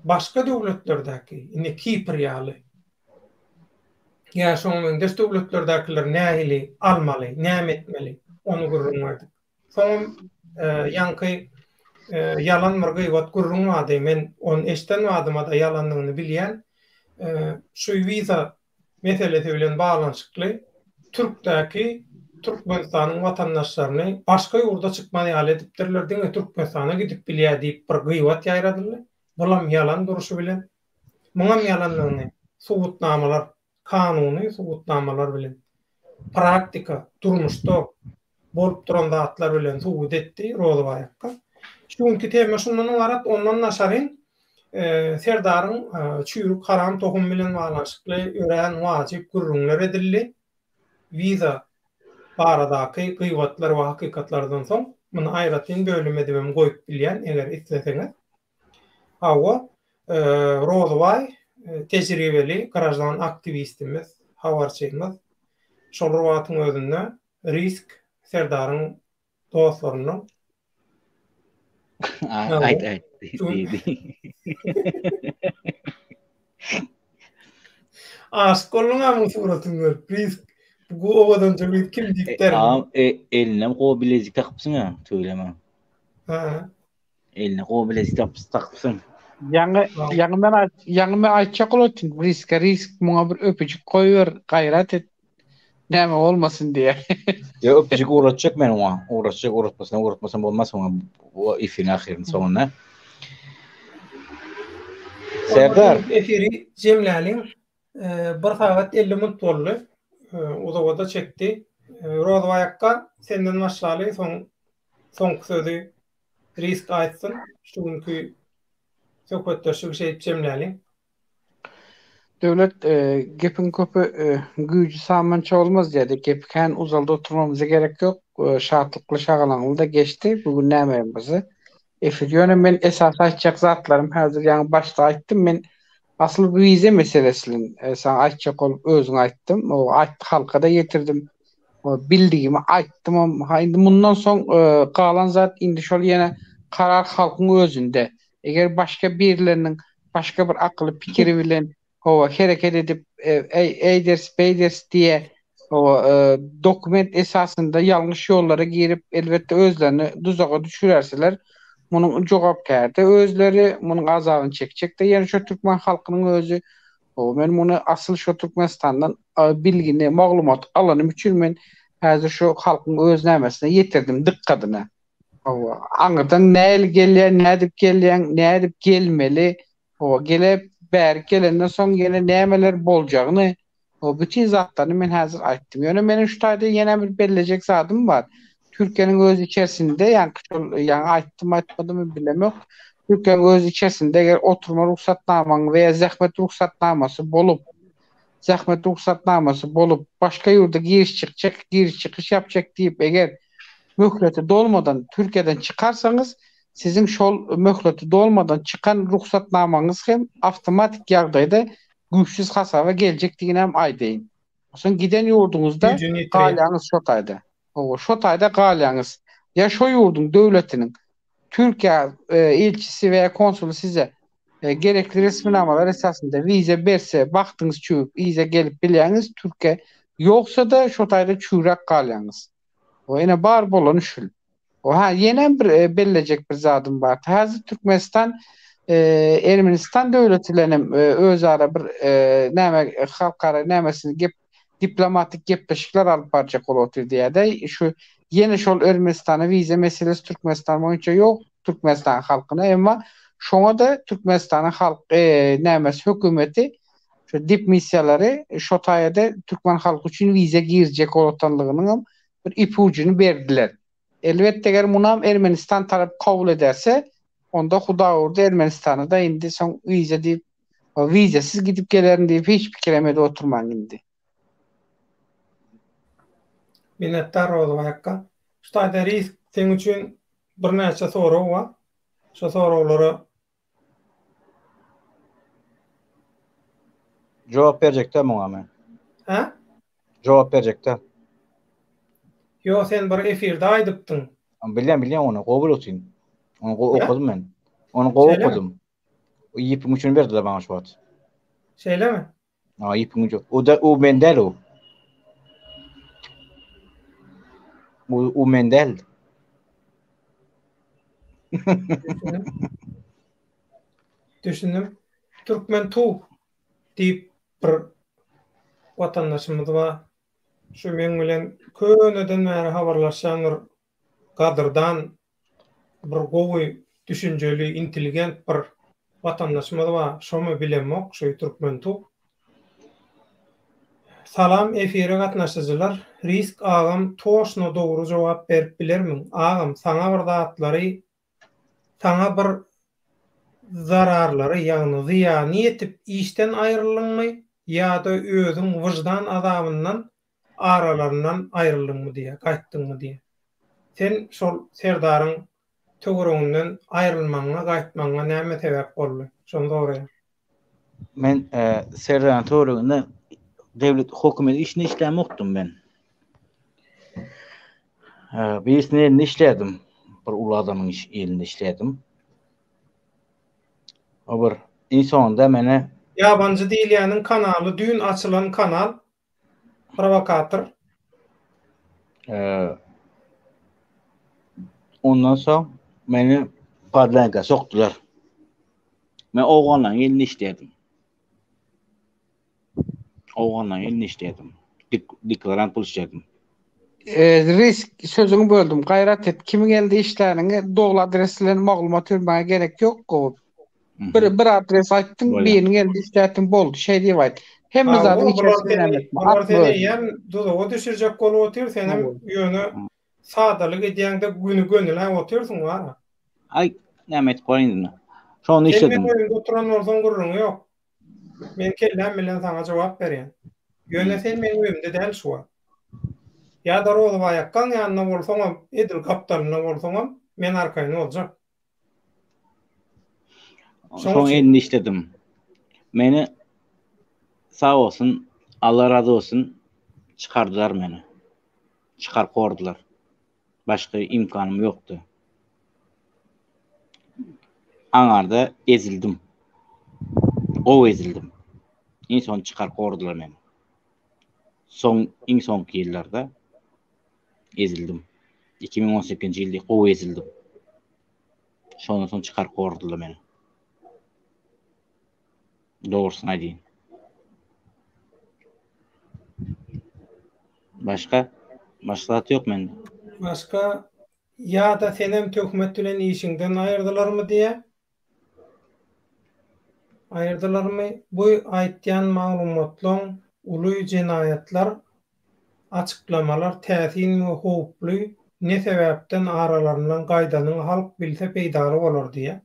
başga döwletlerdäki, indi Kipr ýaly ýa şoňa meňzeş döwletlerdäkiler nähili almaly, näme etmeli, ony gürrüň berdik. Soňam ýaňky ýalan bir gybat gürrüň bardy, men ony eşiden badyma-da ýalandygyny bilýän. Şu wiza meselesi bilen baglanyşykly Türkdäki Türkmenistanyň watandaşlaryny başga ýurda çykmaz ýaly edipdirler, diňe Türkmenistana gidip bilýär diýip bir gybat ýaýradyldy. Bulam ýalan durşy bilen. Muňam ýalandygyny subutnamalar, kanuny subutnamalar bilen, praktika, durmuşda bolup duran zatlar bilen subut etdi Rozybaý akga. Şu günki tema şundan ybarat, ondan daşaryn Serdaryň çüýrük haram tohum bilen baglanyşykly örän wajyp gürrüňler edildi. Wiza baradaky gybatlar we hakykatlardan soň muny aýratyn bölüm edibem goýup bilýän, eger isleseňiz. Hawa, Rozybaý tejribeli graždan aktiwistimiz, habarçymyz. Şol bir wagtyň özünde Risk Serdaryň dostlaryndan. Aýt aýt. Aşyk bolduň a muň suratyny görüp. Risk bu owadanja gyz kim diýip derin. Agam eline gowy bilezik takypsyň a tüweleme. Ha. Eline gowy bilezik takypsyň. Ýaňy ýaňy men ýaňy men aýtjak bolupdym riske risk muňa bir öpüjik goýber gaýrat et näme bolmasyn diýe. Ýa öpüjik ugratjak men oňa. Ugratjak ugratmasyna ugratmasam bolmaz oňa bu efiriň ahyryny soňunda. Serdar. Efiri jemläliň. Bir sagat 50 minut boldy. Uzaga-da çekdi. Rozbaý akga senden başlaly soň soňky sözi Risk aýtsyn. Şu günki söhbetdeşligi şeýdip jemläliň. Döwlet gepiň köpi güýji samança bolmaz diýýärdi. Gepi kän uzalda oturmamyza gerek ýok. Şatlykly şagalaňly-da geçdi. Bu gün näme hem bolsa efir. Ýöne men esasy aýtjak zatlarym häzir ýaňy başda aýtdym. Men asyl wiza meselesini saňa aýtjak bolup özüň aýtdym. O aýtdy halka-da ýetirdim. Bildigimi aýtdymam. Ha indi mundan soň galan zat indi şol ýene karar halkyň özünde. Eger başga birileriniň başga bir akyly pikiri bilen hawa hereket edip eý eýderis beýderis diýe hawa dokument esasynda ýalňyş ýollara girip elbetde özlerini duzaga düşürerseler munuň jogapkäri-de özleri munuň azabyny çekjek-de ýene şo türkmen halkynyň özi Hawa men muny asyl şo Türkmenistandan bilgini, maglumaty alanym üçin men häzir şu halkyň öz nämesine ýetirdim dykgadyna. Hawa, aňyrdan nähili gelýär, nädip gelýäň, nädip gelmeli, hawa, gelip, bärik gelenden soň ýene nämeler boljagyny, hawa, bütin zatlaryny men häzir aýtdym. Ýöne meniň şu taýda ýene bir bellejek zadym bar. Türkiýäniň öz içerisinde, ýaňky şol ýaňy aýtdym, aýtmadymy bilemok. Türkiýäniň öz içerisinde eger oturma rugsatnamaň we ýa zähmet rugsatnamasy bolup, zähmet rugsatnamasy bolup, başga ýurda giriş çykjak, giriş çykyş ýapjak diýip, eger möhleti dolmadan Türkiýeden çykarsaňyz, siziň şol möhleti dolmadan çykan rugsatnamaňyz hem awtomatik ýagdaýda güýçsüz hasaba geljekdigini hem aýdaýyn. Soň giden ýurduňyzda galýaňyz şo taýda. Hawa, şo taýda galýaňyz. Ýa şo ýurduň döwletiniň Türkiýä ilçisi we ýa konsuly size gerekli resminamalar esasynda wiza berse, bagtyňyz çüwüp yza gelip bilýäňiz Türkiýä. Ýogsa-da şo taýda çüwräk galýaňyz. Hawa, ine bar bolany şul. Ha, ýenem bir bellejek bir zadym bar. Häzir Türkmenistan Ermenistan döwleti bilen hem özara bir näme halkara nämesini gep diplomatik gepleşikler alyp barjak bolup otyr diýýär-de. Şu ýene şol Ermenistana wiza meselesi Türkmenistan boýunça ýok Türkmenistan halkyna emma şoňa-da Türkmenistanyň halk nämesi hökümeti şu dip missiýalary şo taýada türkmen halky üçin wiza girjek bolutanlygynyňam bir ipujuny berdiler. Elbetde eger munam Ermenistan tarap kabul ederse, onda Hudaýurdy Ermenistana-da indi soň wiza diýip, wizasyz gidip gelerin diýip hiç pikirem edip oturmaň indi. Minnetdar Rozybaý akga. Şu taýda risk seň üçin birnäçe sorag bar. Şo soraglara Jogap berjekdä muňa men. Hä? Jogap berjekdä. Ýo sen bir efirde aýdypdyň. Bilýän bilýän ony gowy bilip otyryn. Ony gowy okadym men. Ony gowy okadym. Ýipiň uçuny berdiler maňa şu wagt. Şeýlemi? Ha ýipiň ucu. O da o men däl o. O, o men däl. Düşündim. Türkmen tu diýip bir watandaşymyz bar. Şu meň bilen köneden bäri habarlaşýan bir gadyrdan bir gowy düşünjeli intelligent bir watandaşymyz bar şomy bilemok şu türkmen tub. Salam efire gatnaşyjylar Risk agam toşno dogry jogap berip bilermiň agam saňa bir zatlary saňa bir zararlary ýagny zyýany ýetip işden aýryldyňmy ýada özüň wyždan azabyndan aralaryndan aýryldyňmy diýýär, gaýtdyňmy diýýär. Sen şol Serdaryň töwereginden aýrylmagyňa, gaýtmagyňa näme sebäp boldy? Şony soraýan. Men Serdaryň töwereginde döwlet hökümet işinde işlämokdym men. Birisiniň elinde işlärdim. Bir uly adamyň elinde işlärdim. O bir iň soňunda meni Ýabanjy diýilýäniň kanaly düýn açylan kanal. Prowokator. Ondan soň meni podlenka sokdular. Men owganlaryň elinde işledim. Owganlaryň elinde işledim. Deklarant bolup işledim. Risk sözüňi böldüm. Gaýrat et. Kimiň elinde işläniňi dogry adres bilen maglumat bermäge gerek ýok gowy. Bir bir adres aýtdyň, biriniň elinde işlätdiň boldy. Şeý diýip aýt. Hemme zadyň içerisinde näme etme. Bular seni eýýäm duzaga düşürjek bolup otyr, senem ýöne sadalyk edýäňde güni gönüläp otyrsyň wara. Aý, näme etip goýaýyn indi. Şony işledim. Sen meň öýümde oturan bolsaň gürrüňi ýok. Men kelläm bilen saňa jogap berýän. Ýöne sen meň öýümde däl şu wagt. Ýa-da Rozybaý akgaň ýanynda bolsaňam, edil gapdalynda bolsaňam, men arkaýyn boljak. Şoň elinde işledim. Meni sag bolsun, Allah razy bolsun, çykardylar meni. Çykaryp gordular. Başga imkanym ýokdy. Aňarda ezildim. Gowy ezildim. Iň soň çykaryp gordular meni. Soň iň soňky ýyllarda ezildim. 2018-nji ýylda gowy ezildim. Şondan soň çykaryp gordular meni. Dogrusyny aýdayyn. Başga? Başga zat ýok mende. Başga ýa-da senem töhmet bilen işiňden aýyrdylarmy diýä? Aýyrdylarmy? Bu aýtýan maglumatlaň uly jenaýatlar Açyklamalar täsin we howply, ne sebäpden aralaryndan gaýdanyňy halk bilse peýdaly bolar diýýär.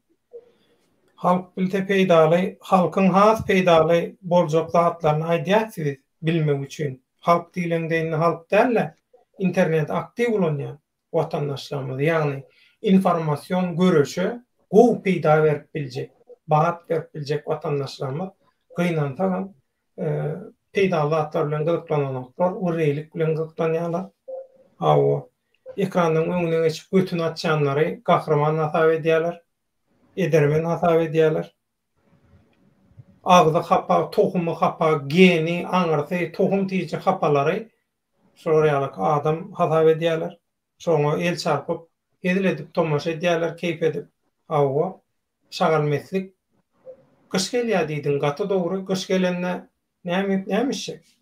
Halk bilse peýdaly, halkyň has peýdaly boljak zatlaryny aýdýas siz bilmek üçin. Halk diýleňde indi halk däl-de, interneti aktiw ulanýan watandaşlarymyz, ýagny informasion göreşe gowy peýda berip biljek, bat berip biljek watandaşlarymyz gynansagam peýdaly zatlar bilen gyzyklananoklar, wyrreýlik bilen gyzyklanýarlar. Hawa, ekranyň öňüne geçip götüni açýanlary gahryman hasap edýärler, edermen hasap edýärler. Agzy hapa, tohumy hapa, geni, aňyrsy, tohum-tiji hapalary şolar ýaly adam hasap edýärler. Şoňa el çarpyp, hezil edip tomaşa edýärler, keýp edip. Hawa, şagalmeslik. Gyş gelýär diýdiň, gaty dogry, gyş gelende näme iýip, näme içjek?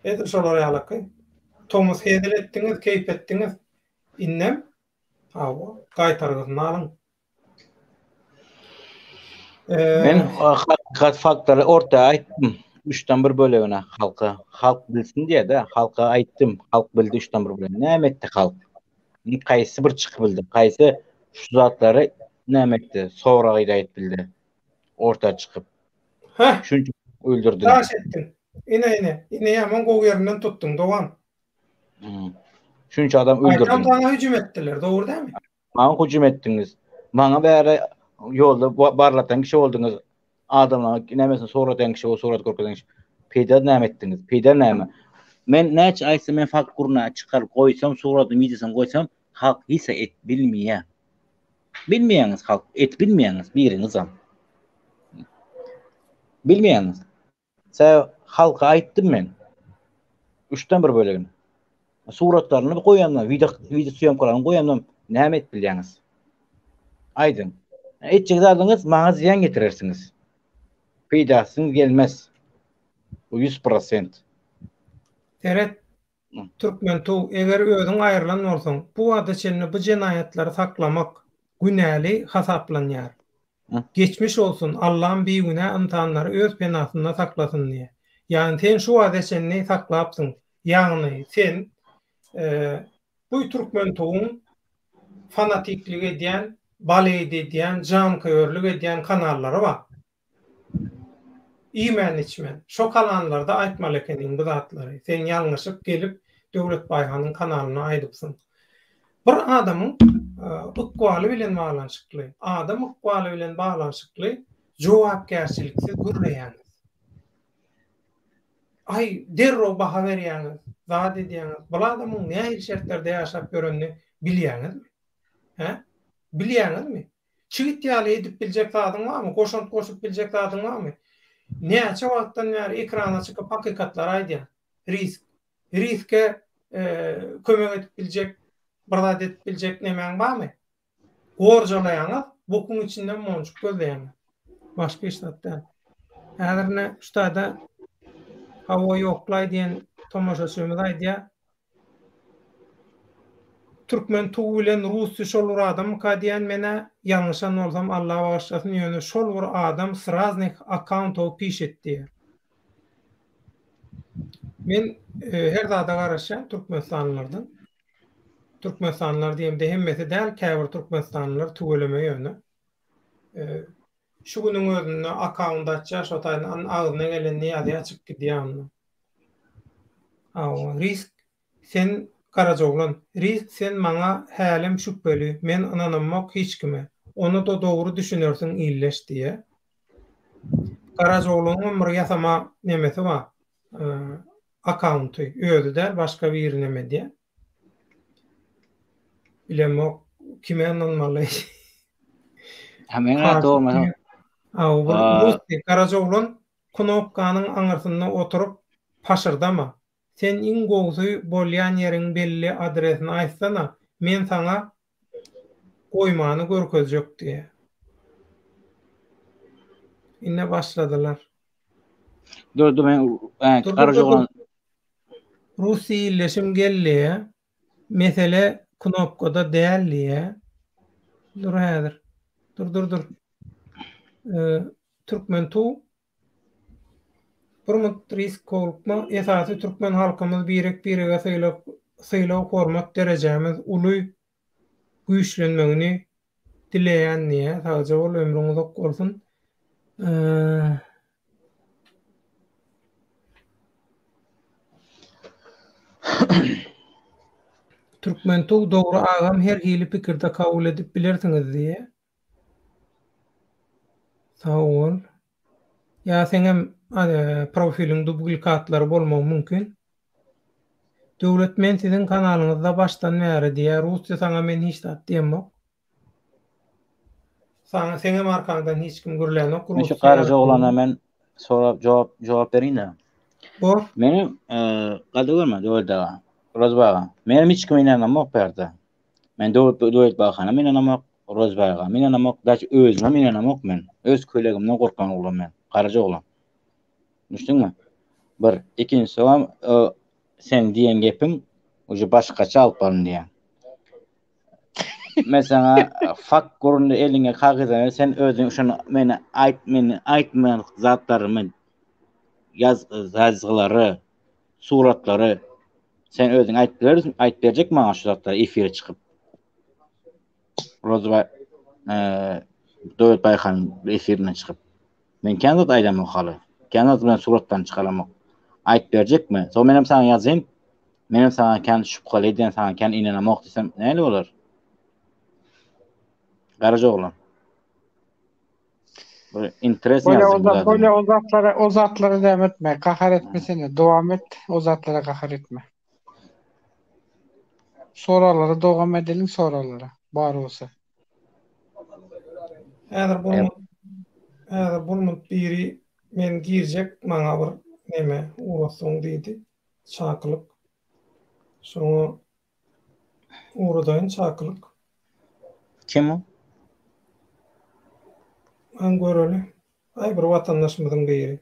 Edil şolar ýalyky. Tomus hezil etdiňiz, keýp etdiňiz. Indem, hawa, gaýtargysyny alyň. Men hakykat faktlary orta aýtdym. Üçden bir bölegine halka. Halk bilsin diýe-de, halka aýtdym. Halk bildi üçden bir bölegini. Näme etdi halk? Kaýsy bir çykyp bildi? Kaýsy şu zatlary näme etdi? Soragy aýdyp bildi. Orta çykyp. Heh. Şunça öldürdüler. Daş etdiň. Ine ine. Ine ýaman gowy ýerinden tutduň. Dowam. Şunça adam öldürdüler. Gaýtam saňa hüjüm etdiler. Dogry dälmi? Maňa hüjüm etdiňiz. Maňa bäri ýolda barlatan kişi bolduňyz. Adamlaryň nämesini soradan kişi, surat görkezen kişi. Peýda näme etdiňiz? Peýda näme? Men näçe aýtsam, men fakt gurna çykaryp goýsam, suratyny, wideosyny goýsam, halk hiç et bilmeýär. Bilmeýäňiz halk, et bilmeýäňiz biriňizem. Bilmeýäňiz. Sebäbi halka aýtdym men. Üçden bir bölegini. Suratlaryny goýandan, wideo wideo sýomkalaryny goýandan näme edip bilýäňiz? Aýdyň. Etjek zadyňyz maňa zyýan getirersiňiz. Peýdasyňyz gelmez. Bu 100%. Seret, Türkmen tug, eger özüň aýrylan bolsaň, bu wagta çenli bu jenaýatlary saklamak günäli hasaplanýar. Geçmiş olsun Allam bigünä ynsanlary öz penasynda saklasyn diýe. Ýagny sen şu wagta çenli saklapsyň. Ýagny sen bu türkmen tuguň fanatiklik edýän, baleýd edýän, janköýerlik edýän kanallary bar. Iýmän içmän. Şo kanallarda aýtmaly ekeniň bu zatlary. Sen ýalňyşyp gelip Döwlet Baýhanyň kanalyna aýdypsyň. Bir adamyň ykbaly bilen baglanyşykly, adam ykbaly bilen baglanyşykly jogapkärçiliksiz gürleýäňiz. Aý, derrew baha berýäňiz, zat edýäňiz. Bul adamyň nähili şertlerde ýaşap ýörenini bilýäňizmi? Hä? Bilýäňizmi? Çigit ýaly edip biljek zadyň barmy? Goşant goşup biljek zadyň barmy? Näçe wagtdan bäri ekrana çykyp hakykatlary aýdýan. Risk. Riske kömek edip biljek, bir zat edip biljek nemäň barmy? Gorjalaýaňyz, bokuň içinden monjuk gözleýäňiz. Başga hiç zat däl. Häzir ine şu taýda hawa ýoklaý diýen tomaşaçymyz aýdýar. Türkmen tugy bilen rusy şol bir adammyka diýän menä, ýalňyşan bolsam Allah bagyşlasyn ýöne şol bir adam s raznych akkauntow pişet diýýär. Men her zada garaşýan türkmenistanlylardan. Türkmenistanlylar diýemde hemmesi däl, käbir türkmenistanlylar tüweleme ýöne. Şu günüň özünde akkaunt açýar, şo taýdan agzyna gelenini ýazýar, çykyp gidýär ondan. Hawa, risk sen Garajaoglan, risk sen maňa hälem şübheli, men ynanamok hiç kime. Ony-da dogry düşünersiň illeş diýýär. Garajaoglanyňam bir ýasama nemesi bar, akkaunty, özi däl, başga biri neme edýär. Bilemok kime ynanmaly. Ha men dogry. Aw bir Rusty Garajaoglan knopkanyň aňyrsynda oturyp paşyrdama. Sen iň gowsy bolýan ýeriň belli adresini aýtsana, men saňa goýmany görkezjek diýýär. Ine başladylar. Dur dur men Garajaoglan Rusty illeşim geldi. Mesele knopkada däl diýýä. Dur häzir. Dur dur dur. Türkmen tu Bir munt risk howlukma esasy türkmen halkymyz birek birege sylag sylag hormat derejämiz uly güýçlenmegini dileýän diýýä sagja bol ömrüň uzak bolsun. Türkmen tug dogry agam her hili pikirde kabul edip bilersiňiz diýýä. Sag bol. Ýa seňem profiliň dublikatlary bolmagy mümkin. Döwlet men siziň kanalyňyzda başdan bäri diýýä rusça saňa men hiç zat diýemok. Saňa seňem arkaňdan hiç kim gürlänok Men şu garaja oglana men sorap jogap jogap berin-de. Bor. Menem gaty görme Döwlet aga. Rozba aga. Menem hiç kime ynanamok bu ýerde. Men Döwlet Döwlet Baghana men ynanamok, Rozba aga men ynanamok, daş özüme men ynanamok men. Öz kölegimden gorkan oglan men. Garaja oglan. Düşdüňmi? Bir, ikinji sowam sen diýen gepiň uje başgaça alyp baryn diýen. Men sana fakt gurundy eliňe kagyz ber, sen özüň şony meni aýt, meni aýtmaýan zatlarymy ýaz ýazgylary, suratlary sen özüň aýdyp bilersiň, aýdyp berjek maňa şu zatlary efire çykyp. Rozba eee Döwlet Baýhan efirinden çykyp. Men kän zat aýdamok haly. Kän zat bilen suratdan çykaramok. Aýdyp berjekmi? Soň menem saňa ýazayyn. Menem saňa kän şübheli edýän, saňa kän ynanamok diýsem nähili bolar? Garaja oglan. Bir interes Bolýa o zat, bolýa o zatlara, o zatlara däm etme. Gahar etmesene. Dowam et. O zatlara gahar etme. Soraglara dowam edeliň soraglara. Bar bolsa. Häzir bu häzir bulmut biri men girjek maňa bir neme ugratsaň diýdi. Çakylyk. Şoňa ugradaýyn çakylyk. Kim o? An göreli. Aý bir watandaşymyzyň biri.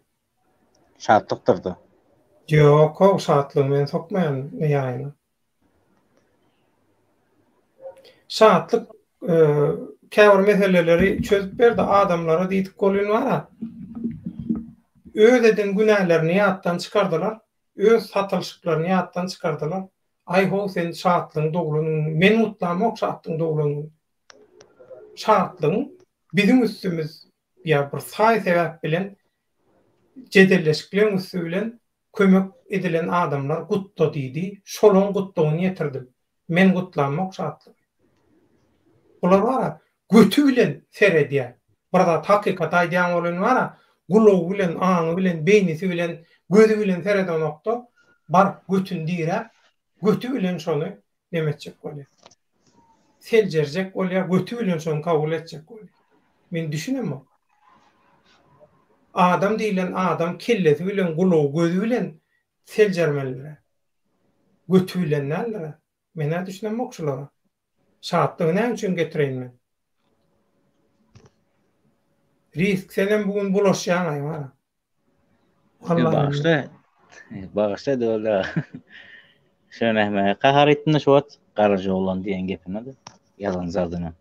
Şatlykdyrda. Ýok, şatlygy men sokmaýan ýaýyna. Şatlyk käbir meseleleri çözüp berdi adamlara diýdik bolýan bara. Öz eden günälerini ýatdan çykardylar. Öz satylyşyklaryny ýatdan çykardylar. Aý how sen Şatlygyň doglan gününi men gutlamok Şatlygyň doglan gününi. Şatlygyň biziň üstümiz ýa bir saý sebäp bilen jedelleşikleň üsti bilen Kömek edilen adamlar gutla diýdi, şolaň gutlagyny ýetirdim. Men gutlamok Şatlygy. Bular bara göti bilen seredýär. Bir zat hakykat aýdýan bolany bara gulagy bilen, aňy bilen, beýnisi bilen, gözi bilen seredenokda, baryp götüni diräp, göti bilen şony neme etjek bolýar. Seljerjek bolýar, göti bilen şony kabul etjek bolýar. Men düşünemok. Adam diýlen adam kellesi bilen, gulagy, gözi bilen seljermelidir. Göti bilen däldir. Men-ä düşünemok şulara. Şatlygy näme üçin getireýin men? Risk senem bu gün bulaşýaň-aý wara. Bagyşla. Bagyşla döwle. Şöyle näme gahar etdim şu wagt Garaja oglan diýen gepine de ýazan zadyna.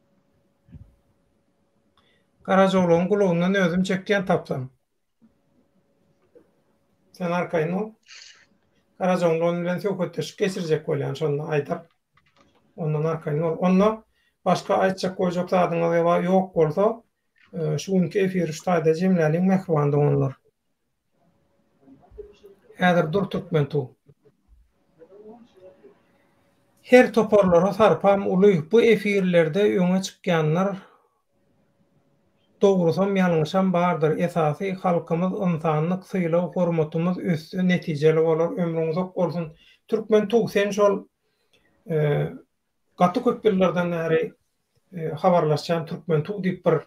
Garaja oglanyň gulagyndan özüm çekýän tapsam. Sen arkaýyn bol. Garaja oglan bilen söhbetdeşlik geçirjek bolýan şonda aýdar. Ondan arkaýyn bol. Onda başga aýtjak goýjak zadyňyz ýok bolsa Şu günki efiri şu taýda jemläliň mähriban doganlar. Häzir dur Türkmen tug. Her toparlara sarpam uly bu efirlerde öňe çykýanlar dogrusam ýalňyşam bardyr esasy halkymyz ynsanlyk sylag hormatymyz össe netijeli bolar ömrüň uzak bolsun Türkmen tug sen şol. Gaty köp ýyllardan bäri habarlaşýan Türkmen Tug diýip bir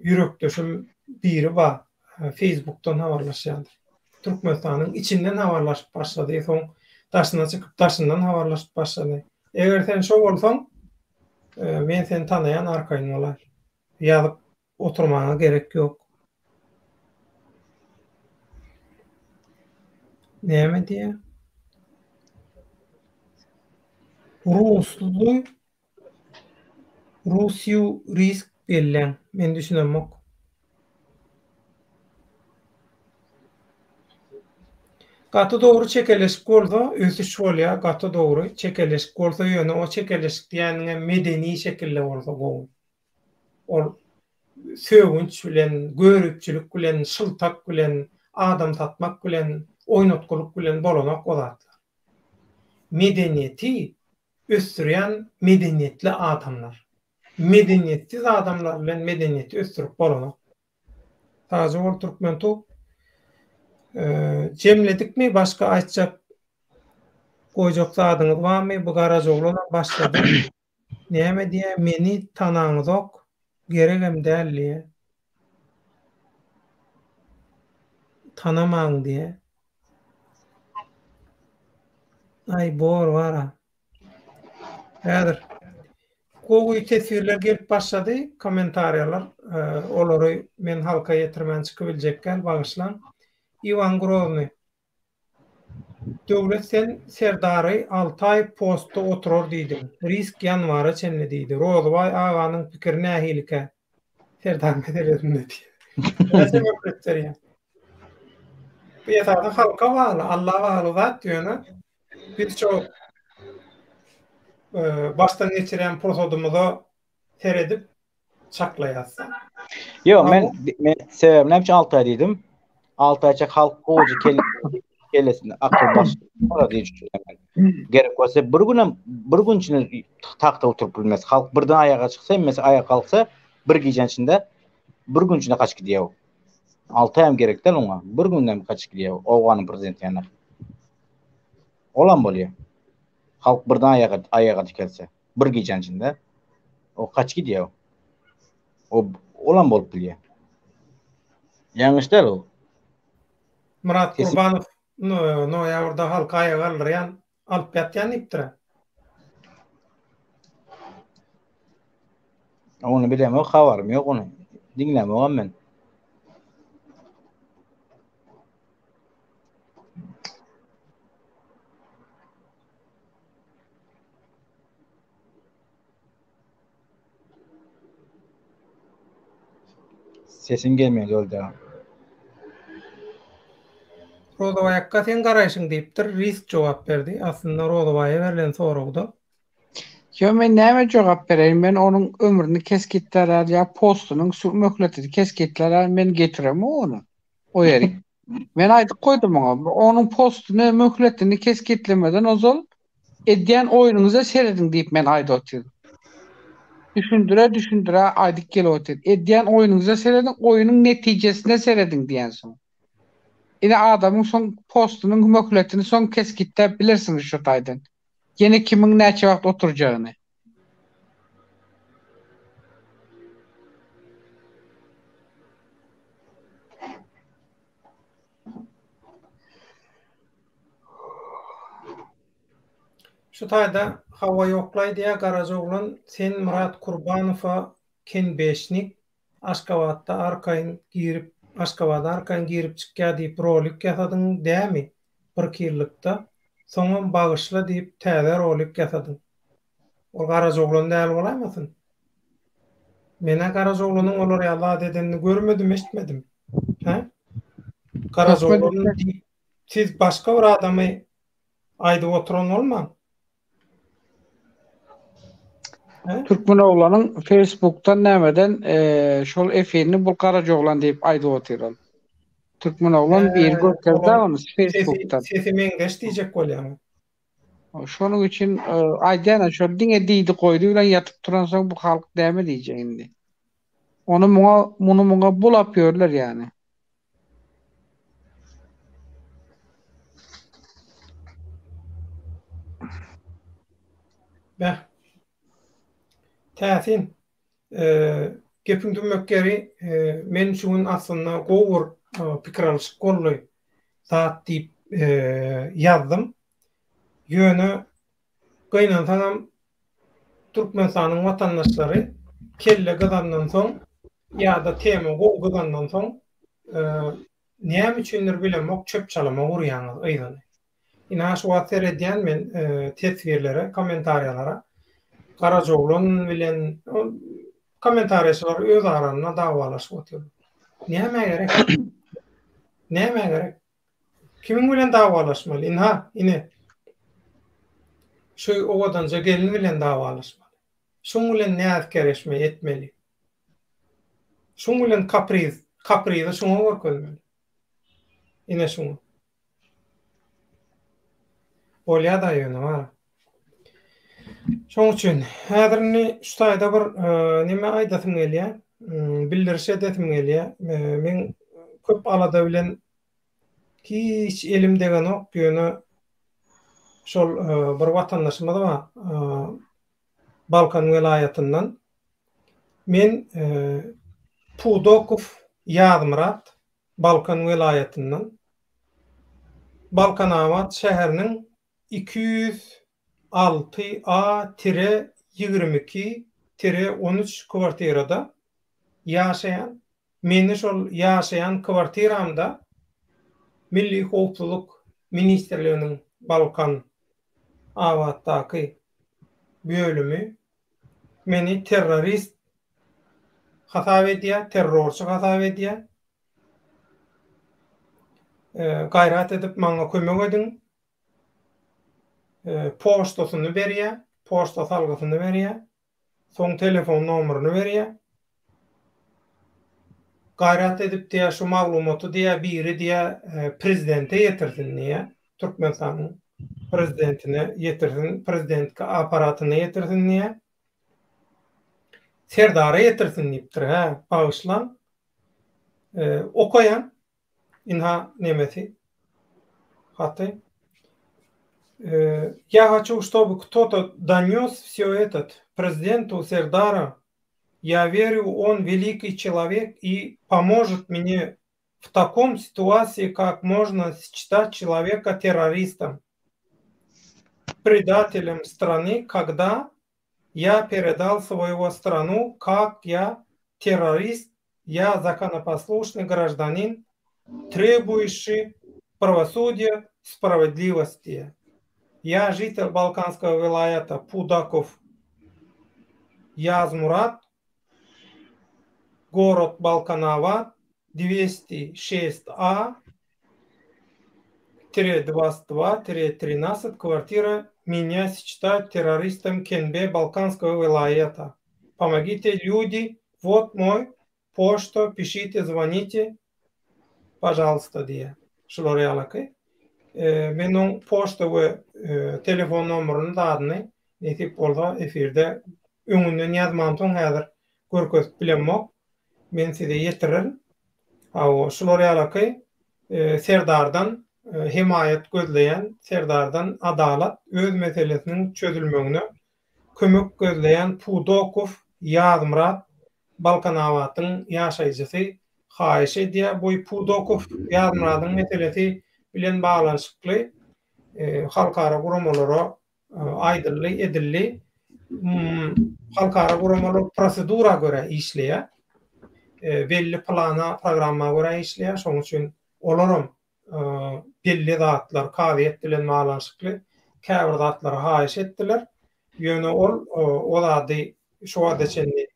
ýürekdeşim biri bar. Facebookdan habarlaşýan. Türkmenistanyň içinden habarlaşyp başlady, soň daşyna çykyp daşyndan habarlaşyp başlady. Eger sen şo bolsaň, men seni tanaýan arkaýyn bolaý. Ýazyp oturmaga gerek ýok. Näme diýýär? Rusly Russiýu risk belläň. Men düşünemok. Gaty dogry çekeleşik bolsa ösüş bolýar gaty dogry çekeleşik bolsa ýöne o çekeleşik diýýäniňem medeni şekilde bolsa gowy. Ol sögünç bilen, göripçilik bilen, şyltak bilen, adam satmak bilen, oýnatgylyk bilen bolanok o zatlar. Medeniýeti ösdürýän medeniýetli adamlar. Medeniýetsiz adamlar bilen medeniýeti ösdürip bolanok. Sagja bol Türkmen tube. Jemledikmi başga aýtjak goýjak zadyňyz barmy? Bu Garajaoglanam başlady. Näme diýýä meni tanaňyzok geregem däl diýýä. Tanamaň diýýä. Aý bor bara. Häzir gowy teswirler gelip başlady kommentariýalar olary men halka ýetirmän çykybiljekgäl bagyşlaň. Iwan Grozny Döwlet sen Serdary alty aý postda oturar diýdiň. Risk ýanwara çenli diýdi. Rozybaý aganyň pikiri nähilikä Serdar meselesinde diýýär. Näçe möhlet berýäň? Bu esasy halka bagly, Alla bagly zat ýöne biz şo başdan geçirýän pursadymyza seredip çaklaýas. Ýok, men men sebäbi näme üçin 6 aý diýdim? 6 aýça halk gowja kelle kellesinde akyl baş bar diýip düşünýän men. Gerek bolsa bir günem bir gün içinde tagta oturyp bilmez. Halk birden aýaga çyksa, hemmesi aýaga galsa, bir gijäň içinde bir gün içinde gaçyp gidýär. 6 aýam gerek däl oňa. Bir günden gaçyp gidýär Owganyň prezidenti ýaly. Olam bolýar. Halk birden aýaga aýaga dikelse. Bir gijäň içinde o kaç gidýär o. O olam bolup bilýär. Ýalňyş däl o. Myrat Gurbanow noýabrda halky aýaga galdyrýan, alyp ýatýan diýipdir-ä. Ony bilemok, habarym ýok ony. Diňlämogam men. Sesiň gelmeýär Döwlet aga. Rozabaý akga seň garaýşyň diýipdir. Risk jogap berdi. Aslynda Rozabaýa berlen soragda. Ýo men näme jogap bereýin men onuň ömrüni kesgitlär ýa postunyň möhletini kesgitlär men getiremok ony o ýerik. Men aýdyp goýdum oňa, onuň postuny, möhletini kesgitlemeden ozal edýän oýnuňyza serediň diýip men aýdyp otyryn. Düşündire düşündire aýdyp gelip otyryn. Edýän oýnuňyza serediň, oýnuň netijesine serediň diýensoň. Ine adamyň soň postunyň möhletini soň kesgitläp bilersiňiz şo taýdan. Ýene kimiň näçe wagt oturjagyny. Şu taýda hawa ýoklaý diýä Garajaoglan sen Myrat Kurbanowa kenbeşnik Aşgabatda arkaýyn girip Aşgabada arkaýyn girip çykýa diýip rolik ýasadyň dämi birki ýyllykda soňam bagyşla diýip täze rolik ýasadyň Ol Garajaoglan däl bolaýmasyn? Men-ä Garajaoglanyň olar ýaly zat edenini görmedim, eşitmedim. Hä? Garajaoglan diýip, siz başga bir adamy aýdyp oturan bolmaň. Hä? Türkmen oglanyň Facebookdan nämeden şol efirini bu Garajaoglan diýip aýdyp otyr ol. Türkmen oglan biri görkezdi ony Facebookdan. Sesi meňzeş diýjek bolýaňyz. Şonuň üçin aýdýan şol diňe diýdi goýdy bilen ýatyp turansoň bu halk näme diýjek indi. Ony muňa muny muňa bulap ýörler ýany. Beh. Täsin. Gepiň tümmek ýeri, men şu gün aslynda gowy bir pikir alyşyk boldy zat diýip ýazdym. Ýöne gynansagam Türkmenistanyň watandaşlary kelle gyzandan soň ýa-da tema gowy gyzandan soň näme üçindir bilemok çöp-çalama urýaňyz yzyny. Ynha şu wagt seredýän men teswirlere, kommentariýalara. Garajaoglan bilen kommentariýaçylar öz aralynda dawalaşyp otyrlar. Nämä gerek? Nämä gerek? Kimiň bilen dawalaşmaly? Ynha, ine. Şu owadanja gelin bilen dawalaşmaly. Şuň bilen näz-kereşme etmeli. Şuň bilen kapriz, kaprizi şuňa görkezmeli. Ine şuňa. Bolýa-da ýöne bar. Şoň üçin häzir indi şu taýda bir neme aýdasym gelýär, bildiriş edesim gelýär. Men köp alada bilen hiç elim degenok, ýöne şol bir watandaşymyz bar, Balkan welaýatyndan. Men Pudokow Ýazmyrat, Balkan welaýatyndan Balkanabat şäheriniň 206 A tire 22 tire 13 kwartirada ýaşaýan, meni şol ýaşaýan kwartiramda Milli howpsuzlyk ministrliginiň Balkan abatdaky bölümi meni terrorist hasap edýär, terrorçy hasap edýär. Gaýrat edip maňa kömek ediň. Poçtasyny berýär, poçta salgysyny berýär. Soň telefon nomerini berýär. Gaýrat edip diýýär, şu maglumaty diýýär, biri diýýär, prezidente ýetirsin diýýär. Türkmenistanyň prezidentine ýetirsin, prezident apparatyna ýetirsin diýýär. Serdara ýetirsin diýipdir, hä, bagyşlaň. Okaýan, ynha nemesi, haty. Я хочу, чтобы кто-то донес все этот президенту Сердара. Я верю, он великий человек и поможет мне в таком ситуации, как можно считать человека террористом, предателем страны, когда я передал свою страну, как я террорист, я законопослушный гражданин, требующий правосудия, справедливости. Я житель Балканского вилаята Пудаков Язмурат, город Балканават, 206А, 22-13, квартира, меня считают террористом КНБ Балканского вилаята. Помогите, люди, вот мой почта, пишите, звоните, пожалуйста diýýär. Şular ýalaky. Men oň poçta we telefon nomeryny zadyny nesip bolsa efirde öňünden ýazmansoň häzir görkezip bilemok. Men size ýetirerin. Hawa, şular ýalaky Serdardan hemaýat gözleýän, Serdardan adalat, öz meselesiniň çözülmegine kömek gözleýän Pudokow Ýazmyrat Balkanabatyň ýaşaýjysy haýyş edýär. Bu Pudokow Ýazmyradyň meselesi bilen baglanyşykly halkara guramalara aýdyldy, edildi. Halkara guramalar prosedura görä işleýär. Belli plana, programma görä işleýär. Şonuň üçin olaram belli zatlar, kazyýet bilen baglanyşykly käbir zatlary haýyş etdiler. Ýöne ol o zady şu wagta çenli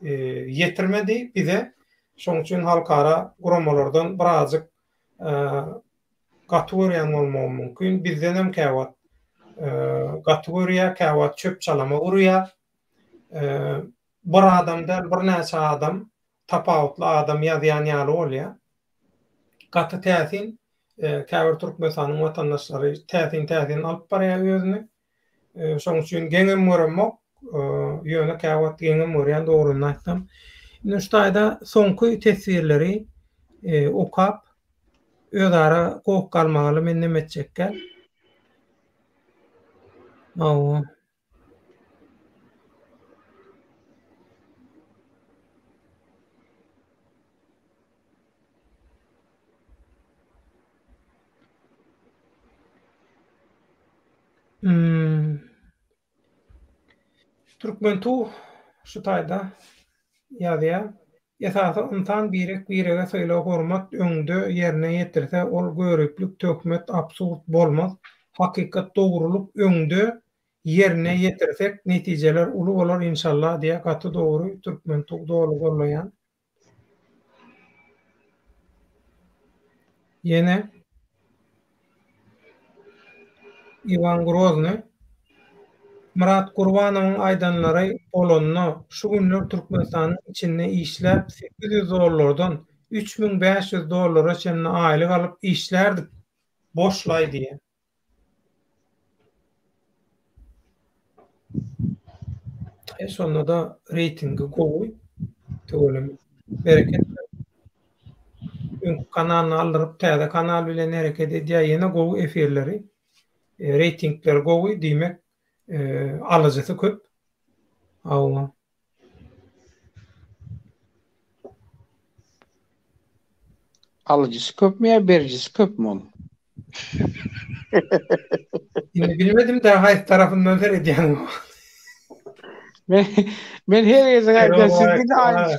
ýetirmedi bize. Şonuň üçin halkara guramalardan birazjyk gaty görýän bolmagy mümkin. Bizdenem käwagt gaty görýär, käwagt çöp-çalama urýar. Bir adam däl, birnäçe adam, tapawutly adam ýazýan ýaly bolýar. Gaty täsin, käbir Türkmenistanyň watandaşlary täsin-täsin alyp barýar özüni. Şonuň üçin geňem göremok, ýöne käwagt geňem görýän dogryny aýtsam. Indi şu taýda soňky teswirleri okap, özara goh-galmagaly men neme etjekkäm. Hawa. Hmm. Türkmen tu şu taýda ýazýar. Esasy ynsan birek-birege sylag-hormat öňde ýerine ýetirse ol göriplik, töhmet, absurd bolmaz. Hakykat dogrulyk öňde ýerine ýetirsek netijeler uly bolar inşallah diýýär gaty dogry Türkmen tug doly gollaýan. Ýene Iwan Grozny Myrat Gurbanowyň aýdanlary bolanda, şu günler Türkmenistanyň içinde işläp 800 dollardan 3500 dollara çenli aýlyk alyp işlärdik boşlaý diýýär. E şonda-da reýtingi gowy. Tüweleme. Bereket. Öňki kanalyny aldyryp täze kanal bilen hereket edýär. Ýene gowy efirleri. E, reýtingleri gowy, diýmek, e, alyjysy köp. Hawa. Alyjysy köpmi ýa berijisi köpmi onuň? Indi bilmedim de haýsy tarapyndan seredýäň. Men men her gezek aýdýan siz diňe aý.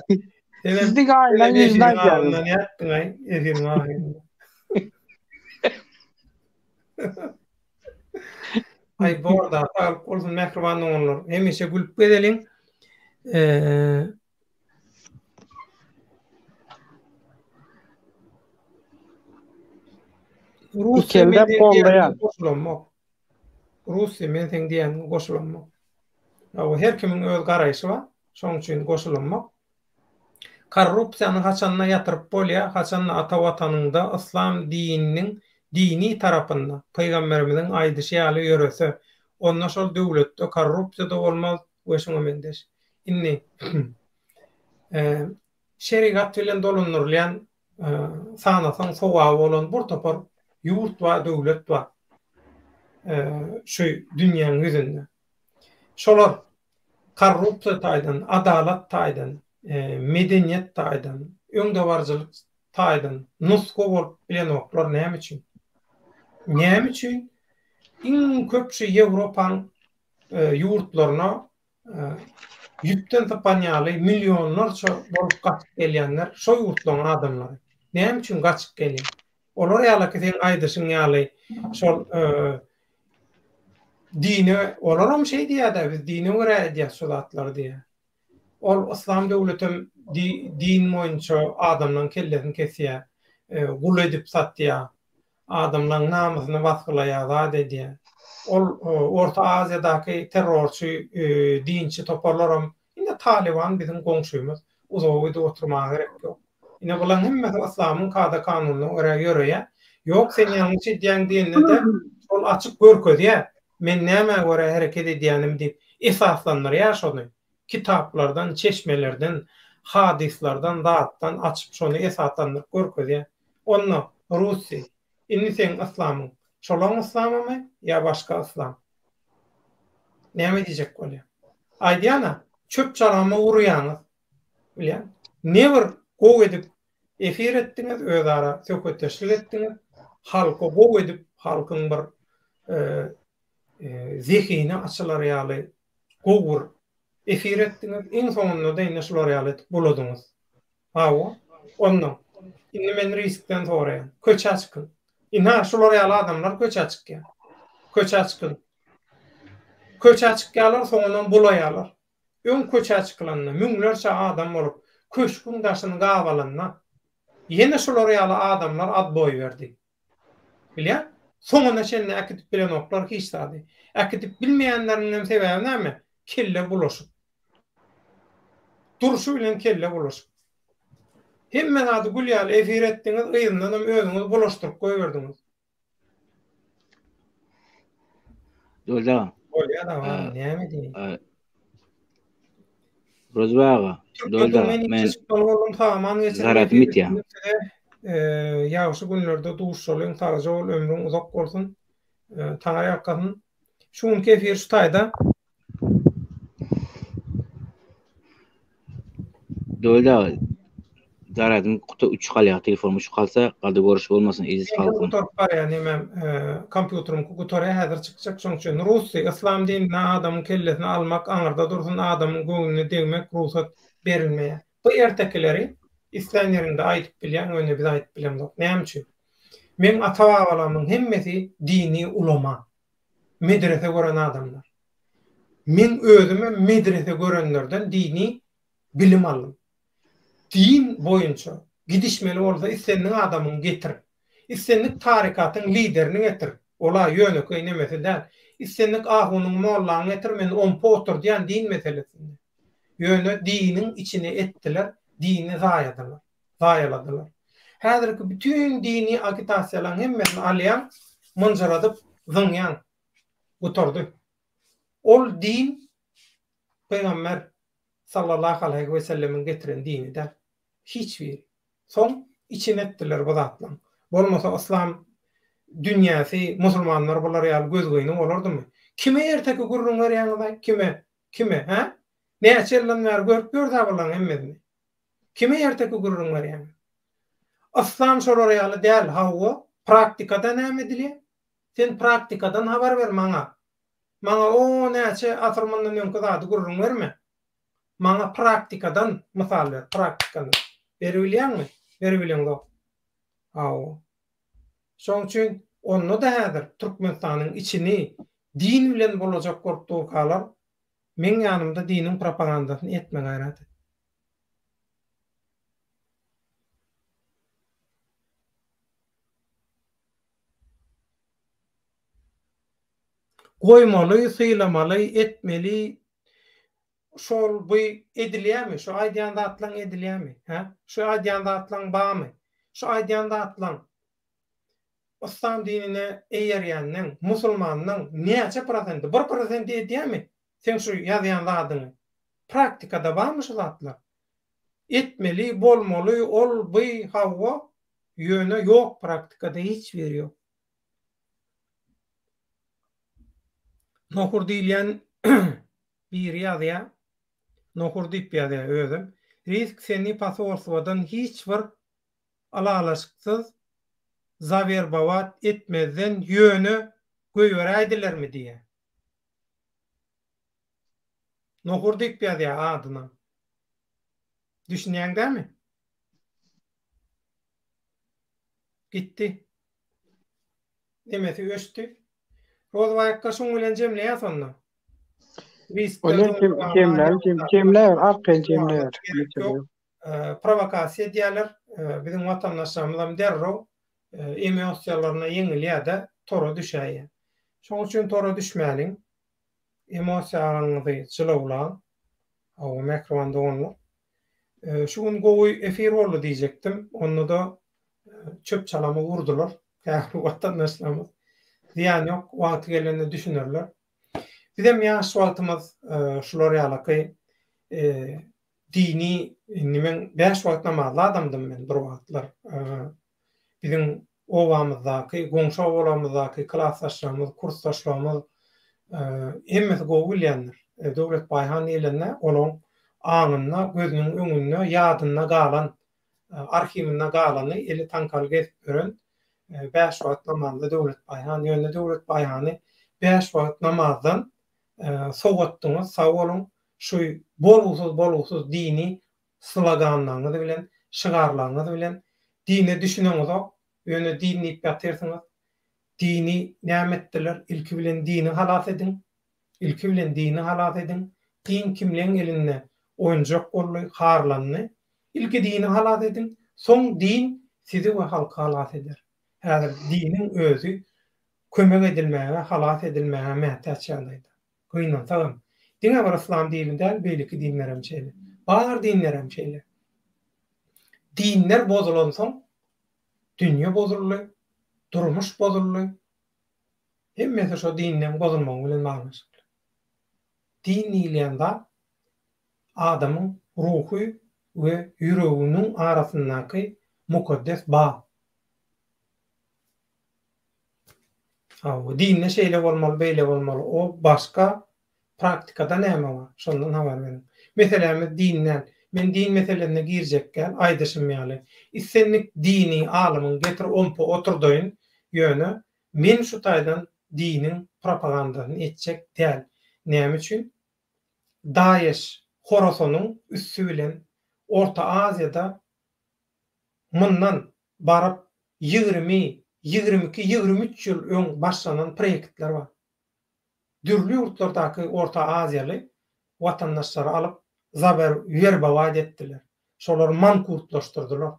Siz diňe aýlaň ýüzüni aýdýaňyz. Ýatdyň aý, efiriň ahyrynda. Aý borda saglyk bolsun mähriban doganlar. Hemişe gülüp gezeliň. Eee Russiýa men diýýän goşulamok. Russiýa men seň diýýäniňe goşulamok. Her kimiň öz garaýşy bar. Şonuň üçin goşulamok. Korrupsiýany haçanda ýatyryp bolýar, haçanda ata watanyňda yslam dininiň dini tarapynda pygamberimiziň aýdyşy ýaly ýörese, onda şol döwletde korrupsiýada bolmaz we şuňa meňzeş. Indi şerigat bilen dolandyrylýan sanasaň sogaby bolan bir topar ýurt bar, döwlet bar şu dünýäň ýüzünde. Şolar korrupsiýa taýdan, adalat taýdan, medeniýet taýdan, öňdebaryjylyk taýdan nusga bolup bilenoklar näme üçin? Näme üçin iň köp şu Ýewropaň ýurtlaryna ýüpden sypan ýaly millionlarça bolup gaçyp gelýänler şo ýurtlaryň adamlary? Näme üçin gaçyp gelýär? Olar ýalaky seň aýdyşyň ýaly şol dine olaram şeý diýýär-dä biz dine görä edýäs şu zatlary diýýär. Ol yslam döwletem din boýunça adamlaň kellesini kesýär, gul edip satýar, adamlaň namysyny basgylaýar, zat edýär. Ol Orta Aziýadaky terrorçy dinçi toparlaram Ine Talyban biziň goňşymyz, uzaga gidip oturmaga gerek ýok. Ine bulaň hemmesi yslamyň kada-kanunyna görä ýöreýär. Ýok sen ýalňyş edýäň diýende-de şol açyk görkezýär. Men nämä görä hereket edýänimi diýip esaslandyrýar şony. Kitaplardan, çeşmelerden, hadyslardan, zatdan açyp şony esaslandyryp görkezýär. Onda Russi, indi seň yslamyň şolaň yslamymy ýa başga yslam? Näme diýjek bolýar? Aýdýan-a, çöp-çalama urýaňyz. Bilýän. Ne bir gowy edip efir etdiňiz, özara söhbetdeşlik etdiňiz. Halka gowy edip, halkyň bir zehini açylar ýaly gowy bir efir etdiňiz. Iň soňunda-da indi şular ýaly edip buladyňyz. Hawa. Onda indi men riskden soraýan. Köçä çykyň. Ynha, şular ýaly adamlar köçä çykýar. Köçä çykyň. Köçä çykýarlar, soňundan bulaýarlar. Öň köçä çykylanda, müňlerçe adam bolup, köşgüň daşyny gabalanda, ýene şular ýaly adamlar adboý berdi. Bilýän? Soňuna çenli äkidip bilenoklar hiç zady. Äkidip bilmeýänleriniňem sebäbi näme? Kelle bulaşyk. Durşy bilen kelle bulaşyk. Hemme zady gül ýaly efir etdiňiz, yzyndanam özüňiz bulaşdyryp goýberdiňiz. Döwlet aga. Bolýar aga, näme diýeýin. Rozbek aga, Döwlet aga, men boldum, sag-aman geçiriň. Zaradym bitýär. Ýagşy günlerde duşalyň, sagja bol, ömrüň uzak bolsun. Taňry ýalkasyn. Şu günki efir şu taýda. Döwlet aga. Zaradym kuta 3 galýar, telefonym 3 galsa, galdy görüş bolmasyn eziz Meňkem halkym. gutaryp barýar nemem, kompýuterimki gutarýar häzir çykjak şoň üçin. Rusy, yslam dininde adamyň kellesini almak aňyrda dursun adamyň göwnüne degmek rugsat berilmeýär. Bu ertekileri islän ýeriňde aýdyp bilýäň ýöne biz aýdyp bilemzok. Näme üçin? Meň ata-babalarymyň hemmesi dini ulama. Medrese gören adamlar. Meň özümem medrese görenlerden dini bilim aldym. Din boýunça gidişmeli bolsa islendik adamyňy getir. Islendik tarykatyň liderini getir. Ol-a ýönekeý nemesi däl. Islendik ahunyňy mollaňy getir men ompa oturdýan din meselesinde. Ýöne diniň içine etdiler, dini zaýadylar, zaýaladylar. Häzirki bütin dini agitasiýalaryň hemmesini alýaň, mynjyradyp zyňýaň. Gutardy. Ol din pygamber sallallahu aleýhi we sellemiň getiren dini däl. Hiç biri. Soň içini etdiler bu zatlaň. Bolmasa yslam dünýäsi, musulmanlar bular ýaly gözgyny bolardymy? Kime erteki gürrüň berýäňizaý? Kime? Kime? Hä? Näçe ýyldan bäri görüp ýörüs-ä bulaň hemmesini. Kime erteki gürrüň berýäňiz? Yslam şolar ýaly däl, hawa, praktikada näme edilýär? Sen praktikadan habar ber maňa. Maňa o näçe asyr mundan öňki zady gürrüň berme. Maňa praktikadan mysal ber, praktikadan. Beribilýäňmi? Beribileňzok. Hawa. Şoň üçin onda-da häzir Türkmenistanyň içini din bilen bulajak bolup durkalar, meň ýanymda diniň propagandasyny etme gaýrat et. Goýmaly, sylamaly, etmeli, şol bu edilýämi, şu aýdýan zatlaň edilýämi, hä? Şu aýdýan zatlaň bamy? Şu aýdýan zatlaň yslam dinine eýerýänleň, musulmanlaň näçe prosenti, bir prosenti edýämi seň şu ýazýan zadyňy? Praktikada barmy şu zatlar? Etmeli, bolmaly, ol, bu, hawa, ýöne ýok praktikada hiç biri ýok. Nohur diýilýän biri ýazýar. Nohur diýip ýazýar özem. Risk seni posolstwodan hiç bir ylalaşyksyz zawerbowat etmezden ýöne goýberäýdilermi diýýär. Nohur diýip ýazýar adynam. Düşünýäň dämi? Gitdi. Nemesi öçdi. Rozbaýakga şuň bilen jemleýäs onda. Bolýar jemläber jemläber arkaýyn jemläber. Prowokasiýa edýärler. Biziň watandaşlarymyzam derrew emosiýalaryna ýeňilýär-de, tora düşäýýär. Şonuň üçin tora düşmäliň. Emosiýalaryňyzy jylawlaň. Hawa, mähriban doganlar. Şu gün gowy efir boldy diýjekdim. Onda-da çöp-çalamy urdular käbir watandaşlarymyz. Zyýany ýok, wagty gelende düşünerler. Bizem ýaş wagtymyz şular ýalaky dini, indi men bäş wagt namazly adamdym men bir wagtlar. Biziň obamyzdaky, goňşy obalarymyzdaky klasdaşlarymyz, kursdaşlarymyz hemmesi gowy bilýändir. Döwlet Baýhan diýlende olaň aňynda, gözüniň öňünde, ýadynda galan, arhiwinde galany eli taňkaly gezip ýören bäş wagt namazly Döwlet Baýhan. Ýöne Döwlet Baýhany bäş wagt namazdan sowatdyňyz, sag boluň. Şu bolgusyz-bolgusyz dini sloganlaryňyz bilen, şygarlaryňyz bilen dine düşüneňizok, ýöne din diýip ýatyrsyňyz. Dini näme etdiler? Ilki bilen dini halas ediň. Ilki bilen dini halas ediň. Din kimleň elinde oýunjak boldy, harlandy. Ilki dini halas ediň, soň din sizi we halky halas eder. Häzir diniň özi kömek edilmäge, halas edilmäge mätäç ýagdaýda. Gynansagam. Diňe bir yslam dini däl, beýleki dinlerem şeýle. Bar dinlerem şeýle. Dinler bozulansoň dünýe bozuldy, durmuş bozuldy. Hemmesi şo dinleň bozulmagy bilen baglanyşykly. Din diýilýän zat adamyň ruhy we ýüreginiň arasyndaky mukaddes bag. Hawa, dinde şeýle bolmaly, beýle bolmaly, o başga, praktikada näme bar, şondan habar beriň. Meselämiz din däl. Men din meselesine girjek däl, aýdyşym ýaly. Islendik dini alymyň getir ompa oturdaýyn, ýöne men şu taýdan diniň propagandasyny etjek däl. Näme üçin? Daeş Horasanyň üsti bilen Orta Aziýada mundan baryp 20, 22, 23 ýyl öň başlanan proýektler bar. Dürli ýurtlardaky Orta Aziýaly watandaşlary alyp zaber werbować etdiler. Şolary mankurtlaşdyrdylar.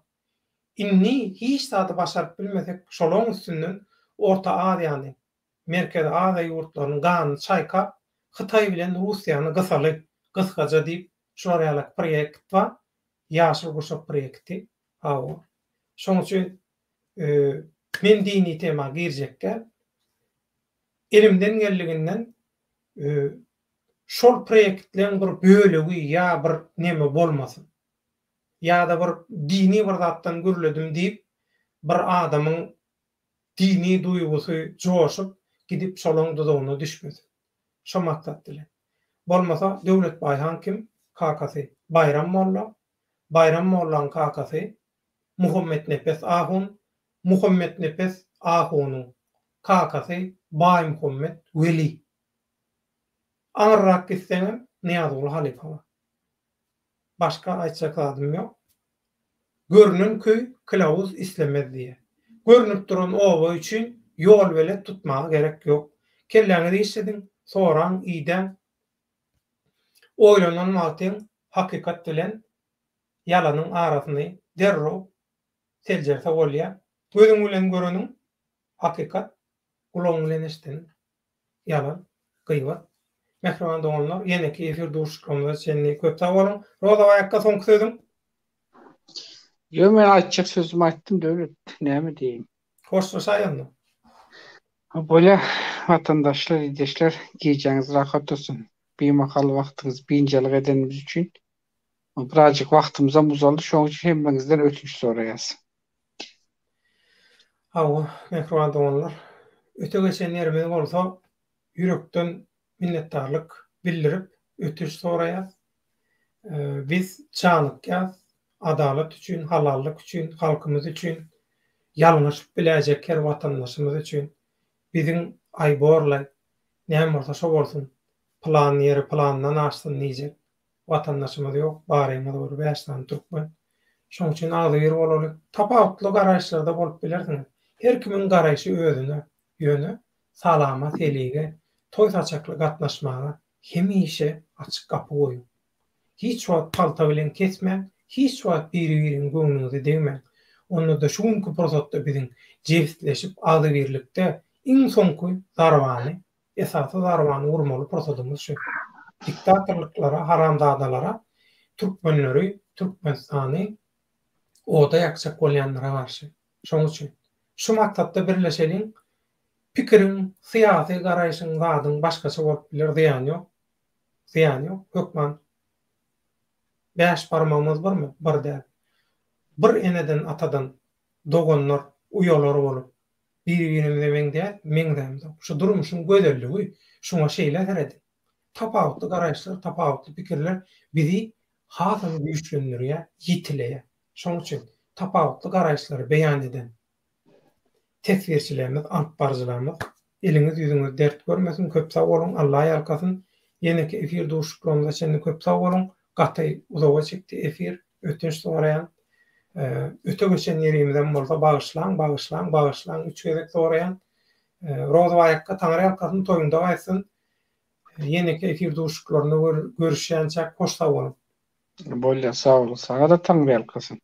Indi hiç zady başaryp bilmesek şolaň üstünden Orta Aziýany, Merkezi Aziýa ýurtlarynyň ganyny çaýkap Hytaý bilen Russiýany gysaly, gysgaja diýip şular ýalak proýekt bar. Ýaşyl gurşak proýekti. Hawa. Şoň üçin men dini tema girjek däl. Elimden geldiginden şol proýektleň bir bölegi ýa bir neme bolmasyn. Ýa-da bir dini bir zatdan gürledim diýip bir adamyň dini duýgusy joşup gidip şolaň duzagyna düşmesin. Şo maksat bilen. Bolmasa Döwletbaý han kim? Kakasy Baýram molla. Baýram mollaň kakasy Muhammetnepes ahun. Muhammetnepes ahunyň kakasy Baýmuhammet weli. Aňyrrak gitseňem Nyýazguly halypa bar. Başga aýtjak zadym ýok. Görünen köý kylawuz islemez diýýär. Görnüp duran oba üçin ýolbelet tutmaga gerek ýok. Kelläňizi işlediň, soraň, idäň. Oýlanan wagtyň hakykat bilen ýalanyň arasyny derrew seljerse bolýar. Gözüň bilen göreniň hakykat, gulagyň bilen eşideniň ýalan, gybat. Mähriban doganlar, ýeneki efir duşuşyklarymyza çenli köp sag boluň. Roza baýakga soňky sözüň? Ýok, men aýtjak sözümi aýtdym Döwlet, näme diýeýin. Hoşlaşaý onda. Bolýa, watandaşlar, ildeşler, gijäňiz rahat bolsun. Bimahal wagtyňyzy biynjalyk edenimiz üçin birazjyk wagtymyzam uzaldy, şonuň üçin hemmeňizden ötünç soraýas. Hawa, mähriban doganlar, öte geçen ýerimiz bolsa, ýürekden minnetdarlyk bildirip, ötünç soraýas. Biz janykýas, adalat üçin, halallyk üçin, halkymyz üçin, ýalňyşyp biläýjek her watandaşymyz üçin. Biziň aý borlaý, näme bolsa şo bolsun, pylan ýeri pylandan aşsyn diýjek Watandaşymyz ýok, barymyz bir bäş sany türkmen. Şoň üçin agzybir bolaly. Tapawutly garaýyşlarda bolup bilersiňiz. Her kimiň garaýşy özüne. Ýöne salama, selige, toý saçakly gatnaşmaga hemişe açyk gapy goýuň. Hiç wagt palta bilen kesmäň, hiç wagt biri-biriň göwnüňize degmäň. Onda-da şu günki pursatda biziň jebisleşip agzybirlikde iň soňky zarbany Esasy zarbany urmaly pursadymyz şu. Diktatorlyklara, haramzadalara türkmenleri, Türkmenistany oda ýakjak bolýanlara garşy. Şoň üçin şu maksatda birleşeliň. Pikiriň, syýasy garaýşyň, zadyň başgaça bolup biler, zyýany ýok. Zyýany ýok. Hökman bäş barmagymyz birmi? Bir däl. Bir eneden, atadan doganlar, uýalar bolup Biri-birimize meňzeýäs, meňzämzok. Şu durmuşyň gözelligi, şuňa şeýle serediň. Tapawutly garaýyşlar, tapawutly pikirler bizi hasam güýçlendirýär, ýitileýär. Şonuň üçin tapawutly garaýyşlary beýan eden teswirçilerimiz, alypbaryjylarymyz eliňiz ýüzüňiz dert görmesin, köp sag boluň, Alla ýalkasyn. Ýeneki efir duşuşyklarymyza çenli köp sag boluň. Gaty uzaga çekdi efir. Ötünç soraýan. Öte geçen ýerimizem bolsa bagyşlaň, bagyşlaň, bagyşlaň üç gezek soraýan. Rozybaý akga Taňry ýalkasyn toýuňda gaýtsyn. Ýeneki efir duşuşyklarynda görüşýänçäk hoş sag boluň. Bolýa sag bol. Saňa-da Taňry ýalkasyn.